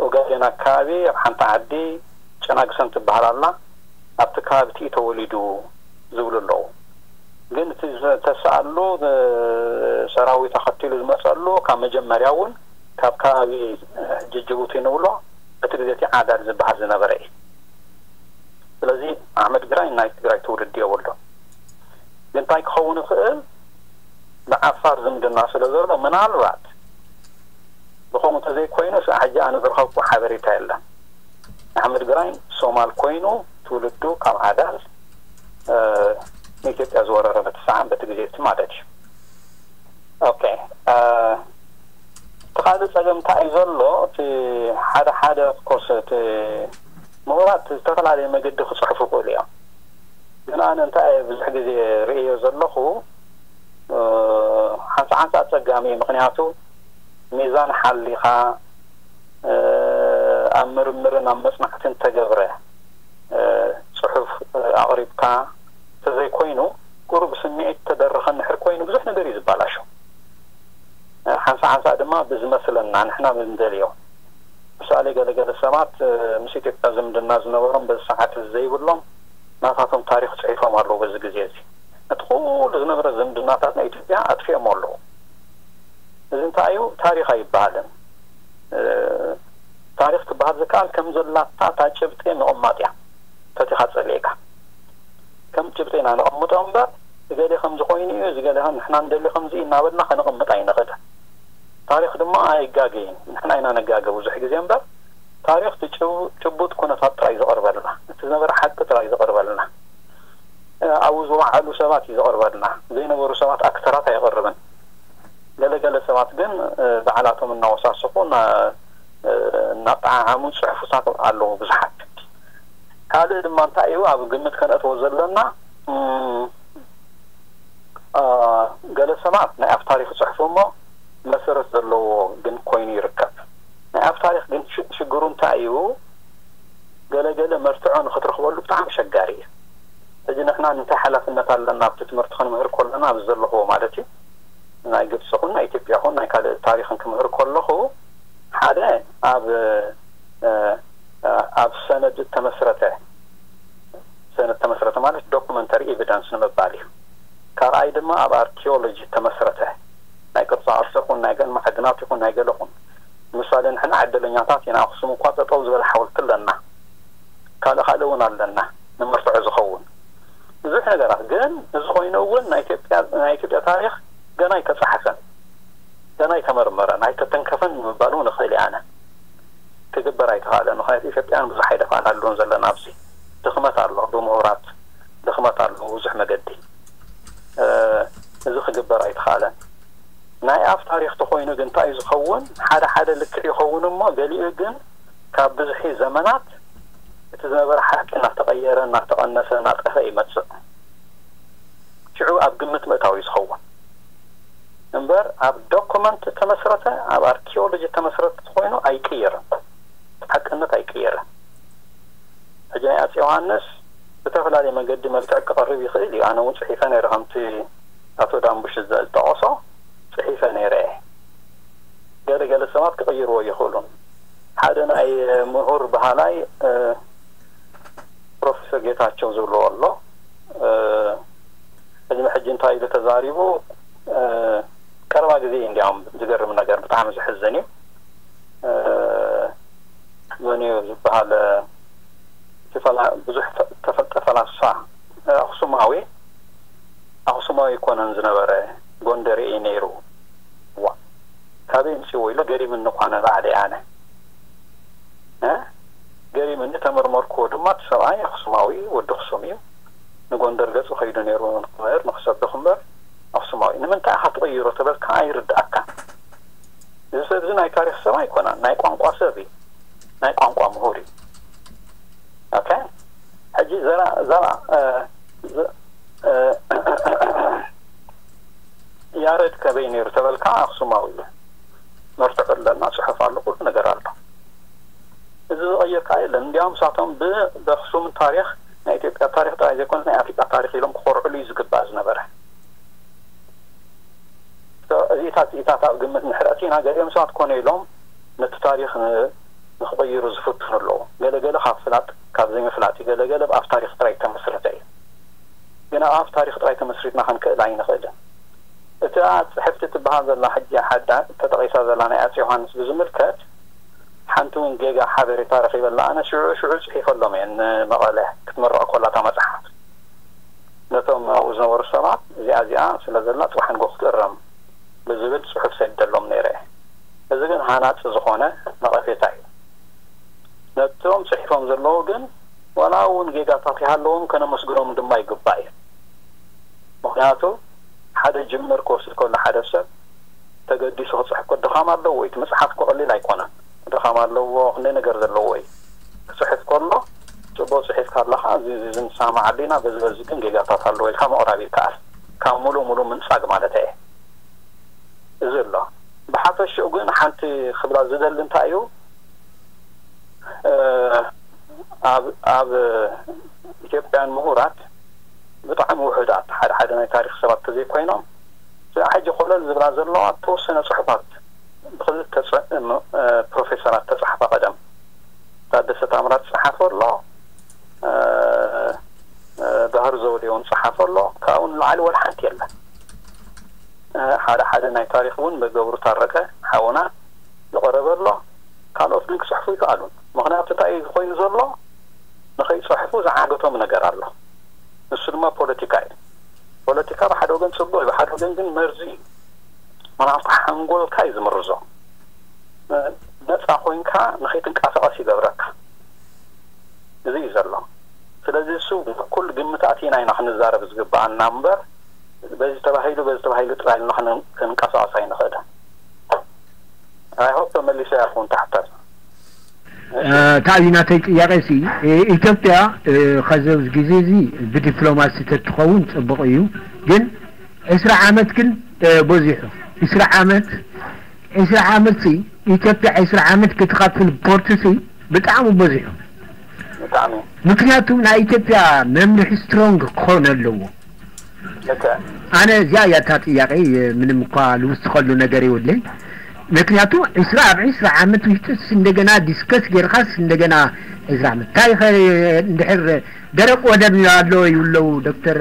ኦጋዴን ኣከባቢ ኣብ ሓንቲ ዓዲ ጨናግሰን ትበሃል ኣላ፣ ኣብቲ ከባቢ እቲ ተወሊዱ ዝብሉ ኣለዉ። ግን እቲ ዝተሰኣሉ ሰራዊት ኣኸቲሉ ዝመፀሉ ካብ መጀመርያ እውን ካብ ከባቢ ሕጂ ጅቡቲ ንብሎ እቲ ግዜ እቲ ዓዳል ዝበሃል ዝነበረ እዩ። ስለዚ ኣሕመድ ግራኝ ናይ ትግራይ ትውልዲ የብሉን። ግን እንታይ ክኸውን ይኽእል ብዓፋር ዝምድና ስለ ዘሎ ምናልባት ብኸምኡ እንተዘይኮይኑ ስዓ ሕጂ ኣነ ዝረኸብኩ ሓበሬታ የለን። ኣሕመድ ግራኝ ሶማል ኮይኑ ትውልዱ ካብ ዓዳል ንኢትዮጵያ ዝወረረ በቲ ሰዓን በቲ ግዜ እቲ ማለት እዩ። ኦኬ እቲ ካልእ ጸገም እንታይ እዩ ዘሎ? እቲ ሓደ ሓደ ኦፍኮርስ እቲ ምሁራት ዝተፈላለየ መገዲ ክጽሕፉ ይኽእሉ እዮም። ግን ኣነ እንታይ ብዙሕ ግዜ ርእዮ ዘለኹ ሓንሳ ሓንሳ ኣጸጋሚ እዩ። ምኽንያቱ ሚዛን ሓሊኻ ኣብ ምርምርን ኣብ መጽናዕትን ተገብረ ጽሑፍ ኣቕሪብካ ተዘይኮይኑ ቁሩብ ስምዒት ተደረኸ እንድሕር ኮይኑ ብዙሕ ነገር እዩ ዝባላሾ። ሓንሳ ሓንሳ ድማ ብዝመስለና ንሕና ብንደልዮ ምሳሌ ገለገለ ሰባት ምስ ኢትዮጵያ ዝምድና ዝነበሮም በዚ ሰዓት እዚ ዘይብሎም ናታቶም ታሪኽ ፅሒፎም ኣለዉ። በዚ ግዜ እዚ ነቲ ኩሉ ዝነበረ ዝምድናታት ናይ ኢትዮጵያ ኣጥፊኦም ኣለዉ። እዚ እንታይ እዩ? ታሪኽ ኣይበሃልን። ታሪኽ ክበሃል ዝከኣል ከም ዘላታ እታ ጭብጢ ምቕማጥ እያ። ፈቲኻ ጸሊእካ ከም ጭብጢ ኢና ነቐምጦ እምበር እገሌ ከምዚ ኮይኑ እዩ፣ እዚ ገለ ንሕና ንደሊ ከምዚ እዩ እናበልና ከነቐምጥ ኣይንኽእልን። ታሪኽ ድማ ኣይጋገይን። ንሕና ኢና ነጋገ ብዙሕ ግዜ እምበር ታሪኽ እቲ ጭቡጥ ኩነታት ጥራይ ዘቕርበልና፣ እቲ ዝነበረ ሓቂ ጥራይ ዘቕርበልና። ኣብኡ ዝወዓሉ ሰባት እዩ ዘቕርበልና። ዘይነበሩ ሰባት ኣክተራት ኣየቕርብን። ገለገለ ሰባት ግን ባዕላቶም እናወሳሰኹ እናጠዓዓሙ ዝፅሕፉ ሰባት ኣለዉ ብዙሓት። ካልእ ድማ እንታይ እዩ ኣብ ግምት ከነእትዎ ዘለና፣ ገለ ሰባት ናይ ኣፍ ታሪኽ ይፅሕፉ እሞ መሰረት ዘለዎ ግን ኮይኑ ይርከብ። ናይ ኣፍ ታሪኽ ግን ሽግሩ እንታይ እዩ? ገለገለ መርትዖ ንክትረኽበሉ ብጣዕሚ ሸጋሪ እዩ። ሕጂ ንሕና እንታይ ሓላፍነት ኣለና ኣብቲ ትምህርቲ ክንምህር ከለና ኣብዚ ዘለኹዎ ማለት እዩ ናይ ግብፂ ኹን ናይ ኢትዮጵያ ኹን ናይ ካልእ ታሪኽን ክምህር ከለኹ ሓደ ኣብ ኣብ ሰነድ እተመስረተ ሰነድ ተመስረተ ማለት ዶኩመንተሪ ኤቪደንስ ንምባል እዩ። ካልኣይ ድማ ኣብ ኣርኪኦሎጂ እተመስረተ ናይ ቅርፃ ቅርፂ ይኹን ናይ ገን ማዕድናት ይኹን ናይ ገለ ኹን ምሳሌ ንሕና ዕድለኛታት ኢና። ኣክሱም እኳ ጠጠው ዝበለ ሓወልቲ ኣለና። ካልእ ካልእ እውን ኣለና ንመርትዖ ዝኸውን ብዙሕ ነገራት። ግን እዚ ኮይኑ እውን ናይ ኢትዮጵያ ናይ ኢትዮጵያ ታሪኽ ገና ኣይተፃሓፈን፣ ገና ኣይተመርመረን፣ ኣይተተንከፈን ንምባል እውን እኽእል እየ ኣነ። ክግበር ኣይተኻእለን። ምኽንያቱ ኢትዮጵያውያን ብዙሕ ኣይደፋእናሉን ዘለና ኣብዚ ድኽመት ኣሎ፣ ብምሁራት ድኽመት ኣሎ ብዙሕ መገዲ። እዚ ክግበር ኣይተኻእለን። ናይ ኣፍ ታሪኽ ተኾይኑ ግን እንታይ እዩ ዝኸውን? ሓደ ሓደ ልክዕ ይኸውን እሞ ገሊኡ ግን ካብ ብዝሒ ዘመናት እቲ ዝነበረ ሓቂ እናተቐየረ እናተቐነሰ እናጠፈ ይመፅእ። ሽዑ ኣብ ግምት ምእታው እዩ ዝኸውን እምበር ኣብ ዶኩመንት ተመስረተ ኣብ ኣርኪኦሎጂ ተመስረተ ተኾይኑ ኣይቅየርን፣ ሓቅነት ኣይቅየርን። ሕጂ ናይ ኣፅ ዮሃንስ ብተፈላለየ መገዲ መልክዕ ክቐርብ ይኽእል እዩ። ኣነ እውን ፅሒፈ ነይረ ከምቲ ኣቶ ዳምቡሽ ዝጠቐሶ ፅሒፈ ነይረ። ገለ ገለ ሰባት ክቕይርዎ ይኽእሉን ሓደ ናይ ምሁር ባህላይ ፕሮፌሰር ጌታቸው ዝብልዎ ኣሎ። ሕጂ ሕጂ እንታይ ኢሉ ተዛሪቡ ቀረባ ግዜ እንዲያውም ዝገርም ነገር ብጣዕሚ ዝሕዝን እዩ። መን እዩ ዝበሃል፣ እቲ ፈላ-፣ ብዙሕ ተ-፣ ተፈልጠ ፈላስፋ፣ ኣኽሱማዊ፣ ኣኽሱማዊ ኣይኮነን ዝነበረ፣ ጎንደሬ እዩ ነይሩ። ዋ፣ ካበይ ኣምጺእዎ ኢለ ገሪምኒ እኳ ንባዕለይ ኣነ። እ? ገሪምኒ፣ ተመርመርኩዎ ድማ፣ እቲ ሰብኣይ ኣኽሱማዊ፣ ወዲ ኣኽሱም እዩ። ንጎንደር ገጹ ከይዱ ነይሩ ንኽምህር፣ ንኽሰብኽ እምበር፣ ኣኽሱማዊ። ንምንታይ ኢኻ ትቕይሮ ተበልካ ኣይርድኣካን። እዚ ሰብ እዚ ናይ ታሪኽ ሰብ ኣይኮነን፣ ናይ ቋንቋ ሰብ እዩ። ናይ ቋንቋ ምሁር እዩ። ኦኬ? ሕጂ ዘራ-፣ ዘራ-፣ እ፣ ዘ-፣ እ፣ ያረድ ከበይ ነይሩ ተበልካ፣ ኣኽሱማዊ እዩ። መርትዖ ኣለና፣ ጽሑፍ ኣሎ፣ ኩሉ ነገር ኣሎ። እዚ ዝቐይር ከኣ የለን። እንዲያውም ንሳቶም ብ-፣ ብኣኽሱም ታሪኽ፣ ናይ ኢትዮጵያ ታሪኽ ጥራይ ዘይኮነ፣ ናይ ኣፍሪቃ ታሪኽ ኢሎም ክኾርዕሉ እዩ ዝግባእ ዝነበረ። እዚታት፣ እዚታት ኣብ ግምት ንድሕር ኣእቲና፣ ገሊኦም ሰባት ኮነ ኢሎም ነቲ ታሪኽ ን-፣ ንኽቕይሩ ዝፍትኑ ኣለዉ። ገለ ገለ ካብ ፍላጥ፣ ካብ ዘይምፍላጥ እዩ። ገለ ገለ ኣብ ታሪኽ ጥራይ እተመስረተ እዩ። ግን ኣብ ታሪኽ ጥራይ ተመስሪትና ክንክእል ኣይንኽእልን። እታ ጽሕፍቲ ትበሃል ዘላ፣ ሕጂ ሓዳ ተጠቒሳ ዘላ ናይ ኣጼ ዮሃንስ ብዝምልከት፣ ሓንቲ እውን ጌጋ ሓበሬታ ረኺበላ። ኣነ ሽዑ ሽዑ ጽሒፈሎም እየ፣ ንመቐለ ክትምረቕ ከላ እታ መጽሓፍ። ነቶም ኣብኡ ዝነበሩ ሰባት፣ እዚኣ እዚኣ ስለ ዘላ፣ ጽባሕ ንግሆ ክትእረም ብዝብል ጽሑፍ ሰዲደሎም ነይረ። እዚ ግን ሃናጺ ዝኾነ ነቐፌታ እዩ። ነቶም ጽሒፎም ዘለዉ ግን፣ ዋላ እውን ጌጋታት ይሃለዎም፣ ከነመስግኖም ድማ ይግባእ እዩ። ምኽንያቱ፣ ሓደ ጅምር ክወስድ ከሎ ሓደ ሰብ ተገዲሱ ክጽሕፍ ከሎ ድኻም ኣለዎ። እቲ ምጽሓፍ እኮ ቀሊል ኣይኮነን። ድኻም ኣለዎ፣ ክንደይ ነገር ዘለዎ እዩ። ክጽሕፍ ከሎ፣ ጽቡቕ ጽሒፍካ ኣለኻ፣ እዚ፣ እዚ፣ እዚ ንስማማዓሉ ኢና፣ በዚ፣ በዚ ግን ጌጋታት ኣለዎ ኢልካ ምቕራብ ይከኣል። ካብ ሙሉእ፣ ሙሉእ ምንጻግ ማለት እየ። እዚ ኣሎ። ብሓፈሽኡ ግን ሓንቲ ክብላ ዝደሊ እንታይ እዩ፣ እ፣ ኣብ፣ ኣብ ኢትዮጵያን ምሁራት ብጣዕሚ ውሑዳት፣ ሓደ ሓደ ናይ ታሪኽ ሰባት ተዘይኮይኖም፣ እዚኣ ሕጂ ኮለል ዝብላ ዘለዋ ተወሰነ ጽሑፋት ብክልተ ጽ-፣ ም-፣ እ፣ ፕሮፌሰራት ተጻሕፋ ቀደም። ታደሰ ታምራት ዝጸሓፎ ኣሎ፣ እ፣ እ፣ ባህር ዘውዴ እውን ዝጸሓፎ ኣሎ። ካብኡ ንላዕሊ ወላ ሓንቲ የለን። እ፣ ሓደ ሓደ ናይ ታሪኽ እውን ብገብሩ ታረቀ ሓውና ዝቐረበ ኣሎ። ካልኦት ግን ክጽሕፉ ይከኣሉን። ምኽንያቱ እንታይ እዩ ኮይኑ ዘሎ? ንኸይጽሕፉ ዝዓገቶም ነገር ኣሎ። ንሱ ድማ ፖለቲካ እዩ። ፖለቲካ ብሓደ ወገን ጽቡቕ እዩ፣ ብሓደ ወገን ግን መርዚ እዩ። ምኽንያቱ ሓንጎልካ እዩ ዝምርዞ። እ፣ ነጻ ኮይንካ ንኸይትንቀሳቐስ ይገብረካ። እዚ እዩ ዘሎ። ስለዚ እሱ ኩሉ ግምት ኣቲና ኢና ክንዛረብ ዝግብኣና እምበር፣ በዚ ተባሂሉ፣ በዚ ተባሂሉ ጥራይ ኢልና ክን-፣ ክንንቀሳቐስ ኣይንኽእልን። I hope ተመሊሰ ያልኩ እንተ ሓተት። እ፣ እቲ ኣብዩ ናተይ ጥያቄ ሲ፣ እ፣ ኢትዮጵያ፣ እ፣ ከዚ ኣብዚ ግዜ እዚ ብዲፕሎማሲ ተትኸውን ጽቡቕ እዩ። ግን ዕስራ ዓመት ግን፣ እ፣ በዚሑ። ዕስራ ዓመት፣ ዕስራ ዓመት ሲ፣ ኢትዮጵያ ዕስራ ዓመት ክትኸፍል ፖርት ሲ ብጣዕሚ በዚሑ። ብጣዕሚ። ምክንያቱ ናይ ኢትዮጵያ መምርሒ ስትሮንግ ክኾን ኣለዎ። ልክዕ። ኣነ እዚኣ እያ እታ ጥያቄ፣ ምንም እኳ ልውስኸሉ ነገር የብለይ። ምክንያቱ ዕስራ ኣብ ዕስራ ዓመት ውሽጥስ እንደገና ዲስከስ ጌርካስ እንደገና ዕስራ ዓመት እንታይ ኸ እንድሕር ደረቅ ወደብ ኣሎ ይብለው ዶክተር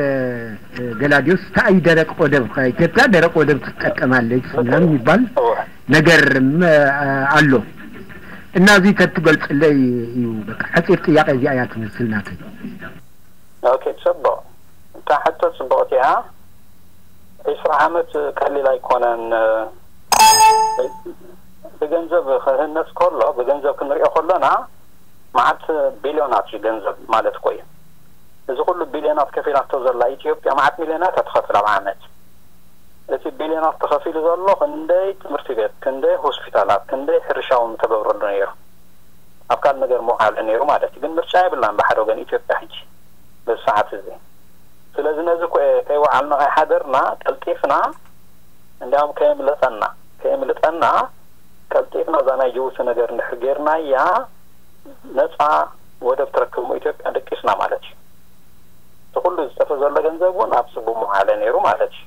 ገላዲዮስ፣ እንታይ እዩ ደረቅ ወደብ? ከ-፣ ኢትዮጵያ ደረቅ ወደብ ትጠቀማለች ምናምን የሚባል እወ። ነገር ም-፣ ኣሎ እና እዚ ተትገልጽለይ እዩ። በቃ ሓጺር ጥያቄ እዚኣ እያ ትመስል ናተይ። ኦኬ፣ ጽቡቕ። እታ ሕቶ ጽቡቕቲ እያ። ዕስራ ዓመት ቀሊል ኣይኮነን። ብገንዘብ ክህነጽ ከሎ፣ ብገንዘብ ክንሪኦ ከሎና፣ መዓት ቢልዮናት እዩ ገንዘብ ማለት እኮ እዩ። እዚ ኩሉ ቢልዮናት ከፊላቶ ዘላ ኢትዮጵያ፣ መዓት ሚልዮናት እያ ትኸፍል ኣብ ዓመት። እቲ ቢልዮናት ተኸፊሉ ዘሎ ክንደይ ትምህርቲ ቤት፣ ክንደይ ሆስፒታላት፣ ክንደይ ሕርሻ እውን ተገብረሉ ነይሩ። ኣብ ካልእ ነገር ምውዓለ ነይሩ ማለት እዩ። ግን ምርጫ የብላን ብሓደ ወገን ኢትዮጵያ ሕጂ በዚ ሰዓት እዚ። ስለዚ ነዚ ኮ-፣ ከይወዓልና ከይሓደርና ቀልጢፍና፣ እንዲያውም ከየምልጠና፣ ከየምልጠና ቀልጢፍና እዛ ናይ ጅቡቲ ነገር እንድሕር ጌርናያ ነፃ ወደብ ትረክብ እሞ ኢትዮጵያ ደቂስና ማለት እዩ። እቲ ኩሉ ዝጠፈ ዘሎ ገንዘብ እውን ኣብ ጽቡቅ ምውዓለ ነይሩ ማለት እዩ።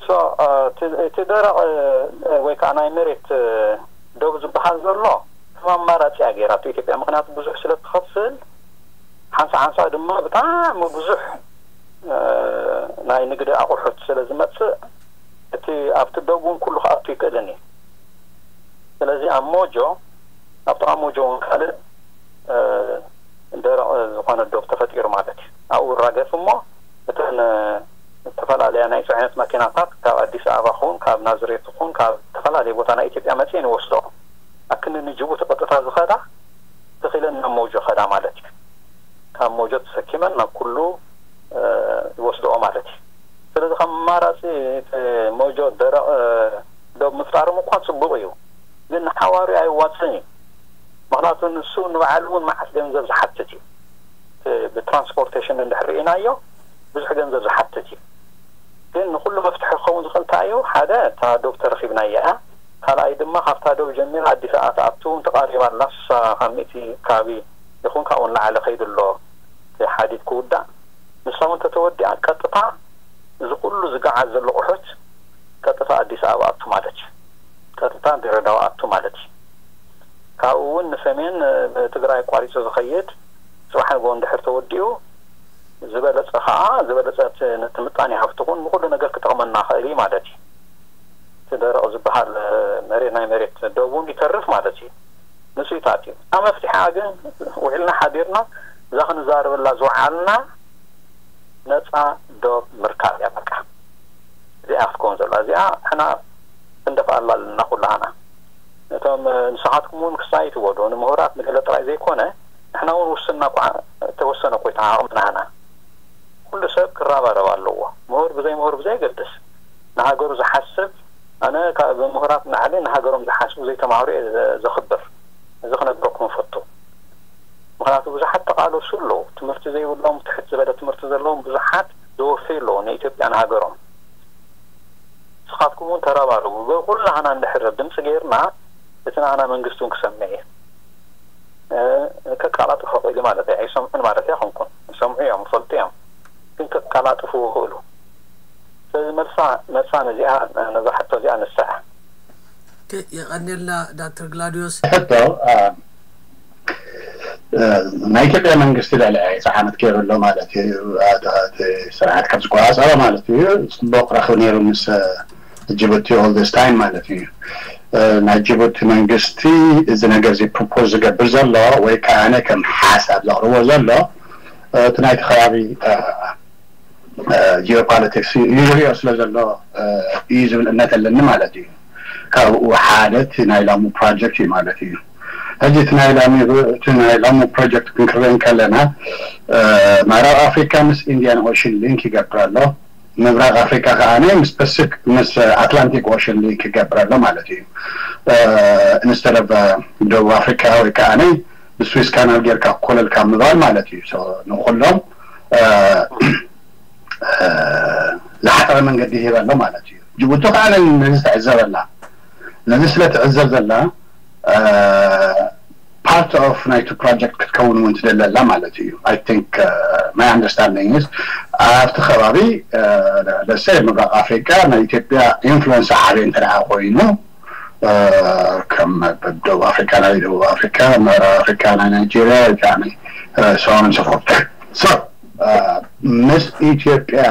ሶ፣ እ፣ እቲ፣ እቲ ደረቕ፣ እ፣ ወይ ከዓ ናይ መሬት፣ እ፣ ዶብ ዝበሃል ዘሎ ከም ኣማራጺ እያ ገይራቶ ኢትዮጵያ። ምኽንያቱ ብዙሕ ስለ ትኸፍል፣ ሓንሳእ ሓንሳእ ድማ ብጣዕሚ ብዙሕ፣ እ፣ ናይ ንግዲ ኣቑሑት ስለ ዝመጽእ፣ እቲ ኣብቲ ዶብ እውን ኩሉ ክኣቱ ይክእልን እዩ። ስለዚ ኣብ ሞጆ ኣብ ጥቓ ሞጆ እውን ካልእ ደረቕ ዝኾነ ዶብ ተፈጢሩ ማለት እዩ። ኣብኡ ይራገፍ እሞ እተን ዝተፈላለያ ናይ ፅዕነት መኪናታት ካብ ኣዲስ ኣበባ ኹን ካብ ናዝሬት ኹን ካብ ዝተፈላለየ ቦታ ናይ ኢትዮጵያ መፅኤን ይወስዶ። ኣክንዲ ንጅቡቲ ቀጥታ ዝኸዳ ተኺለን ናብ ሞጆ ኸዳ ማለት እዩ። ካብ ሞጆ ተሰኪመን ናብ ኩሉ ይወስድኦ ማለት እዩ። ስለዚ ከም ኣማራፂ እቲ ሞጆ ደረቕ ዶብ ምፍጣሮም እኳ ፅቡቕ እዩ፣ ግን ንሓዋሩ ኣየዋፅን እዩ። ምክንያቱ ንሱ ንባዕሉ እውን መዓት ገንዘብ ዝሓትት እዩ። ብትራንስፖርቴሽን እንድሕር ርኢናዮ ብዙሕ ገንዘብ ዝሓትት እዩ። ግን ንኩሉ መፍትሒ ክኸውን ዝኽእል እንታይ እዩ? ሓደ እታ ዶብ ተረኺብናያ እያ። ካልኣይ ድማ ካብታ ዶብ ጀሚራ ኣዲስ ኣበባ ትኣቱ እውን ተቓሪባ ኣላ። ንሳ ካብ ሚእቲ ከባቢ ይኹን ካብኡ ንላዕሊ ከይዱ ኣሎ እቲ ሓዲድ ክውዳእ። ንሳ እውን ተተወዲኣ ቀጥታ እዚ ኩሉ ዝገዓዝ ዘሎ ኣቑሑት ቀጥታ ኣዲስ ኣበባ ኣቱ ማለት እዩ። ቀጥታ ድሬዳዋ ኣቱ ማለት እዩ። ካብኡ እውን ንሰሜን ብትግራይ ኣቋሪፁ ዝኸይድ ፅባሕ ንግሆ እንድሕር ተወዲኡ ዝበለፀ ከዓ ዝበለፀ እቲ ነቲ ምጣኔ ሃፍቲ ኹን ንኩሉ ነገር ክጠቕመና ኽእል እዩ ማለት እዩ። እቲ ደረቕ ዝበሃል መሬት ናይ መሬት ዶብ እውን ይተርፍ ማለት እዩ። ንፅኢታት እዩ። ኣብ መፍትሒኣ ግን ውዒልና ሓዲርና እዛ ክንዛረበላ ዝወዓልና ነፃ ዶብ ምርካብ እያ። በቃ እዚኣ ክትከውን ዘላ እዚኣ ሕና ክንደፍኣላ ኣለና ኩላህና። እቶም ንስኻትኩም እውን ክሳይ ትወዱ ንምሁራት ንገለ ጥራይ ዘይኮነ ንሕና እውን ውስና እኳ ተወሰነ ኮይታ ዓቕምና ህና ኩሉ ሰብ ክረባረብ ኣለዎ። ምሁር ብዘይ ምሁር ብዘይ ገድስ ንሃገሩ ዝሓስብ ኣነ ካብ ምሁራት ንዓሊ ንሃገሮም ዝሓስቡ ዘይተማሃሩ እየ ዘኽብር። እዚ ክነግረኩም ፈቱ። ምክንያቱ ብዙሓት ተቃለሱ ኣለዉ። ትምህርቲ ዘይብሎም ትሕት ዝበለ ትምህርቲ ዘለዎም ብዙሓት ዘወፍዩ ኣለዉ ንኢትዮጵያ ንሃገሮም። ንስኻትኩም እውን ተረባረቡ። ኩላህና እንድሕር ድምፂ ገይርና እቲ ናህና መንግስቲ እውን ክሰምዕ እዩ። ከቃላጥፎ ክእል ማለት እዩ። ኣይሰምዑን ማለት ኣይኮንኩን። ይሰምዑ እዮም፣ ይፈልጡ እዮም። ግን ከቃላጥፍዎ ክእሉ። ስለዚ መልሳ መልሳ ነዚኣ ነዛ ሕቶ እዚኣ ንስዕ። የቀንየልና ዳክተር ግላዲዮስ። ሕቶ ናይ ኢትዮጵያ መንግስቲ ልዕሊ ዕስራ ዓመት ገይሩ ኣሎ ማለት እዩ። እቲ ስርዓት ካብ ዝቆፃፀረ ማለት እዩ። ፅቡቅ ረኽቢ ነይሩ ምስ ጅቡቲ all this time ማለት እዩ። ናይ ጅቡቲ መንግስቲ እዚ ነገር እዚ ፕሮፖዝ ዝገብር ዘሎ ወይ ከዓ ከም ሓሳብ ዘቕርቦ ዘሎ እቲ ናይቲ ከባቢ ጂኦፖለቲክስ ይሪኦ ስለ ዘሎ እዩ ዝብል እምነት ኣለኒ ማለት እዩ። ካብኡ ሓደ እቲ ናይ ላሙ ፕሮጀክት እዩ ማለት እዩ። ሕጂ እቲ ናይ ላሙ እቲ ናይ ላሙ ፕሮጀክት ክንክርእ እንከለና ምዕራብ ኣፍሪካ ምስ ኢንዲያን ኦሽን ሊንክ ይገብር ኣሎ። ምብራቅ ኣፍሪካ ከዓ ምስ ፐሲፊክ ምስ ኣትላንቲክ ኦሽን ሊንክ ይገብር ኣሎ ማለት እዩ። ኢንስተድ ኦፍ ደቡብ ኣፍሪካ ወይ ከዓ ብስዊስ ካናል ጌርካ ኮለልካ ምባል ማለት እዩ። ንኩሎም ዝሓፀረ መንገዲ ይህብ ኣሎ ማለት እዩ። ጅቡቲ ከዓ ነዚ ትዕዘብ ኣላ። ነዚ ስለ ትዕዘብ ዘላ ፓርት ኦፍ ናይቲ ፕሮጀክት ክትከውን እውን ትደሊ ኣላ ማለት እዩ። I think my understanding is ኣብቲ ከባቢ ለሰ ምብራቅ ኣፍሪካ ናይ ኢትዮጵያ ኢንፍሉንስ ዓብየ እንተ ኮይኑ ከም ደቡብ ኣፍሪካ ናይ ደቡብ ኣፍሪካ፣ ምዕራብ ኣፍሪካ ናይ ናይጄሪያ ወይ ከዓ so on and so forth። So ምስ ኢትዮጵያ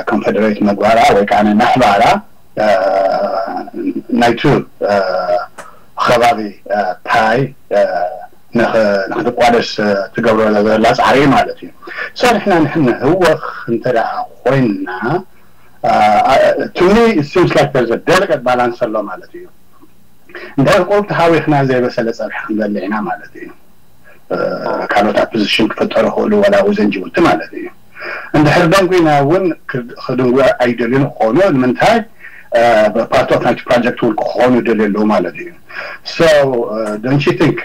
ኮንፌደሬት ምግባራ ወይ ከዓ ናይ ምሕባራ ናይቱ ከባቢ ፓይ ንክትቋደስ ትገብሮ ዘላ ፃዕሪ ማለት እዩ። So ንሕና ንሕና ህወኽ እንተ ኮይንና to me it seems like there's a delicate balance ኣሎ ማለት እዩ። እንድሕር ቁሩብ ተሃዊኽና ዘይበሰለ ፀብሒ ክንበልዕ ኢና ማለት እዩ። ካልኦት ኣፖዚሽን ክፍጠሩ ክእሉ ዋላ ወዘን ጅቡቲ ማለት እዩ። እንድሕር ደንጉና እውን ክድንጉ ኣይደልዩን ክኾኑ ንምንታይ ፓርት ኦፍ ናይቲ ፕሮጀክት እውን ክኾኑ ይደልዩ ኣለዉ ማለት እዩ። So don't you think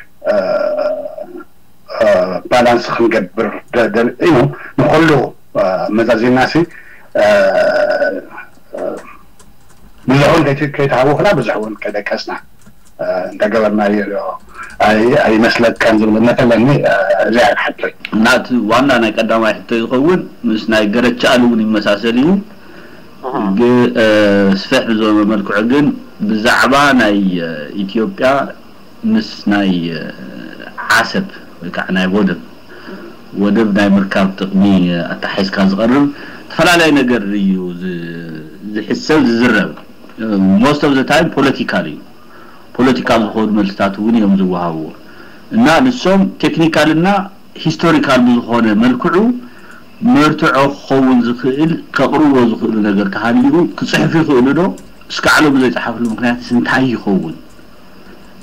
ባላንስ ክንገብር ንኩሉ መዛዚና ሲ ብዙሕ እውን ከይተሃወኽና ብዙሕ እውን ከይደቀስና እንተገበርናዮ ኣይመስለካን ዝብል እምነት ኣለኒ። እዚኣ ሓቶይ ናቲ ዋና ናይ ቀዳማይ ሕቶ ይኸውን ምስ ናይ ገረቻ ኣሉ እውን ይመሳሰል እዩ። ስፍሕ ብዝበለ መልክዑ ግን ብዛዕባ ናይ ኢትዮጵያ ምስ ናይ ዓሰብ ወይ ከዓ ናይ ወደብ ወደብ ናይ ምርካብ ጥቕሚ ኣተሓሒዝካ ዝቐርብ ዝተፈላለየ ነገር እዩ ዝሕሰብ ዝዝረብ። Most of the time political እዩ። ፖለቲካል ዝኾኑ መልስታት እውን እዮም ዝወሃብዎ። እና ንሶም ቴክኒካልና ሂስቶሪካል ብዝኾነ መልክዑ መርትዖ ክኸውን ዝኽእል፣ ከቕርብዎ ዝኽእሉ ነገር ተሃልዩ ክጽሕፉ ይኽእሉ ዶ? እስካዕ ሎሚ ዘይጸሓፍሉ ምኽንያትስ እንታይ ይኸውን?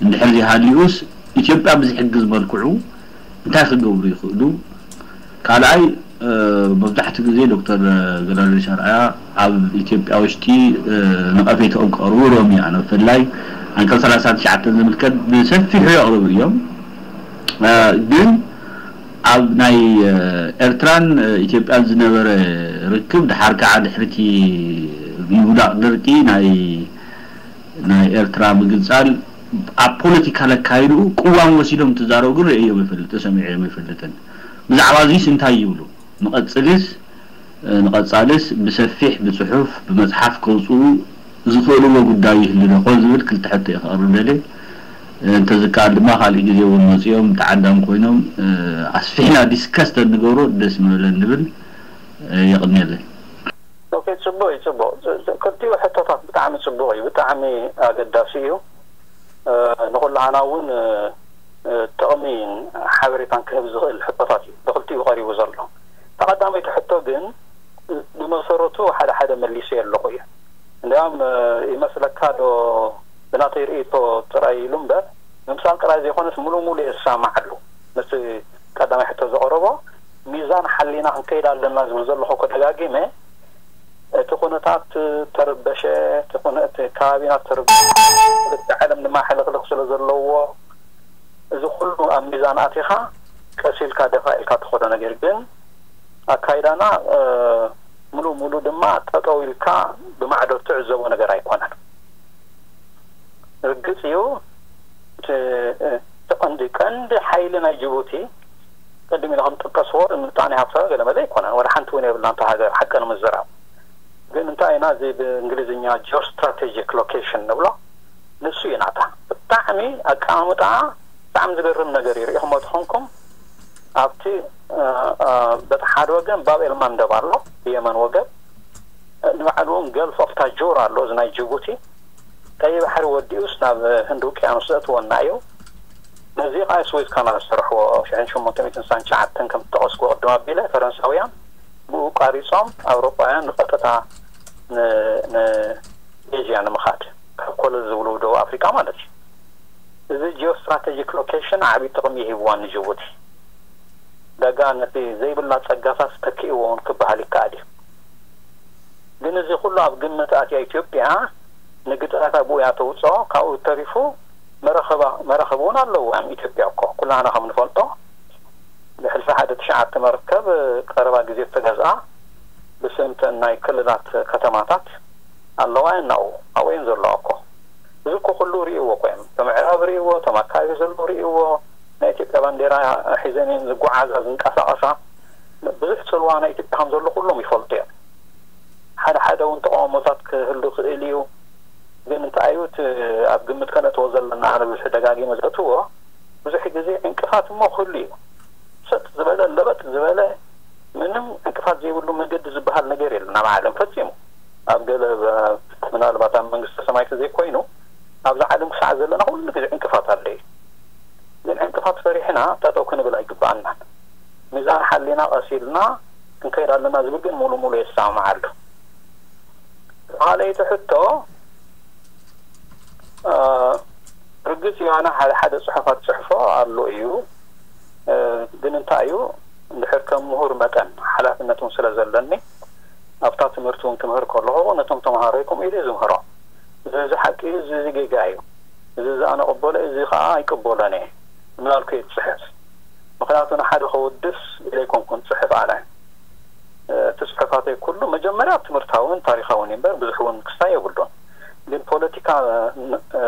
እንድሕር ዘይሃልዩስ ኢትዮጵያ ብዝሕግዝ መልክዑ እንታይ ክገብሩ ይኽእሉ? ካልኣይ፣ መብዛሕትኡ ግዜ ዶክተር ገላውዴዎስ ኣርኣያ ኣብ ኢትዮጵያ ውሽጢ ነቐፌታኦም ከቕርቡ ሮም እያ። ብፍላይ ዓንቀፅ ሰላሳ ትሽዓተ ዝምልከት ብሰፊሑ የቕርቡ እዮም። ግን ኣብ ናይ ኤርትራን ኢትዮጵያን ዝነበረ ርክብ፣ ድሓር ከዓ ድሕርቲ ምውዳቕ ደርቂ ናይ ናይ ኤርትራ ምግንፃል ኣብ ፖለቲካ ለካይድኡ ቅዋም ወሲዶም ትዛረቡ ግን ርእዮም ይፈልጥ፣ ሰሚዐዮም ይፈልጥን። ብዛዕባ እዚስ እንታይ ይብሉ? ንቐጽልስ ንቐጻልስ ብሰፊሕ ብጽሑፍ ብመጽሓፍ ከውፅኡ ዝኽእልዎ ጉዳይ ይህሉ ዶ ኮን ዝብል ክልተ ሕቶ እየ ከቕርብ ደልየ። እንተዝከኣል ድማ ካልእ ግዜ እውን መፂኦም ተዓዳሚ ኮይኖም ኣስፊሕና ዲስከስ ተንገብሮ ደስ ምበለን ንብል። የቕንየለይ። ኦኬ፣ ጽቡቕ እዩ፣ ጽቡቕ። ክልቲኡ ሕቶታት ብጣዕሚ ጽቡቕ እዩ፣ ብጣዕሚ ኣገዳሲ እዩ። ንኹላህና እውን ጥቕሚ ሓበሬታን ክህብ ዝኽእል ሕቶታት እዩ ብኽልቲኡ ቀሪቡ ዘሎ። ተቐዳመይቲ ሕቶ ግን ብመሰረቱ ሓደ ሓደ መሊሰ ኣለኹ እዩ። እንዲያም ይመስለካ ዶ ብናተይ ርእይቶ ጥራይ ኢሉ እምበር፣ ምምሳል ጥራይ ዘይኮነስ ሙሉ ሙሉ እየ ዝሰማማዓሉ። ነቲ ቀዳማይ ሕቶ ዘቕረቦ ሚዛን ሓሊና ክንከይድ ኣለና ዝብል ዘለኹ እኮ ደጋጊመ፣ እቲ ኩነታት ተረበሸ፣ እቲ ኩነ-፣ እቲ ከባቢና ተረበሸ፣ ክልተ ዓለም ድማ ሕልኽልኽ ስለ ዘለዎ፣ እዚ ኩሉ ኣብ ሚዛን ኣቲኻ ቀስ ኢልካ ደፋ ኢልካ ትኸዶ ነገር ግን ኣካይዳና፣ እ፣ ሙሉ ሙሉ ድማ ጠጠው ኢልካ ብማዕዶ ትዕዘቦ ነገር ኣይኮነን። ርግጽ እዩ፣ እቲ፣ እቲ ቀንዲ፣ ቀንዲ ሓይሊ ናይ ጅቡቲ ቅድም ኢለ ከም ዝጠቀስዎ ምጣኔ ሃብታዊ ገለ መለ ኣይኮነን። ወላ ሓንቲ እውን የብላን እታ ሃገር፣ ሓቂ ንምዝራብ። ግን እንታይ ኢና እዚ ብእንግሊዝኛ ጂኦስትራቴጂክ ሎኬሽን ንብሎ፣ ንሱ እዩ ናታ። ብጣዕሚ ኣቀማምጣ ብጣዕሚ ዝገርም ነገር እዩ። ርኢኹሞ ተኾንኩም ኣብቲ፣ እ፣ እ፣ በቲ ሓደ ወገን ባብ ኤል ማንደብ ኣሎ፣ ብየመን ወገን፣ እ፣ ንባዕሉ እውን ገልፍ ኦፍ ታጁር ኣሎ፣ እዚ ናይ ጅቡቲ። ቀይ ባሕሪ ወዲኡስ ናብ ህንዲ ውቅያኖስ ዘእትወና እዩ። ነዚ ኸዓ ስዌዝ ካናል ዝሰርሕዎ ሽሕን ሸሞንተ ሚእትን ስሳን ትሽዓተን ከም ዝጠቐስኩ ቅድም ኣቢለ፣ ፈረንሳውያን ብኡ ቋሪጾም ኣውሮጳውያን ንቐጥታ ን-፣ ን-፣ ኤዥያ ንምኻድ ካብ ኮለል ዝብሉ ደቡብ ኣፍሪቃ ማለት እዩ። እዚ ጂኦስትራቴጂክ ሎኬሽን ዓብዪ ጥቕሚ ይህብዋ ንጅቡቲ። ዳጋ ነቲ ዘይብላ ጸጋታት ተኪእዎ እውን ክበሃል ይከኣል እዩ። ግን እዚ ኩሉ ኣብ ግምት ኣትያ ኢትዮጵያ ንግድኣታ ብኡ እያ ተውፅኦ። ካብኡ ተሪፉ መራኸባ-፣ መራኸቢ እውን ኣለዎ። ኣብ ኢትዮጵያ እኮ ኩላህና ከም ንፈልጦ ብሕልፊ ሓደ ትሽዓተ መርከብ ቀረባ ግዜ ዝተገዝኣ ብስም እተን ናይ ክልላት ከተማታት ኣለዋ እየን ናብኡ። ኣብኡ እየን ዘለዋ እኮ። እዚ እኮ ኩሉ ርእይዎ እኮ እዮም። እቶም ምዕራብ ርእይዎ፣ እቶም ኣካባቢ ዘለዉ ርእይዎ። ናይ ኢትዮጵያ ባንዴራ ሒዘን እየን ዝጓዓዛ ዝንቀሳቐሳ። ብዙሕ ጽልዋ ናይ ኢትዮጵያ ከም ዘሎ ኩሎም ይፈልጡ እዮም። ሓደ ሓደ እውን ተቃውሞታት ክህሉ ይኽእል እዩ። ግን እንታይ እዩ እቲ ኣብ ግምት ከነእትዎ ዘለና፣ ኣነ ብዙሕ ደጋጊመ ዘእትዎ፣ ብዙሕ ግዜ ዕንቅፋት እሞ ክህሉ እዩ። ሰጥ ዝበለ፣ ለበጥ ዝበለ፣ ምንም ዕንቅፋት ዘይብሉ መገዲ ዝበሃል ነገር የለን ኣብ ዓለም ፈጺሙ። ኣብ ገለ፣ ምናልባት ኣብ መንግስተ ሰማይ ተዘይኮይኑ፣ ኣብዚ ዓለም ክሳዕ ዘለና ኩሉ ግዜ ዕንቅፋት ኣሎ እዩ። ግን ዕንቅፋት ፈሪሕና ጠጠው ክንብል ኣይግበኣናን። ሚዛን ሓሊና ቀስ ኢልና ክንከይድ ኣለና ዝብል ግን ሙሉ ሙሉ የሰማምዓሉ። ካልኣይቲ ሕቶ፣ እ፣ ርግጽ እዩ፣ ኣነ ሓደ ሓደ ጽሑፋት ጽሕፎ ኣሎ እዩ። እ፣ ግን እንታይ እዩ፣ እንድሕር ከም ምሁር መጠን ሓላፍነት እውን ስለ ዘለኒ፣ ኣብታ ትምህርቲ እውን ክምህር ከለኹ ነቶም ተምሃሮይ ከምኡ ኢለ እየ ዝምህሮም። እዚ፣ እዚ ሓቂ እዩ፣ እዚ፣ እዚ ጌጋ እዩ፣ እዚ፣ እዚ ኣነ ቅበሎ፣ እዚ ኸዓ ኣይቅበሎን እየ እናልኩ እየ ዝጽሕፍ። ምኽንያቱ ንሓደ ከወድስ ኢለ ኣይኮንኩን ዝጽሕፍ ኣነ። እ፣ እቲ ጽሑፋተይ ኩሉ መጀመርያ ትምህርታውን ታሪኻውን እዩ እምበር ብዙሕ እውን ክስታይ የብሉን። ግን ፖለቲካ፣ እ፣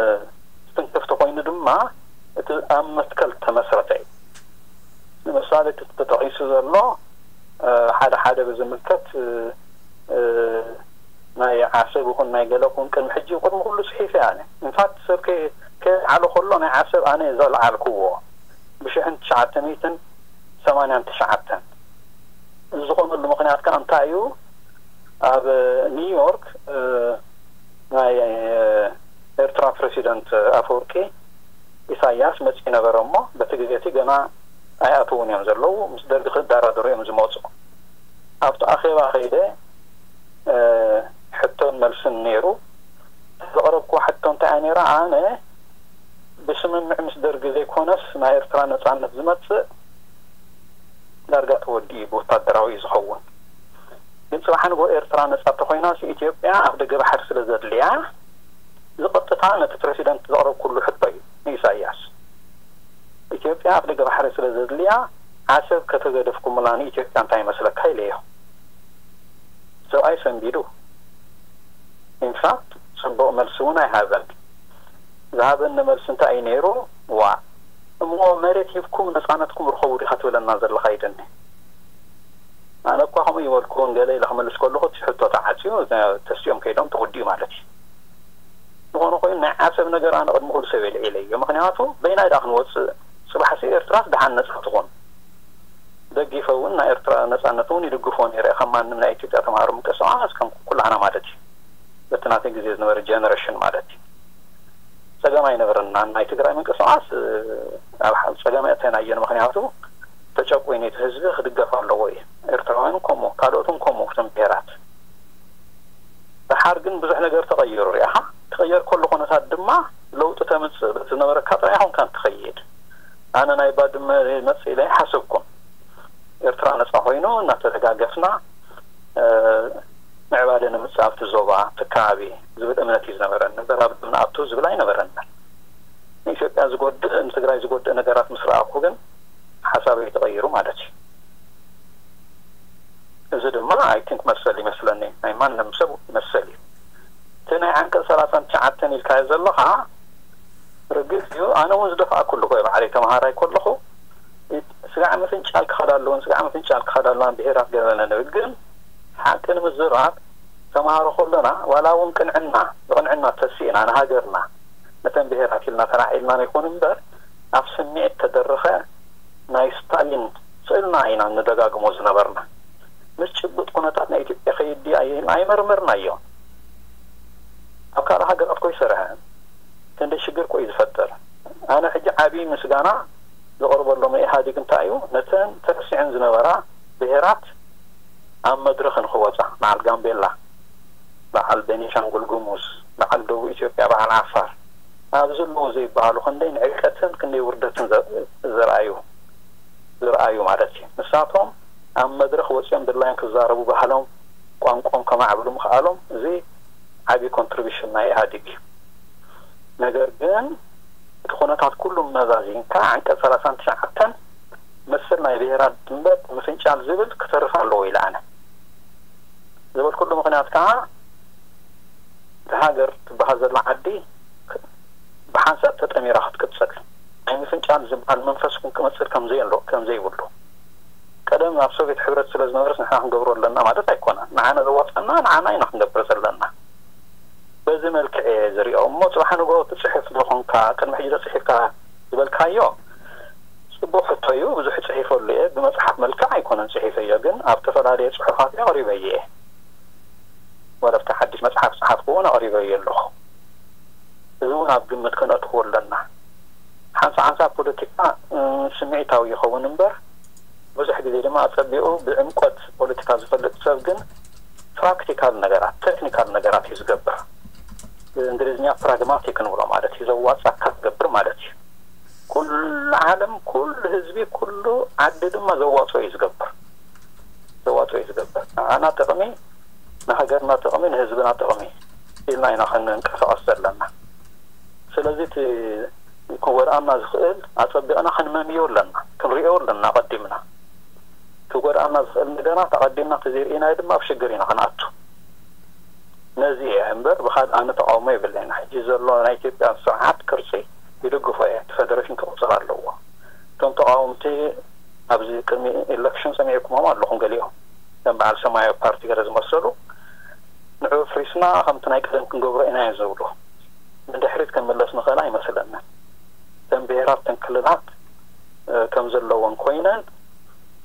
ዝትንክፍ ተኾይኑ ድማ እቲ ኣብ መትከል ተመስረተ እዩ። ንምሳሌ እቲ ተጠቒሱ ዘሎ፣ እ፣ ሓደ ሓደ ብዝምልከት፣ እ፣ እ፣ ናይ ዓሰብ ይኹን ናይ ገለ ይኹን ቅድሚ ሕጂ ቅድሚ ኩሉ ጽሒፈ ኣነ። ኢንፋክት ሰብ ከ-፣ ከየልዓሎ ከሎ ናይ ዓሰብ ኣነ ዘልዓልክዎ ብሽሕን ትሽዓተ ሚእትን ሰማንያን ትሽዓተን። እዚ ዝኾነሉ ምኽንያት ከኣ እንታይ እዩ? ኣብ ኒውዮርክ፣ እ፣ ናይ፣ እ፣ ኤርትራ ፕረሲደንት ኣፈወርቂ ኢሳያስ መጺኡ ነበረ እሞ፣ በቲ ግዜ እቲ ገና ኣይኣተውን እዮም ዘለዉ፣ ምስ ደርጊ ክዳራደሩ እዮም ዝመጹ። ኣብቲ ኣኼባ ከይደ፣ እ፣ ሕቶን መልስን ነይሩ። ዘቕረብኩዎ ሕቶ እንታይ እያ ነይራ? ኣነ ብስምምዕ ምስ ደርጊ ዘይኮነስ፣ ናይ ኤርትራ ነጻነት ዝመጽእ ዳርጋ ተወዲኡ ብወታደራዊ እዩ ዝኸውን። ግን ጽባሕ ንግሆ ኤርትራ ነጻ ተኾይናስ፣ ኢትዮጵያ ኣብ ደገ ባሕሪ ስለ ዘድልያ፣ ዝቐጥታ ነቲ ፕረሲደንት ዘቕረብኩሉ ሕቶ እዩ ንኢሳያስ። ኢትዮጵያ ኣብ ደገ ባሕሪ ስለ ዘድልያ፣ ዓሰብ ከተገደፍኩምላ ንኢትዮጵያ እንታይ ይመስለካ ኢለዮ። ሰብኣይ ሰንቢዱ። ኢንፋክት፣ ጽቡቕ መልሲ እውን ኣይሃበን። ዝሃበኒ መልሲ እንታይ እዩ ነይሩ? ዋ፣ እሞ መሬት ሂብኩም ነጻነትኩም ርኸቡ ዲኻ ትብለና ዘለኻ ኢለኒ። ኣነ እኳ ከምኡ ይበልኩ፣ ገለ ኢለ ክመልስ ከለኹ፣ እቲ ሕቶ ተዓጽዩ፣ ተስኦም ከይዶም ተወዲኡ ማለት እዩ። ዝኾነ ኮይኑ፣ ናይ ዓሰብ ነገር ኣነ ቅድሚ ኩሉ ሰብ የልዒለዮ። ምኽንያቱ፣ በይናይ ደኣ ክንወጽእ፣ ጽባሕሲ ኤርትራስ ደሓን ነጻ ትኾን። ደጊፈ እውን ናይ ኤርትራ ነጻነት እውን ይድግፎ ነይረ፣ ከም ማንም ናይ ኢትዮጵያ ተምሃሮ ምንቅስቃስ፣ ከም ኩላህና ማለት እዩ። በቲ ናተይ ግዜ ዝነበረ ጀነሬሽን ማለት እዩ። ጸገም ኣይነበረና። ናይ ትግራይ ምንቅስቃስ፣ እ፣ ኣብ ሓ-፣ ጸገም የእተናየን፣ ምኽንያቱ ተጨቁይኑ እቲ ህዝቢ ክድገፍ ኣለዎ እዩ። ኤርትራውያን ከምኡ፣ ካልኦትን ከምኡ፣ እቶም ብሄራት። ደሓር ግን ብዙሕ ነገር ተቐይሩ ርኢኻ። ክቕየር ከሎ ኩነታት ድማ ለውጢ ተምጽእ፣ በቲ ዝነበረካ ጥራይ ኣይኮንካን ትኸይድ። ኣነ ናይ ባድመ ይመጽእ ኢለ ኣይሓሰብኩን። ኤርትራ ነጻ ኮይኑ እናተደጋገፍና፣ እ፣ ምዕባለ ንምጽእ ኣብቲ ዞባ፣ ኣብቲ ከባቢ ዝብል እምነት እዩ ዝነበረኒ። እምበር ኣብ ደም ንኣቱ ዝብል ኣይነበረንን። ንኢትዮጵያ ዝጎድእ፣ ንትግራይ ዝጎድእ ነገራት ምስ ረኣኹ ግን ሓሳበይ ተቐይሩ ማለት እዩ። እዚ ድማ፣ ኣይ ቲንክ፣ መሰል ይመስለኒ፣ ናይ ማንም ሰብ መሰል እዩ። እቲ ናይ ዓንቀጽ ሰላሳን ትሽዓተን ኢልካዮ ዘለኻ፣ ርግጽ እዩ። ኣነ እውን ዝደፋእኩሉ እኮ እዩ፣ ባዕለይ ተምሃራይ ከለኹ፣ ስጋዕ ምፍንጫል ክኸዳ ኣለዎን፣ ስጋዕ ምፍንጫል ክኸዳ ኣለዋን ብሄራት ገለ ንብል። ግን ሓቂ ንምዝራብ፣ ተምሃሮ ከለና፣ ዋላ እውን ቅንዕና፣ ብቕንዕና ተሲእና ንሃገርና፣ ነተን ብሄራት ኢልና ተላዒልና ይኹን እምበር፣ ኣብ ስምዒት ተደረኸ ናይ ስታሊን ስእልና ኢና ንደጋግሞ ዝነበርና። ምስ ጭቡጥ ኩነታት ናይ ኢትዮጵያ ከይዲ ኣይ-፣ ኣይመርመርናዮ። ኣብ ካልእ ሃገራት እኮ ይሰርሐ፣ ክንደይ ሽግር እኮ እዩ ዝፈጥር። ኣነ ሕጂ ዓብዪ ምስጋና ዘቕርበሎም ኢህኣዴግ እንታይ እዩ፣ ነተን ተረሲዐን ዝነበራ ብሄራት ኣብ መድረኽ ንኽወፃ፣ በዓል ጋምቤላ፣ በዓል ቤኒሻንጉል ጉሙዝ፣ በዓል ደቡብ ኢትዮጵያ፣ በዓል ዓፋር፣ ኣብዚ ኣለዉ ዘይበሃሉ ክንደይ ንዕቀትን ክንደይ ውርደትን ዘ-፣ ዘርኣዩ፣ ዝርኣዩ ማለት እዩ። ንሳቶም ኣብ መድረኽ ወፂኦም ድላዮም ክዛረቡ፣ ባህሎም ቋንቋኦም ከማዕብሉ ምኽኣሎም፣ እዚ ዓብዪ ኮንትሪቢሽን ናይ ኢህኣዴግ እዩ። ነገር ግን እቲ ኩነታት ኩሉ መዛዚንካ፣ ዓንቀጽ ሰላሳን ትሽዓተን መሰል ናይ ብሄራት ድንበር ምፍንጫል ዝብል ክተርፍ ኣለዎ ኢለ ኣነ። ዝበልኩሉ ምኽንያት ከዓ፣ እታ ሃገር ትበሃል ዘላ ዓዲ ብሓንሳብ ተጠሚራ ክትቅጽል፣ ናይ ምፍንጫል ዝበሃል መንፈስ እውን ክመጽእ ከም ዘየሎ-፣ ከም ዘይብሉ። ቀደም ኣብ ሶቪየት ሕብረት ስለ ዝነበረስ ንሕና ክንገብሮ ኣለና ማለት ኣይኮነን። ንዓና ዘዋጽኣና ንዓና ኢና ክንገብር ዘለና። በዚ መልክዕ እየ ዝሪኦ። እሞ ጽባሕ ንግሆ ትጽሕፍ ዶ ኾንካ፣ ቅድሚ ሕጂ ዶ ጽሒፍካ ዝበልካዮ፣ ጽቡቕ ሕቶ እዩ። ብዙሕ ጽሒፈሉ እየ። ብመጽሓፍ መልክዕ ኣይኮነን ጽሒፈዮ፣ ግን ኣብ ዝተፈላለየ ጽሑፋት ኣቕሪበዮ እየ። ወላ ኣብቲ ሓድሽ መጽሓፍ ጸሓፍኩ እውን ኣቕሪበዮ ኣለኹ። እዚ እውን ኣብ ግምት ከነእትዎ ኣለና። ሓንሳብ ሓንሳብ ፖለቲካ፣ እ፣ ስምዒታዊ ይኸውን እምበር፣ ብዙሕ ግዜ ድማ ኣጸቢቑ ብዕምቆት ፖለቲካ ዝፈልጥ ሰብ ግን ፕራክቲካል ነገራት፣ ቴክኒካል ነገራት እዩ ዝገብር። ብእንግሊዝኛ ፕራግማቲክ ንብሎ ማለት እዩ፣ ዘዋጻካ ዝገብር ማለት እዩ። ኩሉ ዓለም፣ ኩሉ ህዝቢ፣ ኩሉ ዓዲ ድማ ዘዋጽኦ እዩ ዝገብር። ዘዋጽኦ እዩ ዝገብር። ንዓና ጥቕሚ፣ ንሃገርና ጥቕሚ፣ ንህዝብና ጥቕሚ ኢልና ኢና ክንንቀሳቐስ ዘለና። ስለዚ እቲ ክጎድኣና ዝኽእል ኣጸቢቕና ክንመምዮ ኣለና፣ ክንሪኦ ኣለና ኣቐዲምና። ክጎድኣና ዝኽእል ነገራት ኣቐዲምና ተዘይርኢናዮ ድማ ኣብ ሽግር ኢና ክንኣቱ። ነዚ እየ እምበር ብኻልእ ኣነ ተቃውሞ የብለይን። ሕጂ ዘሎ ናይ ኢትዮጵያ ስርዓት ቅርጺ ይድግፎ እየ። እቲ ፈደረሽን ክቕጽል ኣለዎ። እቶም ተቃወምቲ ኣብዚ ቅድሚ ኤሌክሽን ሰሚዕኩሞም ኣለኹም ገሊኦም። ከም በዓል ሰማያዊ ፓርቲ ገለ ዝመሰሉ ንዑ ኣፍሪስና ከምቲ ናይ ቀደም ክንገብሮ ኢና እዮም ዝብሉ። ንድሕሪት ክንምለስ ንኽእል ኣይመስለንን። እተን ብሄራት፣ እተን ክልላት፣ እ፣ ከም ዘለወን ኮይነን፣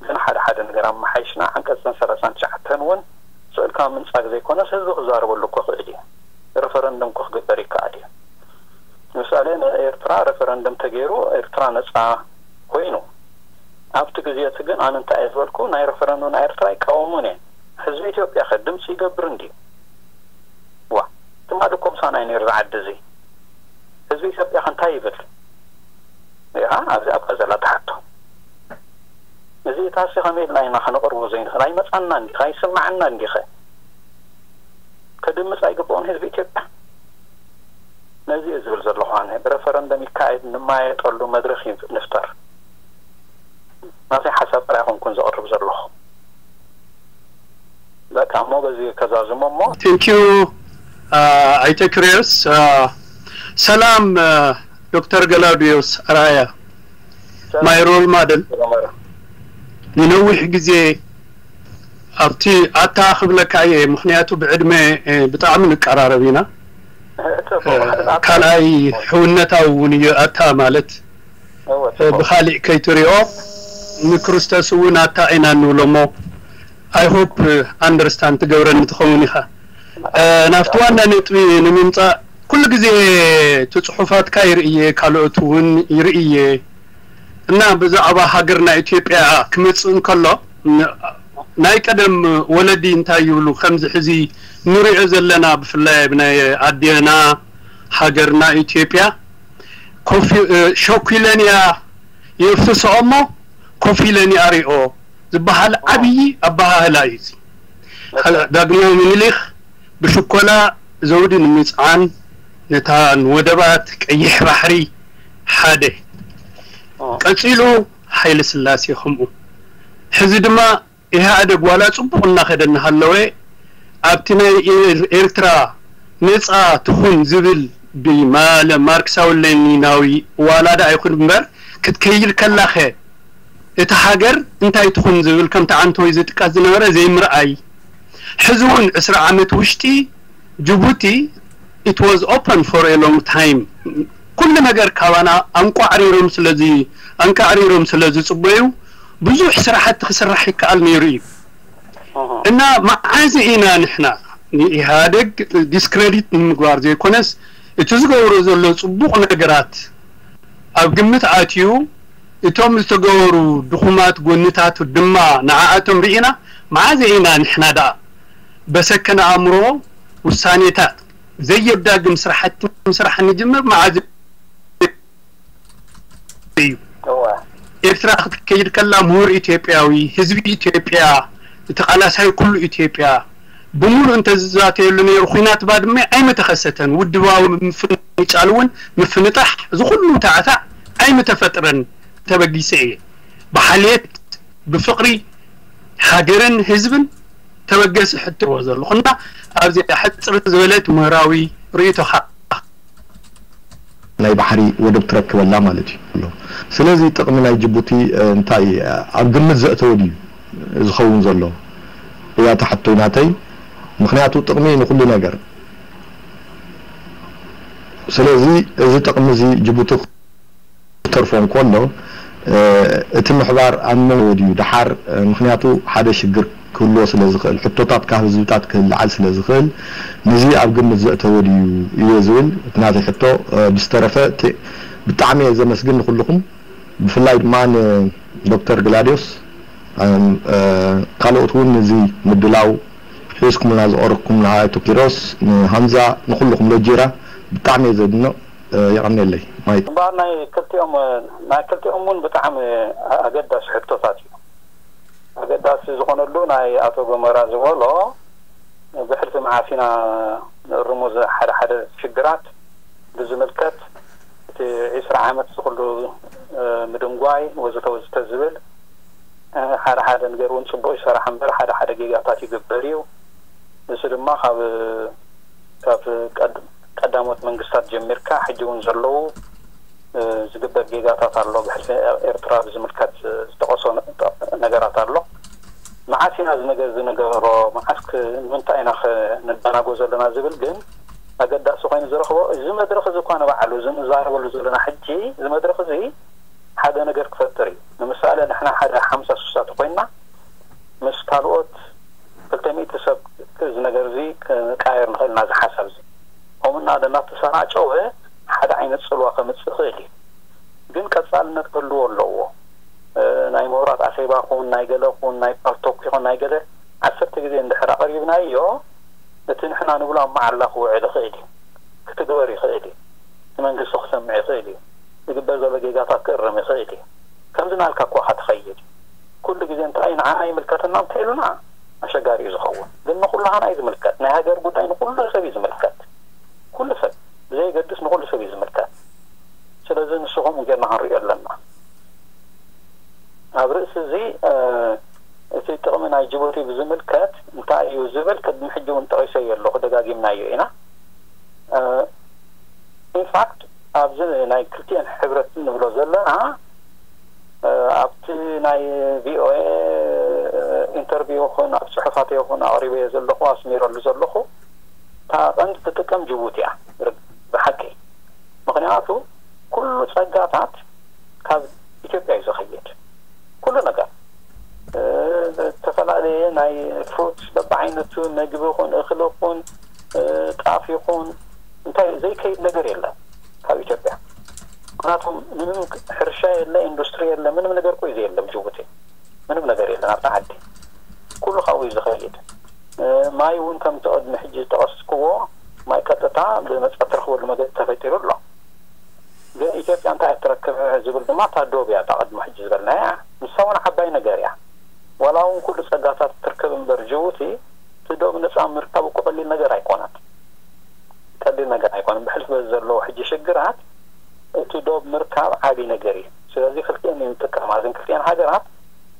ግን ሓደ ሓደ ነገር ኣመሓይሽና፣ ዓንቀጽ ሰላሳን ትሽዓተን እውን ስእልካ ምንጻግ ዘይኮነስ ህዝቢ ክዛረበሉ እኮ ክእል እዩ። ሬፈረንደም እኮ ክግበር ይከኣል እዩ። ምሳሌ ንኤርትራ ሬፈረንደም ተገይሩ ኤርትራ ነጻ ኮይኑ ኣብቲ ግዜ እቲ ግን ኣነ እንታይ እየ ዝበልኩ ናይ ሬፈረንደም ናይ ኤርትራ ይቃወሙን እየ። ህዝቢ ኢትዮጵያ ከ ድምፂ ይገብር እንድዩ? ዋ ትማሊ እኮ ምሳና እዩ ነይሩ ዝዓዲ እዚ ህዝቢ ኢትዮጵያ ከ እንታይ ይብል? ኢኻ ኣብዚ ኣብካ ዘላ ትሓቶ እዚ እታሲ ከመይ ኢልና ኢና ከነቕርቦ ዘይንኽእል? ኣይመጻና እንዲኻ ይስምዓና እንዲኸ? ከድምጽ ኣይግብኦን ህዝቢ ኢትዮጵያ። ነዚ እየ ዝብል ዘለኹ ኣነ። ብረፈረንደም ይካየድ፣ ንማየጠሉ መድረኽ ንፍጠር። ናተይ ሓሳብ ጥራይ ኣይኮንኩን ዘቕርብ ዘለኹ። በቃ እሞ በዚ ከዛዝሞ እሞ። Thank you ኣይተ ክሪዮስ። ሰላም ዶክተር ገላውዲዮስ ኣርኣያ። My role model ንነዊሕ ግዜ ኣብቲ ኣታ ክብለካ እየ፣ ምክንያቱ ብዕድመ ብጣዕሚ ንቀራረብ ኢና። ካልኣይ ሕውነታዊ እውን እዩ ኣታ ማለት ብካሊእ ከይትሪኦ ንክርስቶስ እውን ኣታ ኢና እንብሎ እሞ I hope understand ትገብረኒ ትኸውን ኢኻ። ናብቲ ዋና ነጥቢ ንምምፃእ ኩሉ ግዜ እቲ ፅሑፋትካ ይርእየ፣ ካልኦት እውን ይርእየ እና ብዛዕባ ሃገርና ኢትዮጵያ ክመፅእ እንከሎ ናይ ቀደም ወለዲ እንታይ ይብሉ ከምዚ ሕዚ ንሪኦ ዘለና ብፍላይ ኣብ ናይ ኣዴና ሃገርና ኢትዮጵያ ኮፊ ሸኩለንያ የፍስሶ እሞ ኮፊለንያ ሪኦ ዝበሃል ዓብዪ ኣበሃህላ እዩ። ዳግማዊ ምኒልክ ብሽኮላ ዘውዲ ንምጽዓን ነታ ንወደባት ቀይሕ ባሕሪ ሓደ ቀጺሉ ሃይለ ስላሴ ከምኡ ሕዚ ድማ ኢህኣደግ ዋላ ጽቡቕ እናኸደ እናሃለወ ኣብቲ ናይ ኤርትራ ነጻ ትኹን ዝብል ብማለ ማርክሳዊ ሌኒናዊ ዋላ ደኣ ይኹን እምበር ክትከይድ ከላኸ እታ ሃገር እንታይ ትኹን ዝብል ከምቲ ዓንተወይ ዝጥቀስ ዝነበረ ዘይምርኣይ ሕዚ እውን ዕስራ ዓመት ውሽጢ ጅቡቲ it was open for a long time ኩሉ ነገር ካባና ኣንቋዕሪሮም ስለዚ ኣንቃዕሪሮም ስለ ዝጽበዩ ብዙሕ ስራሕቲ ክስራሕ ይከኣል ነይሩ እዩ እና መዓዝ ኢና ንሕና ንኢህኣደግ ዲስክሬዲት ንምግባር ዘይኮነስ እቲ ዝገብሮ ዘሎ ጽቡቕ ነገራት ኣብ ግምት ኣትዩ እቶም ዝተገበሩ ድኹማት ጎንታት ድማ ንዓኣቶም ርኢና መዓዘ ኢና ንሕና ደኣ በሰከነ ኣእምሮ ውሳኔታት ዘየዳግም ስራሕቲ ምስራሕ ንጅምር መዓዘ እዩ? ኤርትራ ክትከይድ ከላ ምሁር ኢትዮጵያዊ፣ ህዝቢ ኢትዮጵያ፣ ተቓላሳይ ኩሉ ኢትዮጵያ ብምሉእ እንተዝዛተየሉ ነይሩ ኲናት ባድመ ኣይምተኸሰተን፣ ውድባዊ ምፍንጫል እውን ምፍንጣሕ እዚ ኩሉ ታዕታዕ ኣይምተፈጥረን። ተበጊሰ እየ ብሓልየት ብፍቕሪ ሃገርን ህዝብን ተበገሲ ሕቶ ዘለኹ እና ኣብዚ ሕፅር ዝበለት ምህራዊ ርእይቶኻ ናይ ባሕሪ ወደብ ትረክበላ ማለት እዩ። ስለዚ ጥቕሚ ናይ ጅቡቲ እንታይ ኣብ ግምት ዘእተወ ድዩ ዝኸውን ዘሎ እያ እታ ሕቶይ ናተይ። ምክንያቱ ጥቕሚ ንኩሉ ነገር። ስለዚ እዚ ጥቕሚ እዚ ጅቡቲ ክተርፎ እንከሎ እቲ ምሕባር ኣብ መንጎ ድዩ ደሓር ምክንያቱ ሓደ ሽግር ክህልዎ ስለ ዝኽእል፣ ሕቶታት ካብ ህዝብታት ክልዓል ስለ ዝኽእል፣ ነዚ ኣብ ግምት ዘእተወ ድዩ እየ ዝብል እቲ ናተይ ሕቶ። ብዝተረፈ ብጣዕሚ እየ ዘመስግን ንኹልኹም፣ ብፍላይ ድማ ንዶክተር ግላድዮስ፣ ካልኦት እውን ነዚ ምድላው ሒዝኩምልና ዝቐረብኩምና ኣቶ ኪሮስ፣ ንሃምዛ፣ ንኹልኹም ሎጂራ ብጣዕሚ እየ ዘድንቕ። የቐንየለይ ማይክ። እምበኣር ናይ ክልቲኦም ናይ ክልቲኦም እውን ብጣዕሚ ኣገዳሲ ሕቶታት እዩ። ኣገዳሲ ዝኾነሉ ናይ ኣቶ ጎመራ ዝበሎ ብሕልፊ መዓስ ኢና ንእርሙ ሓደ ሓደ ሽግራት ብዝምልከት እቲ ዒስራ ዓመት ዝኹሉ ምድንጓይ ወዘተ ወዘተ ዝብል ሓደ ሓደ ነገር እውን ፅቡቕ ይሰራሕ እምበር ሓደ ሓደ ጌጋታት ይግበር እዩ። ንሱ ድማ ካብ ካብ ቀዳሞት መንግስታት ጀሚርካ ሕጂ እውን ዘለዉ ዝግበር ጌጋታት ኣሎ። ብሕልፊ ኤርትራ ብዝምልከት ዝጠቐሶ ነገራት ኣሎ። መዓስ ኢና እዚ ነገር ዝንገበሮ? መዓስ ንምንታይ ኢና ንደናጎ ዘለና ዝብል ግን ኣገዳሲ ኮይኑ ዝረኽቦ እዚ መድረኽ እዚ እኳ ንባዕሉ እዚ ንዛረበሉ ዘለና ሕጂ እዚ መድረኽ እዚ ሓደ ነገር ክፈጥር እዩ። ንምሳሌ ንሕና ሓደ ሓምሳ ሱሳ ተኮይንና ምስ ካልኦት ክልተ ሚእቲ ሰብ እዚ ነገር እዚ ክንቃየር ንኽእል ኢና እዚ ሓሳብ እዚ። ከምኡ እናበለ እናተሰራጨወ ሓደ ዓይነት ጽልዋ ከምጽእ ይኽእል እዩ። ግን ቀጻልነት ክህልዎ ኣለዎ። ናይ ምሁራት ኣኼባ ኹን ናይ ገለ ኹን ናይ ፓልቶክ ይኹን ናይ ገለ ዓሰርተ ግዜ እንድሕር ኣቕሪብናዮ፣ እቲ ንሕና ንብሎ ኣብ መዓላ ክውዕል ይኽእል እዩ፣ ክትግበር ይኽእል እዩ፣ እቲ መንግስቲ ክሰምዕ ይኽእል እዩ፣ ዝግበር ዘሎ ጌጋታት ክእረም ይኽእል እዩ። ከምዚ ናልካ እኳ ትኸይድ። ኩሉ ግዜ እንታይ ንዓና ይምልከተና እንተ ኢሉና ኣሸጋሪ እዩ ዝኸውን። ግን ንኹላህና እዩ ዝምልከት። ናይ ሃገር ጉዳይ ንኹሉ ሰብ እዩ ዝምልከት። ኩሉ ሰብ ብዘይገድስ ንኹሉ ሰብ እዩ ዝምልከት። ስለዚ ንስኹም ጌርና ክንሪኦ ኣለና። ኣብ ርእሲ እዚ እቲ ጥቕሚ ናይ ጅቡቲ ብዝምልከት እንታይ እዩ ዝብል ቅድሚ ሕጂ እውን ጠቒሰዮ ኣለኹ፣ ደጋጊምናዮ ኢና። ኢንፋክት ኣብዚ ናይ ክልቲኤን ሕብረት ንብሎ ዘለና ኣብቲ ናይ ቪኦኤ ኢንተርቪው ይኹን ኣብ ጽሑፋት ይኹን ኣቕሪበዮ ዘለኹ ኣስሚረሉ ዘለኹ እታ ቀንዲ ትጥቀም ጅቡቲ እያ ብሓቂ። ምኽንያቱ ኩሉ ጸጋታት ካብ ኢትዮጵያ እዩ ዝኸይድ። ኩሉ ነገር ዝተፈላለየ ናይ ፍሩት በብዓይነቱ መግቢ ይኹን እኽሊ ይኹን ጣፍ ይኹን እንታይ ዘይከይድ ነገር የለን ካብ ኢትዮጵያ። ምክንያቱም ምንም ሕርሻ የለ፣ ኢንዱስትሪ የለ፣ ምንም ነገር እኮ እዩ ዘየለ ኣብ ጅቡቲ። ምንም ነገር የለን ኣብታ ዓዲ። ኩሉ ካብኡ እዩ ዝኸይድ። ማይ እውን ከምቲ ቅድሚ ሕጂ ዝጠቐስክዎ ማይ ቀጥታ ብመጻ ትረኽበሉ መገዲ ተፈጢሩ ኣሎ። ግን ኢትዮጵያ እንታይ እትረክብ ዝብል ድማ እታ ዶብ እያ፣ እታ ቅድሚ ሕጂ ዝበልናያ። ንሳ እውን ዓባይ ነገር እያ። ዋላ እውን ኩሉ ጸጋታት ትርከብ እምበር ጅቡቲ እቲ ዶብ ነጻ ምርካብ እኮ ቀሊል ነገር ኣይኮነን። ቀሊል ነገር ኣይኮነን። ብሕልፊ በዚ ዘለዎ ሕጂ ሽግራት እቲ ዶብ ምርካብ ዓቢ ነገር እዩ። ስለዚ ክልቲኤን እየን ዝጥቀማ። እዘን ክልቲኤን ሃገራት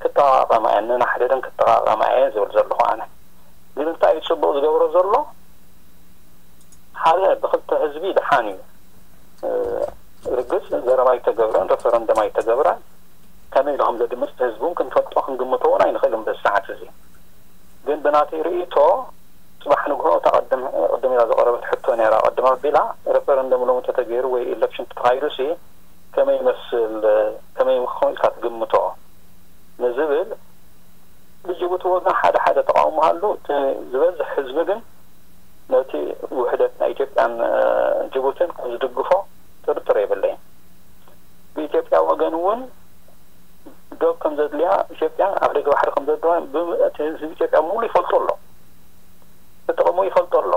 ክጠቓቐማ እየን፣ ነናሕድሕደን ክጠቓቐማ እየን ዝብል ዘለኹ ኣነ። ግን እንታይ እዩ ጽቡቕ ዝገብሮ ዘሎ? ሓደ ብክልተ ህዝቢ ደሓን እዩ። ርግጽ ዘረባ ኣይተገብረን፣ ረፈረንደም ኣይተገብረን። ከመይ ኢሉ ከም ዘድምጽ ህዝቢ እውን ክንፈልጦ ክንግምቶ እውን ኣይንኽእልን በዚ ሰዓት እዚ። ግን ብናተይ ርእይቶ ጽባሕ ንግሆ እታ ቅድም ቅድም ኢላ ዝቐረበት ሕቶ ነይራ። ቅድም ኣቢላ ረፈረንደም ሎሚ እንተተገይሩ ወይ ኢለክሽን ተኻይዱሲ ከመይ ይመስል፣ ከመይ ምኾን ኢልካ ትግምቶ ንዝብል ብጅቡቲ ወገን ሓደ ሓደ ተቃውሞ ኣሎ። እቲ ዝበዝሕ ህዝቢ ግን ነቲ ውሕደት ናይ ኢትዮጵያን ጅቡትን ከም ዝድግፎ ጥርጥር የብለይን። ብኢትዮጵያ ወገን እውን ዶብ ከም ዘድልያ ኢትዮጵያ ኣብ ደገ ባሕሪ ከም ዘድልያ እቲ ህዝቢ ኢትዮጵያ ሙሉ ይፈልጦ ኣሎ። ተጠቐሙ ይፈልጦ ኣሎ።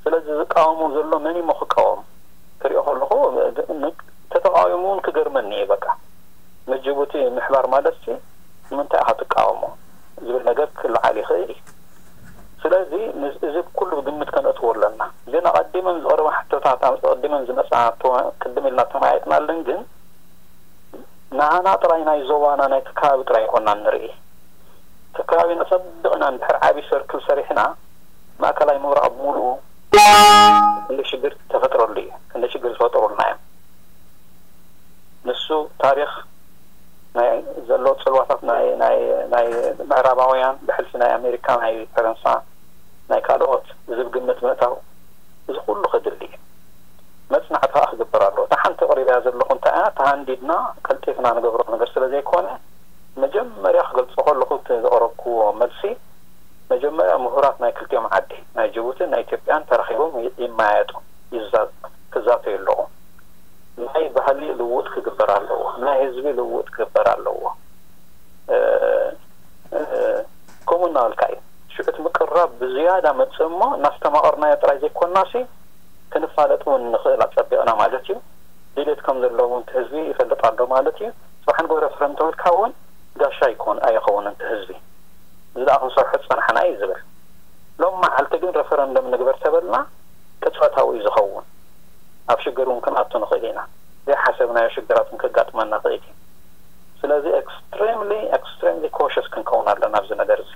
ስለዚ ዝቃወሙ ዘሎ መን እሞ ክቃወም ክሪኦ ከለኹ ተተቃዊሙ እውን ክገርመኒ እዩ። በቃ ምስ ጅቡቲ ምሕባር ማለት ሲ ንምንታይ ኢኻ ትቃወሞ ዝብል ነገር ክለዓል ይኽእል እዩ። ስለዚ እዚ ኩሉ ግምት ከነእትዎ ኣለና። ግን ኣቐዲመን ዝቐረባ ሕቶታት ኣቐዲመን ዝመፅኣ ቅድም ኢልና ተመያየጥናለን። ግን ንዓና ጥራይ ናይ ዞባና ናይቲ ከባቢ ጥራይ ይኮና ንርኢ። እቲ ከባቢና ጸቢቕና እንድሕር ዓቢ ሰርክል ሰሪሕና ማእከላይ ምብራቕ ብምሉኡ ክንደይ ሽግር ተፈጥረሉ እዩ፣ ክንደይ ሽግር ዝፈጠሩልና እዮም። ንሱ ታሪኽ ናይ ዘሎ ጽልዋታት ናይ ናይ ናይ ምዕራባውያን ብሕልፊ ናይ ኣሜሪካ ናይ ፈረንሳ ናይ ካልኦት ዝብል ግምት ምእታው እዚ ኩሉ ክድሊ እዩ። መጽናዕቲ ከዓ ክግበር ኣለዎ። እታ ሓንቲ ኣቕሪበያ ዘለኹ እንታይ እያ? ተሃንዲድና ቀልጢፍና ንገብሮ ነገር ስለ ዘይኮነ መጀመርያ ክገልጾ ከለኹ እቲ ዘቕረብክዎ መልሲ መጀመርያ ምሁራት ናይ ክልቲኦም ዓዲ ናይ ጅቡትን ናይ ኢትዮጵያን ተራኺቦም ይመያየጡ ክዛተዩ ኣለዎ። ናይ ባህሊ ልውውጥ ክግበር ኣለዎ። ናይ ህዝቢ ልውውጥ ክግበር ኣለዎ። ከምኡ እናበልካ እዩ ሽዑ እቲ ምቅርራብ ብዝያዳ መፅእ እሞ እናስተማቐርናዮ ጥራይ ዘይኮናሲ ክንፋለጥ እውን ንኽእል ኣፀቢቕና ማለት እዩ። ድሌት ከም ዘለዎ እውን እቲ ህዝቢ ይፈልጥ ኣሎ ማለት እዩ። ፅባሕ ንግሆ ረፈረንደም ተበልካ እውን ጋሻ ኣይኮን ኣይኸውን እቲ ህዝቢ እዚ ደኣ ክንሰርሖ ዝፀናሕና እዩ ዝብል። ሎም መዓልቲ ግን ረፈረንደም ንግበር ተበልና ቅፅበታዊ እዩ ዝኸውን። ኣብ ሽግር እውን ክንኣቱ ንኽእል ኢና። ዘይሓሰብናዮ ሽግራት እውን ከጋጥመና ይኽእል እዩ። ስለዚ ኤክስትሪምሊ ኤክስትሪምሊ ኮሽስ ክንከውን ኣለና ኣብዚ ነገር እዚ።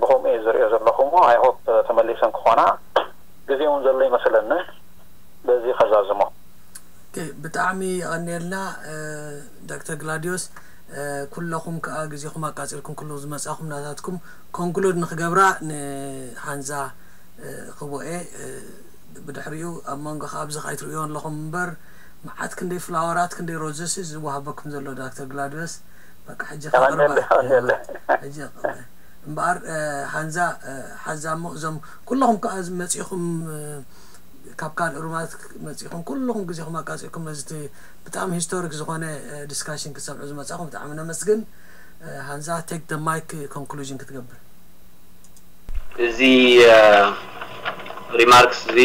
ብኸምኡ እየ ዝሪኦ ዘለኹ እሞ ኣይ ሆፕ ተመሊሰን ክኾና ግዜ እውን ዘሎ ይመስለኒ። በዚ ከዛዝሞ። ብጣዕሚ የቐንየልና ዶክተር ግላድዮስ። ኩለኹም ከዓ ግዜኹም ኣቃፂልኩም ኩሉ ዝመፃኹም ናታትኩም ኮንክሉድ ንክገብራ ንሓንዛ ክቦኤ ብድሕሪኡ ኣብ መንጎ ከዓ ኣብዚ ከይትርእዮ ኣለኹም እምበር መዓት ክንደይ ፍላወራት ክንደይ ሮዘስ ዝወሃበኩም ዘሎ ዶክተር ግላድዮስ። በቃ ሕጂ ከቕርባ ሕጂ እምበኣር ሓንዛ ሓንዛ እሞ እዞም ኩለኹም ከዓ መፂኹም ካብ ካልእ ሩማት መጺኹም ኩልኹም ግዜኹም ኣቃጺዕኩም ነዚ እቲ ብጣዕሚ ሂስቶሪክ ዝኾነ ዲስካሽን ክትሰምዑ ዝመጻኹም ብጣዕሚ ነመስግን። ሃንዛ፣ take the mic፣ ኮንክሉዥን ክትገብር። እዚ ሪማርክስ እዚ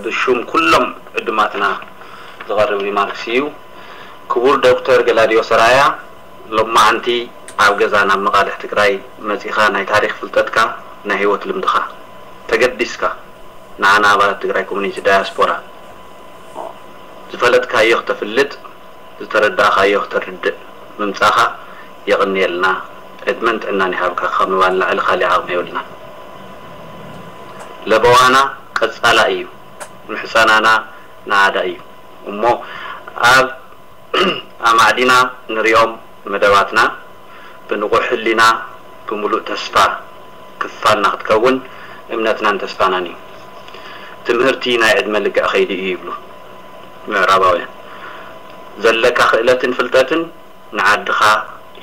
ብሹም ኩሎም ዕዱማትና ዝቐርብ ሪማርክስ እዩ። ክቡር ዶክተር ገላድዮስ ኣርኣያ፣ ሎማዓንቲ ኣብ ገዛና ኣብ መቓልሕ ትግራይ መጺኻ ናይ ታሪኽ ፍልጠትካ፣ ናይ ህይወት ልምድኻ ተገዲስካ ንዓና ኣባላት ትግራይ ኮሚኒቲ ዳያስፖራ ዝፈለጥካዮ ክተፍልጥ፣ ዝተረዳእካዮ ክተርድእ ምምጻኻ የቕንየልና። ዕድመን ጥዕናን ይሃብካ። ካብ ምባል ንላዕሊ ካሊእ ዓቕሚ የብልናን። ለበዋና ቀጻላ እዩ፣ ምሕጸናና ናኣዳ እዩ። እሞ ኣብ ኣማዕዲና ንሪኦም መደባትና ብንቑሕ ህሊና ብምሉእ ተስፋ ክፋልና ክትከውን እምነትናን ተስፋናን እዩ። ትምህርቲ ናይ ዕድመ ልክዕ ከይዲ እዩ ይብሉ ምዕራባውያን። ዘለካ ክእለትን ፍልጠትን ንዓድኻ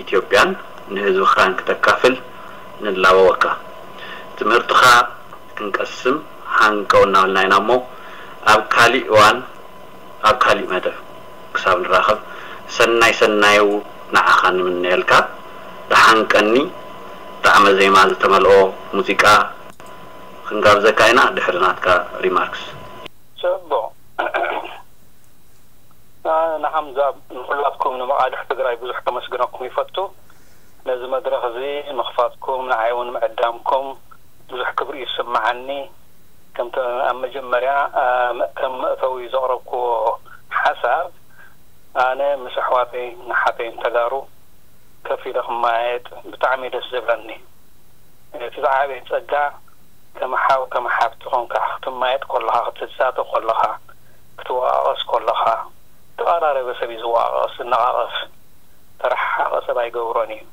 ኢትዮጵያን ንህዝብኻን ክተካፍል ንላበወካ። ትምህርትኻ ክንቀስም ሃንቀው እናበልና ኢና እሞ ኣብ ካሊእ እዋን ኣብ ካሊእ መደብ ክሳብ ንራኸብ ሰናይ ሰናዩ ንዓኻ ንምነየልካ። ደሓን ቀኒ። ጣዕመ ዜማ ዝተመልኦ ሙዚቃ ክንጋብዘካ ኢና ድሕሪ ናትካ ሪማርክስ። ጽቡቕ። ንሓምዛ ንኹላትኩም ንመቓልሕ ትግራይ ብዙሕ ከመስግነኩም ይፈቱ። ነዚ መድረኽ እዚ ምኽፋትኩም ንዓይ እውን ምዕዳምኩም ብዙሕ ክብሪ ይስምዓኒ። ከምቲ ኣብ መጀመርያ ከም መእተዊ ዘቕረብክዎ ሓሳብ ኣነ ምስ ኣሕዋተይን ኣሓተይን ተጋሩ ከፊለ ክመያየጥ ብጣዕሚ እዩ ደስ ዝብለኒ። እቲ ዝዓበየ ጸጋ ከም ሓው ከም ሓብቲ ኮንካ ክትመያየጥ ከለኻ ክትሳተፍ ከለኻ ክትወቓቐስ ከለኻ ተቓራረበ ሰብ እዩ ዝወቓቐስ ዝነቓቐስ ተረሓሓቐ ሰብ ኣይገብሮን እዩ።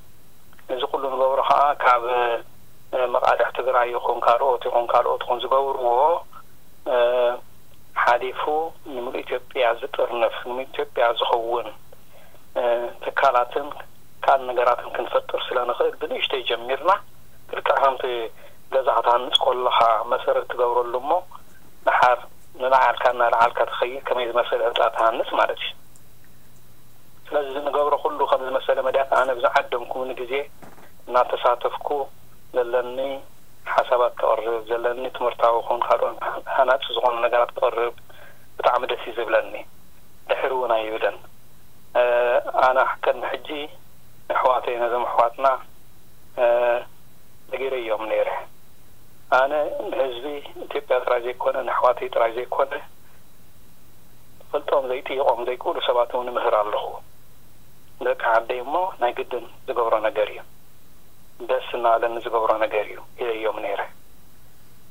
እዚ ኩሉ ንገብሮ ከዓ ካብ መቓልሕ ትግራይ ይኹን ካልኦት ይኹን ካልኦት ይኹን ዝገብርዎ ሓሊፉ ንምሉእ ኢትዮጵያ ዝጥርንፍ ንምሉእ ኢትዮጵያ ዝኸውን ትካላትን ካልእ ነገራትን ክንፈጥር ስለ ንኽእል ብንእሽተይ ጀሚርና ልክዕ ከምቲ ገዛ ክትሃንፅ ከለኻ መሰረት ትገብረሉ እሞ ድሓር ንላዕልካ እናለዓልካ ትኸይድ ከመይ ዝመሰለ ህንፃ ትሃንፅ ማለት እዩ። ስለዚ ንገብሮ ኩሉ ከም ዝመሰለ መድያት ኣነ ብዝዓደምኩምኒ ግዜ እናተሳተፍኩ ዘለኒ ሓሳባት ከቕርብ ዘለኒ ትምህርታዊ ኹን ካልኦት ሃናፂ ዝኾኑ ነገራት ከቕርብ ብጣዕሚ ደስ እዩ ዝብለኒ። ድሕር እውን ኣይብልን። ኣነ ቅድሚ ሕጂ ኣሕዋተይ ነዞም ኣሕዋትና ነጊረዮም ነይረ። ኣነ ንህዝቢ ኢትዮጵያ ጥራይ ዘይኮነ ንኣሕዋተይ ጥራይ ዘይኮነ ፈልጦም ዘይጥይቖም ዘይክእሉ ሰባት እውን እምህር ኣለኹ። ደቂ ዓደይ እሞ ናይ ግድን ዝገብሮ ነገር እዩ። ደስ እናበለኒ ዝገብሮ ነገር እዩ ኢለዮም ነይረ።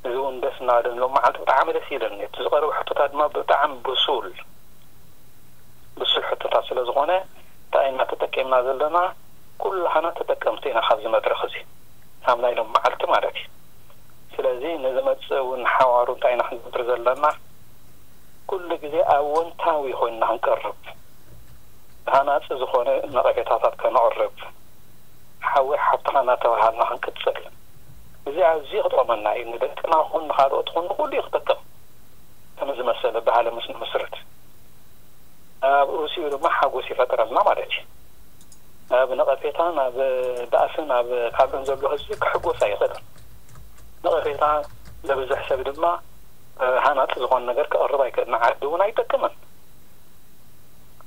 እዚ እውን ደስ እናበለኒ ሎም መዓልቲ ብጣዕሚ ደስ ኢለኒ። እቲ ዝቐረበ ሕቶታት ድማ ብጣዕሚ ብሱል ብሱል ሕቶታት ስለ ዝኾነ እንታይ ኢና ተጠቂምና ዘለና? ኩላህና ተጠቀምቲ ኢና ካብዚ መድረኽ እዚ ካብ ናይ ሎም መዓልቲ ማለት እዩ። ስለዚ ንዝመፅእ እውን ሓዋሩ እንታይ ኢና ክንገብር ዘለና? ኩሉ ግዜ ኣወንታዊ ኮይንና ክንቀርብ ሃናፂ ዝኾነ ነቐፌታታት ከነቕርብ ሓወይ ሓብትኻ እናተባሃልና ክንቅፅል እዚ ኣዝዩ ክጠቕመና እዩ። ንደቅና ኹን ንኻልኦት ኹን ንኹሉ እዩ ክጠቅም። ከም ዝመሰለ ባህሊ ምስ ንምስርት ኣብ ርእሲኡ ድማ ሓጎስ ይፈጥረልና ማለት እዩ። ኣብ ነቐፌታን ኣብ ባእስን ኣብ ካልእን ዘሎ ህዝቢ ክሕጎስ ኣይኽእልን። ነቐፌታ ዘብዝሕ ሰብ ድማ ሃናፂ ዝኾነ ነገር ክቕርብ ኣይክእልን፣ ንዓዲ እውን ኣይጠቅምን።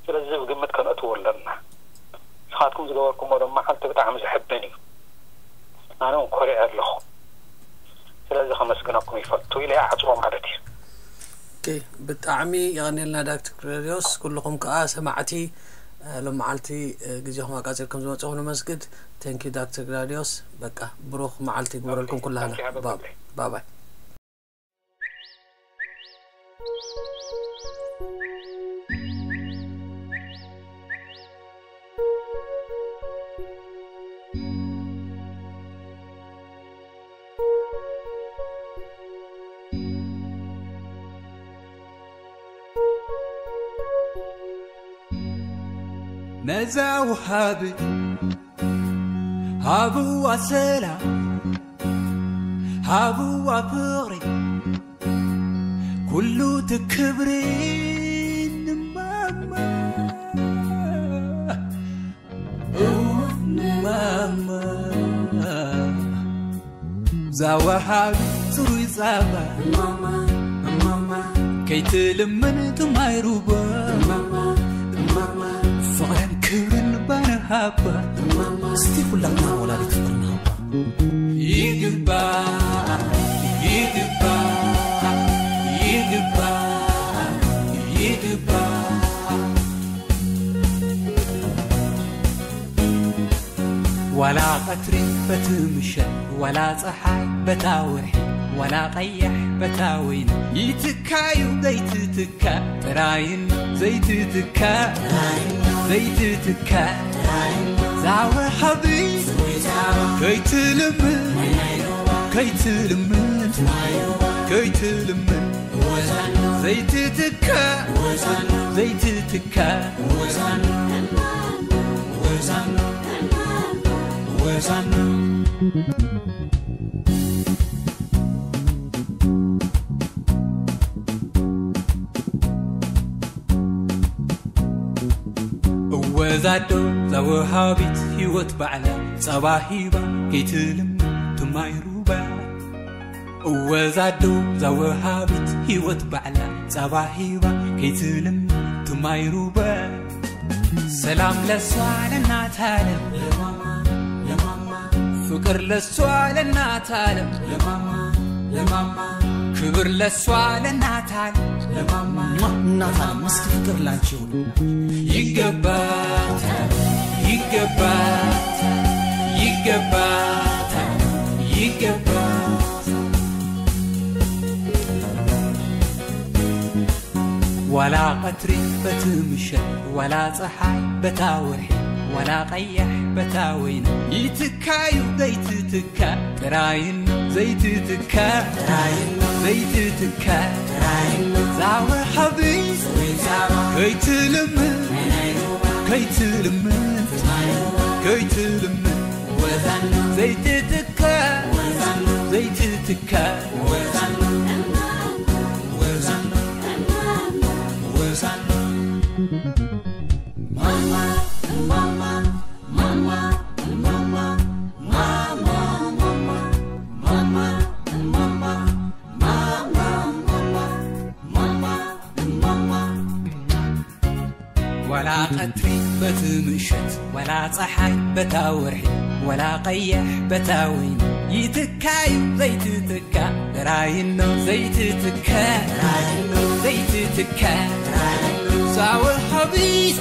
ስለዚ ብግምት ከነእትዎ ኣለና። ንስኻትኩም ዝገበርኩሞ ሎም መዓልቲ ብጣዕሚ ዘሕብን እዩ። ኣነ እውን ኮሪዐ ኣለኹ። ስለዚ ከመስግነኩም ይፈቱ ኢለ ይዓፅዎ ማለት እዩ። ብጣዕሚ የቐንየልና ዳክተር ክለድዮስ። ኩልኹም ከዓ ሰማዕቲ ሎም መዓልቲ ግዜኹም ኣቃፂርኩም ዝመፅኹም ነመስግድ። Thank you ዳክተር ክለድዮስ። በቃ ብሩኽ መዓልቲ ይግበረልኩም ኩላህና። ባባይ። ነዛ ውሃቢ ሃብዋ ሰላም ሃብዋ ፍቕሪ ኩሉ ትክብሪ ንማማ፣ እው ንማማ። ዛወሃቢ ጽሩይ ጸባ፣ ማማ፣ ማማ። ከይትልምን ትማይ ሩባ፣ ማማ፣ ማማ። ፍቕርን ክብርን ባንሃባ፣ ማማ። እስቲ ኩላትና ወላዲት ፍቕርን ሃባ። ይግባእ፣ ይግባእ፣ ይግባእ፣ ይግባእ። ዋላ ቀትሪ በቲ ምሸት፣ ዋላ ጸሓይ በታ ወርሒ፣ ዋላ ቀያሕ በታ ወይኒ፣ ይትካዩ ዘይትትካ ጥራይን ዘይትትካ፣ ዘይትትካ ዛወ ሓቢ ከይትልምን፣ ከይትልምን፣ ከይትልምን ዘይትትካ፣ ዘይትትካ። እወዛዶ ዛወሃቢት ህይወት ባዕላ ጸባ ሂባ ከይትልምን ትማይ ሩባ። እወዛዶ ዛወሃቢት ህይወት ባዕላ ጸባ ሂባ ከይትልምን ትማይ ሩባ። ሰላም ለሷ ለናት ዓለም፣ ፍቅር ለሷ ለናት ዓለም፣ ክብር ለሷ ለናት ዓለም። እናት ዓለም እስኪ ፍቅር ላንቺ ይሁን። ይገባታል፣ ይገባታል፣ ይገባታል፣ ይገባታል። ዋላ ቀትሪ በቲ ምሸት፣ ዋላ ጸሓይ በታ ወርሒ፣ ዋላ ቀያሕ በታ ወይኒ፣ ይትካዩ ዘይትትካ ጥራይን ዘይትትካ፣ ዘይትትካ ዛወ ሓቢ ከይትልምን፣ ከይትልምን፣ ከይትልምን ዘይትትካ፣ ዘይትትካ። ዋላ ቀትሪ በቲ ምሸት፣ ዋላ ጸሓይ በታ ወርሒ፣ ዋላ ቀያሕ በታ ወይኒ፣ ይትካዩ ዘይትትካ ጥራይኖ ዘይትትካ፣ ዘይትትካ። ዛወ ሓቢት